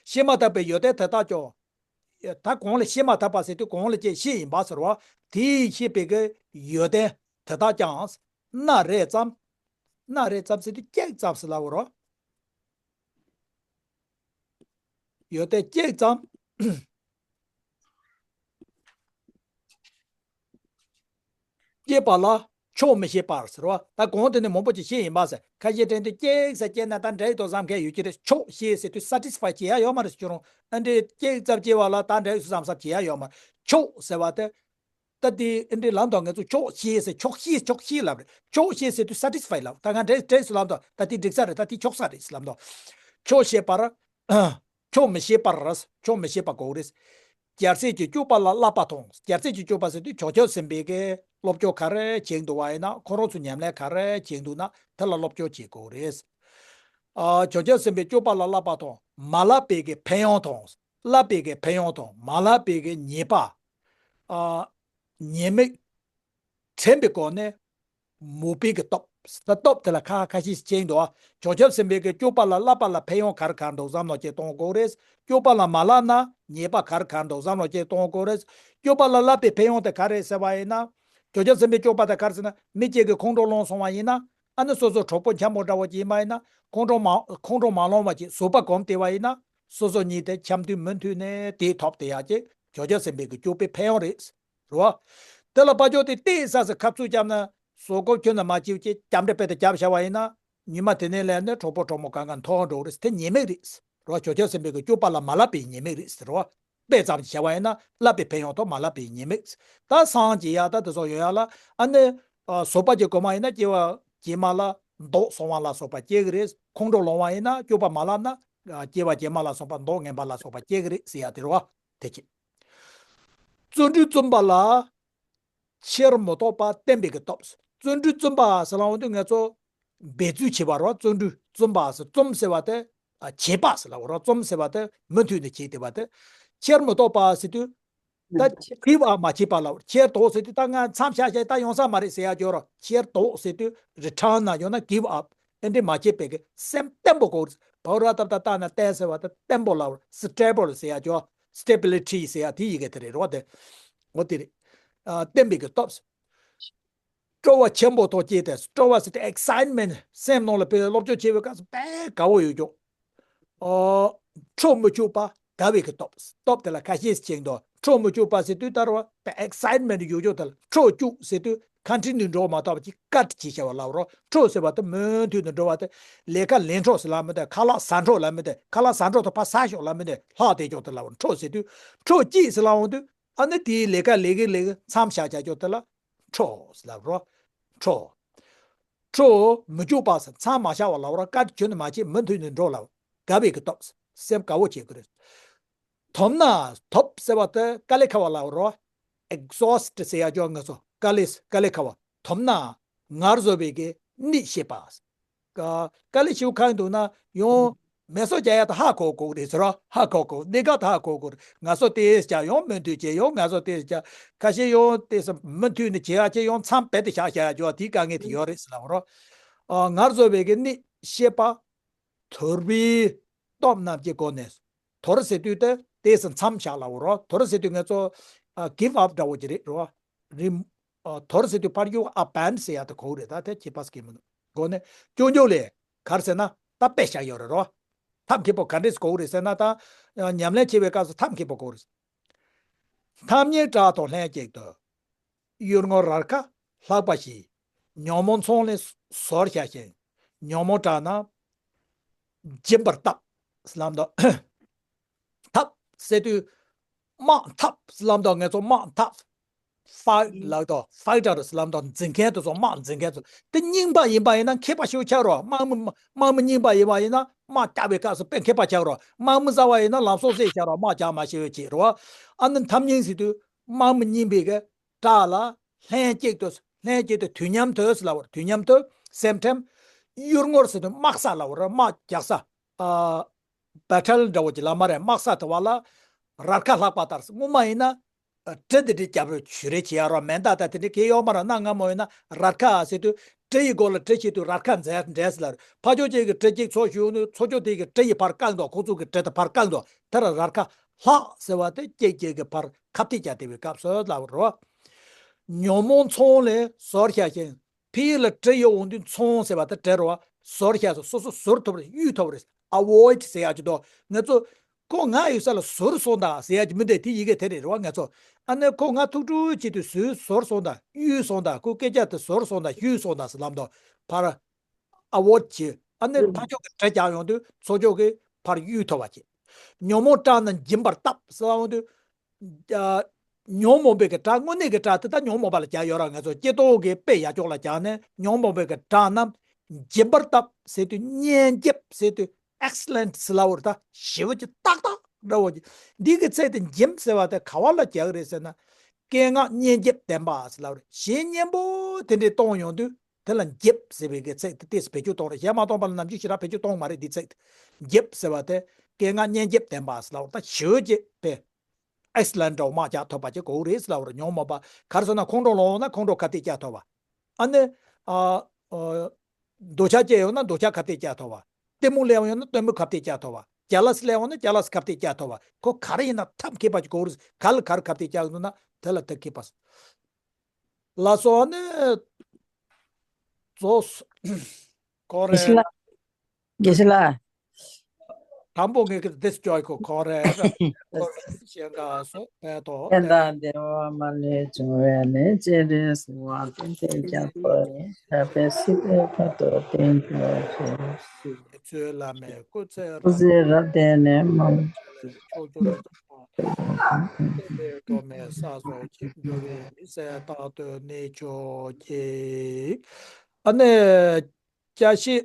བཤད་མ་ཐག་པའི་ཡོན་ཏན་དེ་དག་ཀྱང་། ད་གོང་ལ་བཤད་མ་ཐག་པ་ཟེར་དུས་གོང་ལ་ཅིག་བཤད་ཡིན་པ་ཟེར་བ། དེས་བཤད་པའི་གི་ཡོན་ཏན་དེ་དག་ཀྱང་སྣ་རེ་ཙམ། སྣ་རེ་ཙམ་ཟེར་དུས་གཅིག་ཙམ་ཟེར་ལབ་དགོས་རེད། ཡོན་ཏན་གཅིག་ཙམ། སྐྱེས་པ་ལ་ཆོག་མི་ཤེས་པར་ཟེར་བ། ད་གོང་དེ་ནས་མང་པོ་ཅིག་བཤད་ཡིན་པ་ཟེར། ཁ་ཤས་དྲན་དུས་གཅིག་ཟེར་སྐྱེས་ན་ད་འདྲ་ཡི་དོ་བསམ་མཁན་ཡོད་ཀྱི་རེད། ཆོག་ཤེས་ཟེར་དུས་སེ་ཊི་སི་ཕའི་བྱེད་ཡ་ཡོད་མ་རེད། ཁྱོད་རང་ཨ་འདྲའི་གཅིག་ཙམ་སྐྱེས་པ་ལ་ད་འདྲ་ཡི་བསམ་བསམ་བྱེད་ཡ་ཡོད་མ་རེད། ཆོག་ཟེར་བ་དེ། ད་དེ་ཨ་འདྲའི་ལམ་དང་ངེད་ཚོ་ཆོག་ཤེས་ཟེར། ཆོག་ཤེས། ཆོག་ཤེས་ལབ་རེད། ཆོག་ཤེས་ཟེར་དུས་སེ་ཊི་སི་ཕའི་ལབ། ད་ང་འདྲ་འདྲ་ཡི་ལམ་དང་ད་དེ་འགྲིག་ས་རེད། ད་དེ་ཆོག་ས་རེད་ལམ་དང་། ཆོག་ཤེས་པར། ཆོག་མི་ཤེས་པར། ཆོག་མི་ཤེས་པ་དགོས་རེད། རྒྱལ་སྲས་ཀྱི་སྤྱོད་པ་ལ་བསླབ་པ་དང་། རྒྱལ་སྲས་ཀྱི་སྤྱོད་པ་ཟེར་དུས་བྱང་ཆུབ་སེམས་དཔའི་གི་སློབ་སྦྱོང་ག་རེ་བྱེད་འདུག་པ་ཡིན་ན། ཁོ་རང་ཚོ་ཉམས་ལེན་ག་རེ་བྱེད་འདུག་ན་དེ་ལ་སློབ་སྦྱོང་བྱེད་དགོས་རེད། ཨ། བྱང་ཆུབ་སེམས་དཔའི་སྤྱོད་པ་ལ་བསླབ་པ་དང་། མ་བསླབ་པའི་གི་ཕན་ཡོན་དང་། བསླབ་པའི་གི་ཕན་ཡོན་དང་མ་བསླབ་པའི་གི་ཉེས་པ། ཨ། ཉེས་དམིགས། དྲན་པའི་སྒོ་ནས་མོས་པའི་གི་སྟོབས། ད་སྟོབས་དེ་ལ་ཁ་ཁ་ཤས་ཤིག་ཕྱེ་འདུག་ཨ། བྱང་ཆུབ་སེམས་དཔའི་གི་སྤྱོད་པ་ལ་བསླབ་པ་ལ་ཕན་ཡོན་ག་རེ་ག་རེ་འདུག་བསམ་བློ་ཅིག་གཏོང་དགོས་རེད། སྤྱོད་པ་ལ་མ་བསླབ་ན་ཉེས་པ་ག་རེ་ག་རེ་འདུག་བསམ་བློ་ཅིག་གཏོང་དགོས་རེད། སྤྱོད་པ་ལ་བསླབ་པའི་ཕན་ཡོན་དེ་ག་རེ་ཟེར་བ་ཡིན་ན། བྱང་ཆུབ་སེམས་དཔའི་སྤྱོད་པ་དེ་ག་རེ་ཟེར་ན། མི་གཅིག་གིས་ཁོང་ཁྲོ་ལངས་སོང་བ་ཡིན་ན། ཨ་ནི་སོ་སོ་གྲོགས་པོ་འཆམ་པོ་འདྲ་བོ་ཅིག་ཡིན་པ་ཡིན་ན། ཁོང་ཁྲོ་མ། ཁོང་ཁྲོ་མ་ལངས་པ་ཅིག་བཟོད་པ་སྒོམ་བསྡད་པ་ཡིན་ན། སོ་སོ་གཉིས་དེ་འཆམ་མཐུན་མོས་མཐུན་ནས་དེ་ཐོབ་བསྡད་ཡག་ཅིག་བྱང་ཆུབ་སེམས་དཔའི་གི་སྤྱོད་པའི་ཕན་ཡོན་རེད། རེད་བ། དེ་ལ་ཕར་ཕྱོགས་དེ་ཏོག་ཙམ་ཁ་ཚུར་བརྒྱབ་ན། བཟོད་སྒོམ་ཁྱོན་ནས་མ་བྱེད་ཅེས་རྒྱབ་འདྲེ་དཔེ་དེ་བརྒྱབ་བཞག་པ་ཡིན་ན། ཉི་མ་དེ་ནས་ལས་ནས་གྲོགས་པོ་གྲོགས་མོ་གང་ག་མཐོང་འགྲོ་རེད། དེ་ཉེས་དམིགས་རེད། རེད་བ། བྱང་ཆུབ་སེམས་དཔའི་གི་སྤྱོད་པ་ལ་མ་བསླབ་པའི་ཉེས་དམིགས་རེད། རེད་བ། དཔེ་ཙམ་བྱས་པ་ཡིན་ན་བསླབ་པའི་ཕན་ཡོན་དང་མ་བསླབ་པའི་ཉེས་དམིགས། ད་སངས་རྒྱས་ཡག་ད་དེ་ཚོ་ཡོང་ཡག་ལ། ཨ་ནི། ཨ། བཟོད་པ་གི་སྒོམ་པ་ཡིན་ན་སྐྱེ་བ་རྗེས་མ་ལ་མདོག་སོང་བ་ལ་སོགས་པ་སྐྱེ་གི་རེད། ཁོང་ཁྲོ་ལངས་པ་ཡིན་ན་སྤྱོད་པ་མ་བསླབ་ན། ཨ། སྐྱེ་བ་རྗེས་མ་ལ་སོགས་པ་མདོག་ངན་པ་ལ་སོགས་པ་སྐྱེ་གི་རེད་ཟེར་ཡག་དེ་རེད་བ། དེ་ཅི། བརྩོན་འགྲུས་བརྩོན་པ་ལ། ཕྱིར་མི་ལྡོག་པ་བསྟན་པའི་གི་སྟོབས། བརྩོན་འགྲུས་བརྩོན་པ་ཟེར་ལབ་འོང་དུས་ང་ཚོ་འབད་རྩོལ་བྱེད་པ་རེད་བ། བརྩོན་འགྲུས་བརྩོན་པ་ཟེར། བརྩོན་ཟེར་བ་དེ། ཨ། བྱེད་པ་ཟེར་ལབ་རེད་བ། བརྩོན་ཟེར་བ་དེ་མུ་མཐུད་ནས་བྱེད་བསྡད་པ་དེ། ཕྱིར་མི་ལྡོག་པ་ཟེར་དུས། ད་གིབ་ཨབ་མ་བྱེད་པ་ལབ། ཕྱིར་ལྡོག་ཟེར་དུས་ད་ང་མཚམས་བཞག་བཞག་ད་ཡོང་ས་མ་རེད་ཟེར་ཡག་ཅིག་ཡོད་རེད། ཕྱིར་ལྡོག་ཟེར་དུས་རི་ཊརན་ན་ཡོང་ན་གིབ་ཨབ། ཨེ་འདྲས་མ་བྱེད་པའི་གི་སེམས་བརྟན་པོ་དགོས། བྷ་ར་ཏ་བཏགས་སྟ་ན་བརྟན་ཟེར་བ་དེ་བརྟན་པོ་ལབ། སི་ཊེ་བལ་ཟེར་ཡག་ཅིག། སི་ཊེ་བི་ལི་ཊི་ཟེར་ཡག་དེ་ཡི་གེ་དེ་རེད་རོ། དེ། འོ་དེ་རེད། ཨ། བརྟན་པའི་གི་སྟོབས། སྤྲོ་བ་ཆེན་པོ་ཐོག་སྐྱེས་ཏེ། སྤྲོ་བ་ཟེར་དེ་ཨེག་སའིཊ་མེན་ཊི། སེམས་ནང་ལ་དཔེ་སློབ་སྦྱོང་བྱེད་པའི་སྐབས་སུ་དཔེ་དགའ་བོ་ཡོད་ཅོག། ཨོ། འཕྲོ་མི་འཆུག་པ་དགའ་བའི་གི་སྟོབས། སྟོབས་དེ་ལ་ཁ་ཤས་ཤིག་ཅིག་འདུག། འཕྲོ་མི་འཆུག་པ་ཟེར་དུས་ལྟར་བ་དཔེ་ཨེག་སའིཊ་མེན་ཊི་ཡོད་ཅོག། དེ་ལ་འཕྲོ་འཆུག་ཟེར་དུས་ཀོན་ཊི་ནིའུ་འགྲོ་བ་མ་གཏོགས་པ་ཅིག་ཀཊ་བྱེད་བྱ་བ་ལབ་རོ། འཕྲོ་ཟེར་བ་དེ་མུ་མཐུད་དུ་འགྲོ་བ་དེ། ལས་ཀ་ལས་འཕྲོ་ཟེར་ལབ་མི་འདུག། ཁ་ལག་ཟ་འཕྲོ་ལབ་མི་འདུག། ཁ་ལག་ཟ་འཕྲོ་དེ་ཕར་ཟ་ཤོག་ལབ་མི་འདུག། ལྷག་བསྡད་ཅོག་དེ་ལབ་རོ། འཕྲོ་ཟེར་དུས་འཕྲོ་སྐྱེས་ཟེར་ལབ་འོང་དུས། ཨ་ནི་དེའི་ལས་ཀ་ལས་གི་ལས་གི་མཚམས་བཞག་བྱ་ཅོག་དེ་ལ་འཕྲོ་ཟེར་ལབ་རོ། འཕྲོ། འཕྲོ་མི་འཆུག་པ་ཟེར། མཚམས་མ་བཞག་པ་ལབ་རོ། ཀཊ་ཁྱོན་ནས་མ་བྱེད། མུ་མཐུད་ནས་འགྲོ་ལབ། དགའ་བའི་གི་སྟོབས། སེམས་དགའ་བོ་བྱེད་དགོས་རེད། ཐོབ་ན། ཐོབ་ཟེར་བ་དེ་དཀའ་ལས་ཁག་པ་ལབ་རོ། ཨེག་ཟོ་སི་ཊི་ཟེར་ཡག་ཅོག་ང་ཚོ། དཀའ་ལས། དཀའ་ལས་ཁག་པ། ཐོབ་ན་ངལ་བཟོ་བའི་གི་ནད་ཤེས་པ། དཀའ་ལས་ཞེ་པོ་ཁག་འདུག་ན་ཡང་། མེ་སོ་རྒྱག་ཡ་དང་ཧ་གོ་གོ་རེད་ཟེར་རོ། ཧ་གོ་གོ་གནད་འགག་དང་ཧ་གོ་གོ་རེད། ང་ཚོ་དེ་བྱ་ཡོང་མུ་མཐུད་བྱེད་ཡོང་། ང་ཚོ་དེ་བྱ་ཁ་ཤས་ཡོང་དེ་སམ་མུ་མཐུད་ནས་བྱེད་ཡ་ཆེ་ཡོང་མཚམས་རྦད་དེ་བཞག་བཞག་ཡ་ཅོ་དེའི་དཀའ་ངལ་དེ་ཡོད་རེད་ཟེར་ལབ་རོ། ཨ་ངར་བཟོ་བའི་གི་ནི་ཤེས་པ་དོར་བའི་སྟོབས་རྣམས་ཀྱི་སྒོ་ནས། དོར་ཟེར་དུས་དེ་དེ་སམ་མཚམས་བཞག་ལབ་རོ། དོར་ཟེར་དུས་ང་ཚོ་ཨ་give up འདྲ་བོ་ཅིག་རེད་རོ། རིམ། ཨ་དོར་ཟེར་དུས་ཕར་གཡུག་ཨ་བན་ཟེར་ཡ་དེ་གོ་རེད། ད་དེ་ཁྱད་པར་སྐྱེ་མི་འདུག་སྒོ་ནས་སྐྱོན་བརྗོད་ལས་གར་ཟེར་ན་ད་དཔེ་བཞག་ཡོད་རེད་རོ། ཐབས་མཁས་པོ་ག་འདྲས་གོ་རེད་ཟེར་ན་ད་ཉམས་ལེན་བྱེད་པའི་སྐབས་སུ་ཐབས་མཁས་པོ་གོ་རེད། ཐབས་མཉེས་བྲག་དང་ལྷན་གཅིག་ཏུ། གཡུལ་ངོར་རར་ཁ་ལྷག་པ་ཞིག་ཉོན་མོངས་ཚོང་ལས་ཟོར་བྱ་ཞིང་། ཉོན་མོངས་བྲག་རྣམས་འབྱིན་པར་བཏབ། ལམ་དུ། ཐབས་ཟེར་དུས། དམག་འཐབ་ལམ་དུ་ངེད་ཚོ་དམག་འཐབ། ཕའི་ལག་དང་ཕའི་ཊར་ལམ་དང་འཛིང་མཁན་དེ་ཚོ་དམག་འཛིང་མཁན་ཚོ་དེ་རྙིང་པ་ཡིན་པ་ཡིན་ན་མཁས་པ་ཞིག་ཆགས་རོགས། དམག་མི་དམག་མི་རྙིང་པ་ཡིན་པ་ཡིན་ན་དམག་རྒྱག་པའི་སྐབས་སུ་དཔེ་མཁས་པ་ཆགས་རོགས། དམག་མི་གསར་པ་ཡིན་ན་ལམ་སང་ཟས་ཆགས་རོགས། དམག་རྒྱག་མ་ཤེས་པའི་ཆེད་རོགས། ཨ་ནི་ཐབས་མཉེས་ཟེར་དུས་དམག་མི་རྙིང་པའི་གི་བྲག་ལ་ལྷན་གཅིག་ཏུ་ལྷན་གཅིག་ཏུ་དུས་མཉམ་དུ་ཟེར་ལབ་པ་རེད། དུས་མཉམ་དུ་same time། གཡུལ་ངོར་ཟེར་དུས་དམག་ས་ལབ་པ་རེད། དམག་རྒྱག་ས། ཨ་བེ་ཊལ་འདྲ་བོ་ཅིག་ལབ་མ་རེད། དམག་ས་དེ་བ་ལ་རར་ཁ་ལྷག་པ་ལྟར། སྔོན་མ་ཡིན་ན་ཨ་གྲི་དེ་འདྲའི་རྒྱབ་རུ་བྱུ་རེ་བྱེད་ཡ་རོགས། མེ་མདའ་དང་དེ་འདྲའི་གལ་ཡོད་མ་རེད། གནའ་སྔ་མོ་ཡིན་ན་རར་ཁ་ཟེར་དུས་གྲི་ཡི་མགོ་ལ་གྲི་བྱེད་དུས་རར་ཁ་འཛེགས་འདྲེས་ལ་རེད། ཕར་ཕྱོགས་གཅིག་གིས་གྲི་གཅིག་ཚོ་གཞུས་ནས་ཚུར་ཕྱོགས་དེ་གིས་གྲི་ཡི་ཕར་བཀག་འདུག་ཁོ་ཚོ་གི་གྲི་དེ་ཕར་བཀག་འདུག་དེ་ལ་རར་ཁ་ལྷག་ཟེར་བ་དེ་གཅིག་གཅིག་གི་ཕར་ཁ་གཏད་བཅག་བསྡད་པའི་སྐབས་སུ་ལབ་པ་རེད། ཉོན་མོངས་ཚོང་ལས་ཟོར་བྱ་ཞིང་། ཕ་ཡུལ་ལ་གྲི་ཡི་འོང་དུས་ཚོང་ཟེར་བ་དེ་གྲི་རེད་བ། ཟོར་བྱ་ཟེར་སོ་སོ་ཟོར་ཐུབ་རེད། གཡུལ་ཐུབ་རེད། avoid ཟེར་ཡག་ཅིག་འདུག་ང་ཚོ་ཁོ་ང་ཡོད་ས་ལ་ཟོར་སོང་དང་ཟེར་ཡག་ཅིག་མི་འདུག་དེ་ཡི་གེ་དེ་རེད་རེད་བ། ང་ཚོ་ཨ་ནི་ཁོ་ང་ཐུག་འཕྲུལ་བྱེད་དུས་ཟོར་ཟོར་སོང་དང་གཡུལ་སོང་དང་། ཁོ་སྐད་ཆ་དེ་ཟོར་སོང་དང་གཡུལ་སོང་དང་ཟེར་ལབ་འདུག་ཕར་avoid བྱེད། ཨ་ནི་ཕར་ཕྱོགས་ཀྱི་གྲི་རྒྱག་ཡོང་དུས་ཚུར་ཕྱོགས་ཀྱིས་ཕར་གཡུལ་ཐུབ་པ་བྱེད། ཉོན་མོངས་བྲག་རྣམས་འབྱིན་པར་བཏབ་ཟེར་ལབ་ཡོང་དུས། ཨ་ཉོན་མོངས་པའི་གི་བྲག་དངོས་གནས་ཀྱི་བྲག་དེ་ད་ཉོན་མོངས་པ་ལ་རྒྱག་ཡོད་ར། ང་ཚོ་སྐྱེ་སྟོབས་ཀྱི་དཔེ་ཡག་ཕྱོགས་ལ་རྒྱག་ནས་ཉོན་མོངས་པའི་གི་བྲག་རྣམས་འབྱིན་པར་བཏབ་ཟེར་དུས་གཉེན་འཇེབས་ཟེར་དུས་excellent ཟེར་ལབ་པ་རེད། ད་ཞེ་པོ་ཅིག་ཏག་ཏག་འདྲ་བོ་ཅིག་འདི་གི་ཚིག་དེ་འབྱིན་ཟེར་བ་དེ་ག་བ་ལ་རྒྱག་གི་རེད་ཟེར་ན། སྐད་ངག་གཉེན་འཇེབས་ལྡན་པ་ཟེར་ལབ་པ་རེད། གཞས་སྙན་པོ་དེ་འདྲས་གཏོང་ཡོང་དུས་དེ་ལ་འཇེབས་ཟེར་བའི་གི་ཚིག་དེ་ཏོག་ཙམ་བེད་སྤྱོད་གཏོང་རེད། གཞས་མ་གཏོང་བ་ལ་ནམ་རྒྱུན་ཞེ་དྲག་བེད་སྤྱོད་གཏོང་མ་རེད། འདི་ཚིག་དེ་འཇེབས་ཟེར་བ་དེ་སྐད་ངག་གཉེན་འཇེབས་ལྡན་པ་ཟེར་ལབ་པ་རེད། ད་ཞེ་པོ་ཅིག་དཔེ། ཨེག་སི་ལན་འདྲ་བོ་དམག་རྒྱག་ཐུབ་པ་ཅིག་དགོས་རེད་ཟེར་ལབ་པ་རེད། ཉོན་མོངས་པ་ག་རེ་ཟེར་ན་ཁོང་ཁྲོ་ལངས་ཡོང་ན་ཁོང་ཁྲོ་ཁ་གཏད་བཅག་ཐུབ་པ། ཨ་ནི། ཨ། ཨ། འདོད་ཆགས་སྐྱེ་ཡོང་ན་འདོད་ཆགས་ཁ་གཏད་བཅག་ཐུབ་པ། གཏི་མུག་སླེབས་ཡོང་ན་གཏི་མུག་ཁ་གཏད་བཅག་ཐུབ་པ། ཇེ་ལ་སི་སླེབས་ཡོང་ན་ཇེ་ལ་སི་ཁ་གཏད་བཅག་ཐུབ་པ། ཁོ་ག་རེ་ཡིན་ན་ཐབས་མཁས་པ་ཅིག་དགོས་རེད། ག་ལ་ག་རེ་ཁ་གཏད་བཅག་འདུག་ན་དེ་ལ་ཐབས་མཁས་པ། ལགས་སོ། ཨ་ནི། རྫོགས་སོ། ཁོ་རེ། དགེ་བཤེས་ལགས། དགེ་བཤེས་ལགས། དང་པོ་ངས་ཀྱི་འདི་སྐྱོར་གོ་ཁོ་རེ་ར། ཁོ་རེ་ཞེས་འགའ་སོ་པས་ཏོ། ཕན་དང་བདེ་བ་མ་ལུས་འབྱུང་བའི་གནས། སྤྱན་རས་གཟིགས་དབང་བསྟན་འཛིན་རྒྱལ་པོ་ཡི། ཞབས་པད་སྲིད་པའི་བར་དུ་བརྟན་གྱུར་ཅིག་ཚུལ་བླ་མའི་སྐུ་ཚེ་རབ་སྐུ་ཚེ་རབ་བརྟན་ནས་མ། ཕྱོགས་བཅུ་ནས་བསྟན་པའི་གོ་མའི་ས་སོགས་ཀྱི་འགྱུར་བའི་མི་ཟད་རྟག་ཏུ་གནས་གྱུར་ཅིག་ཨ་ནི། བཀྲ་ཤིས།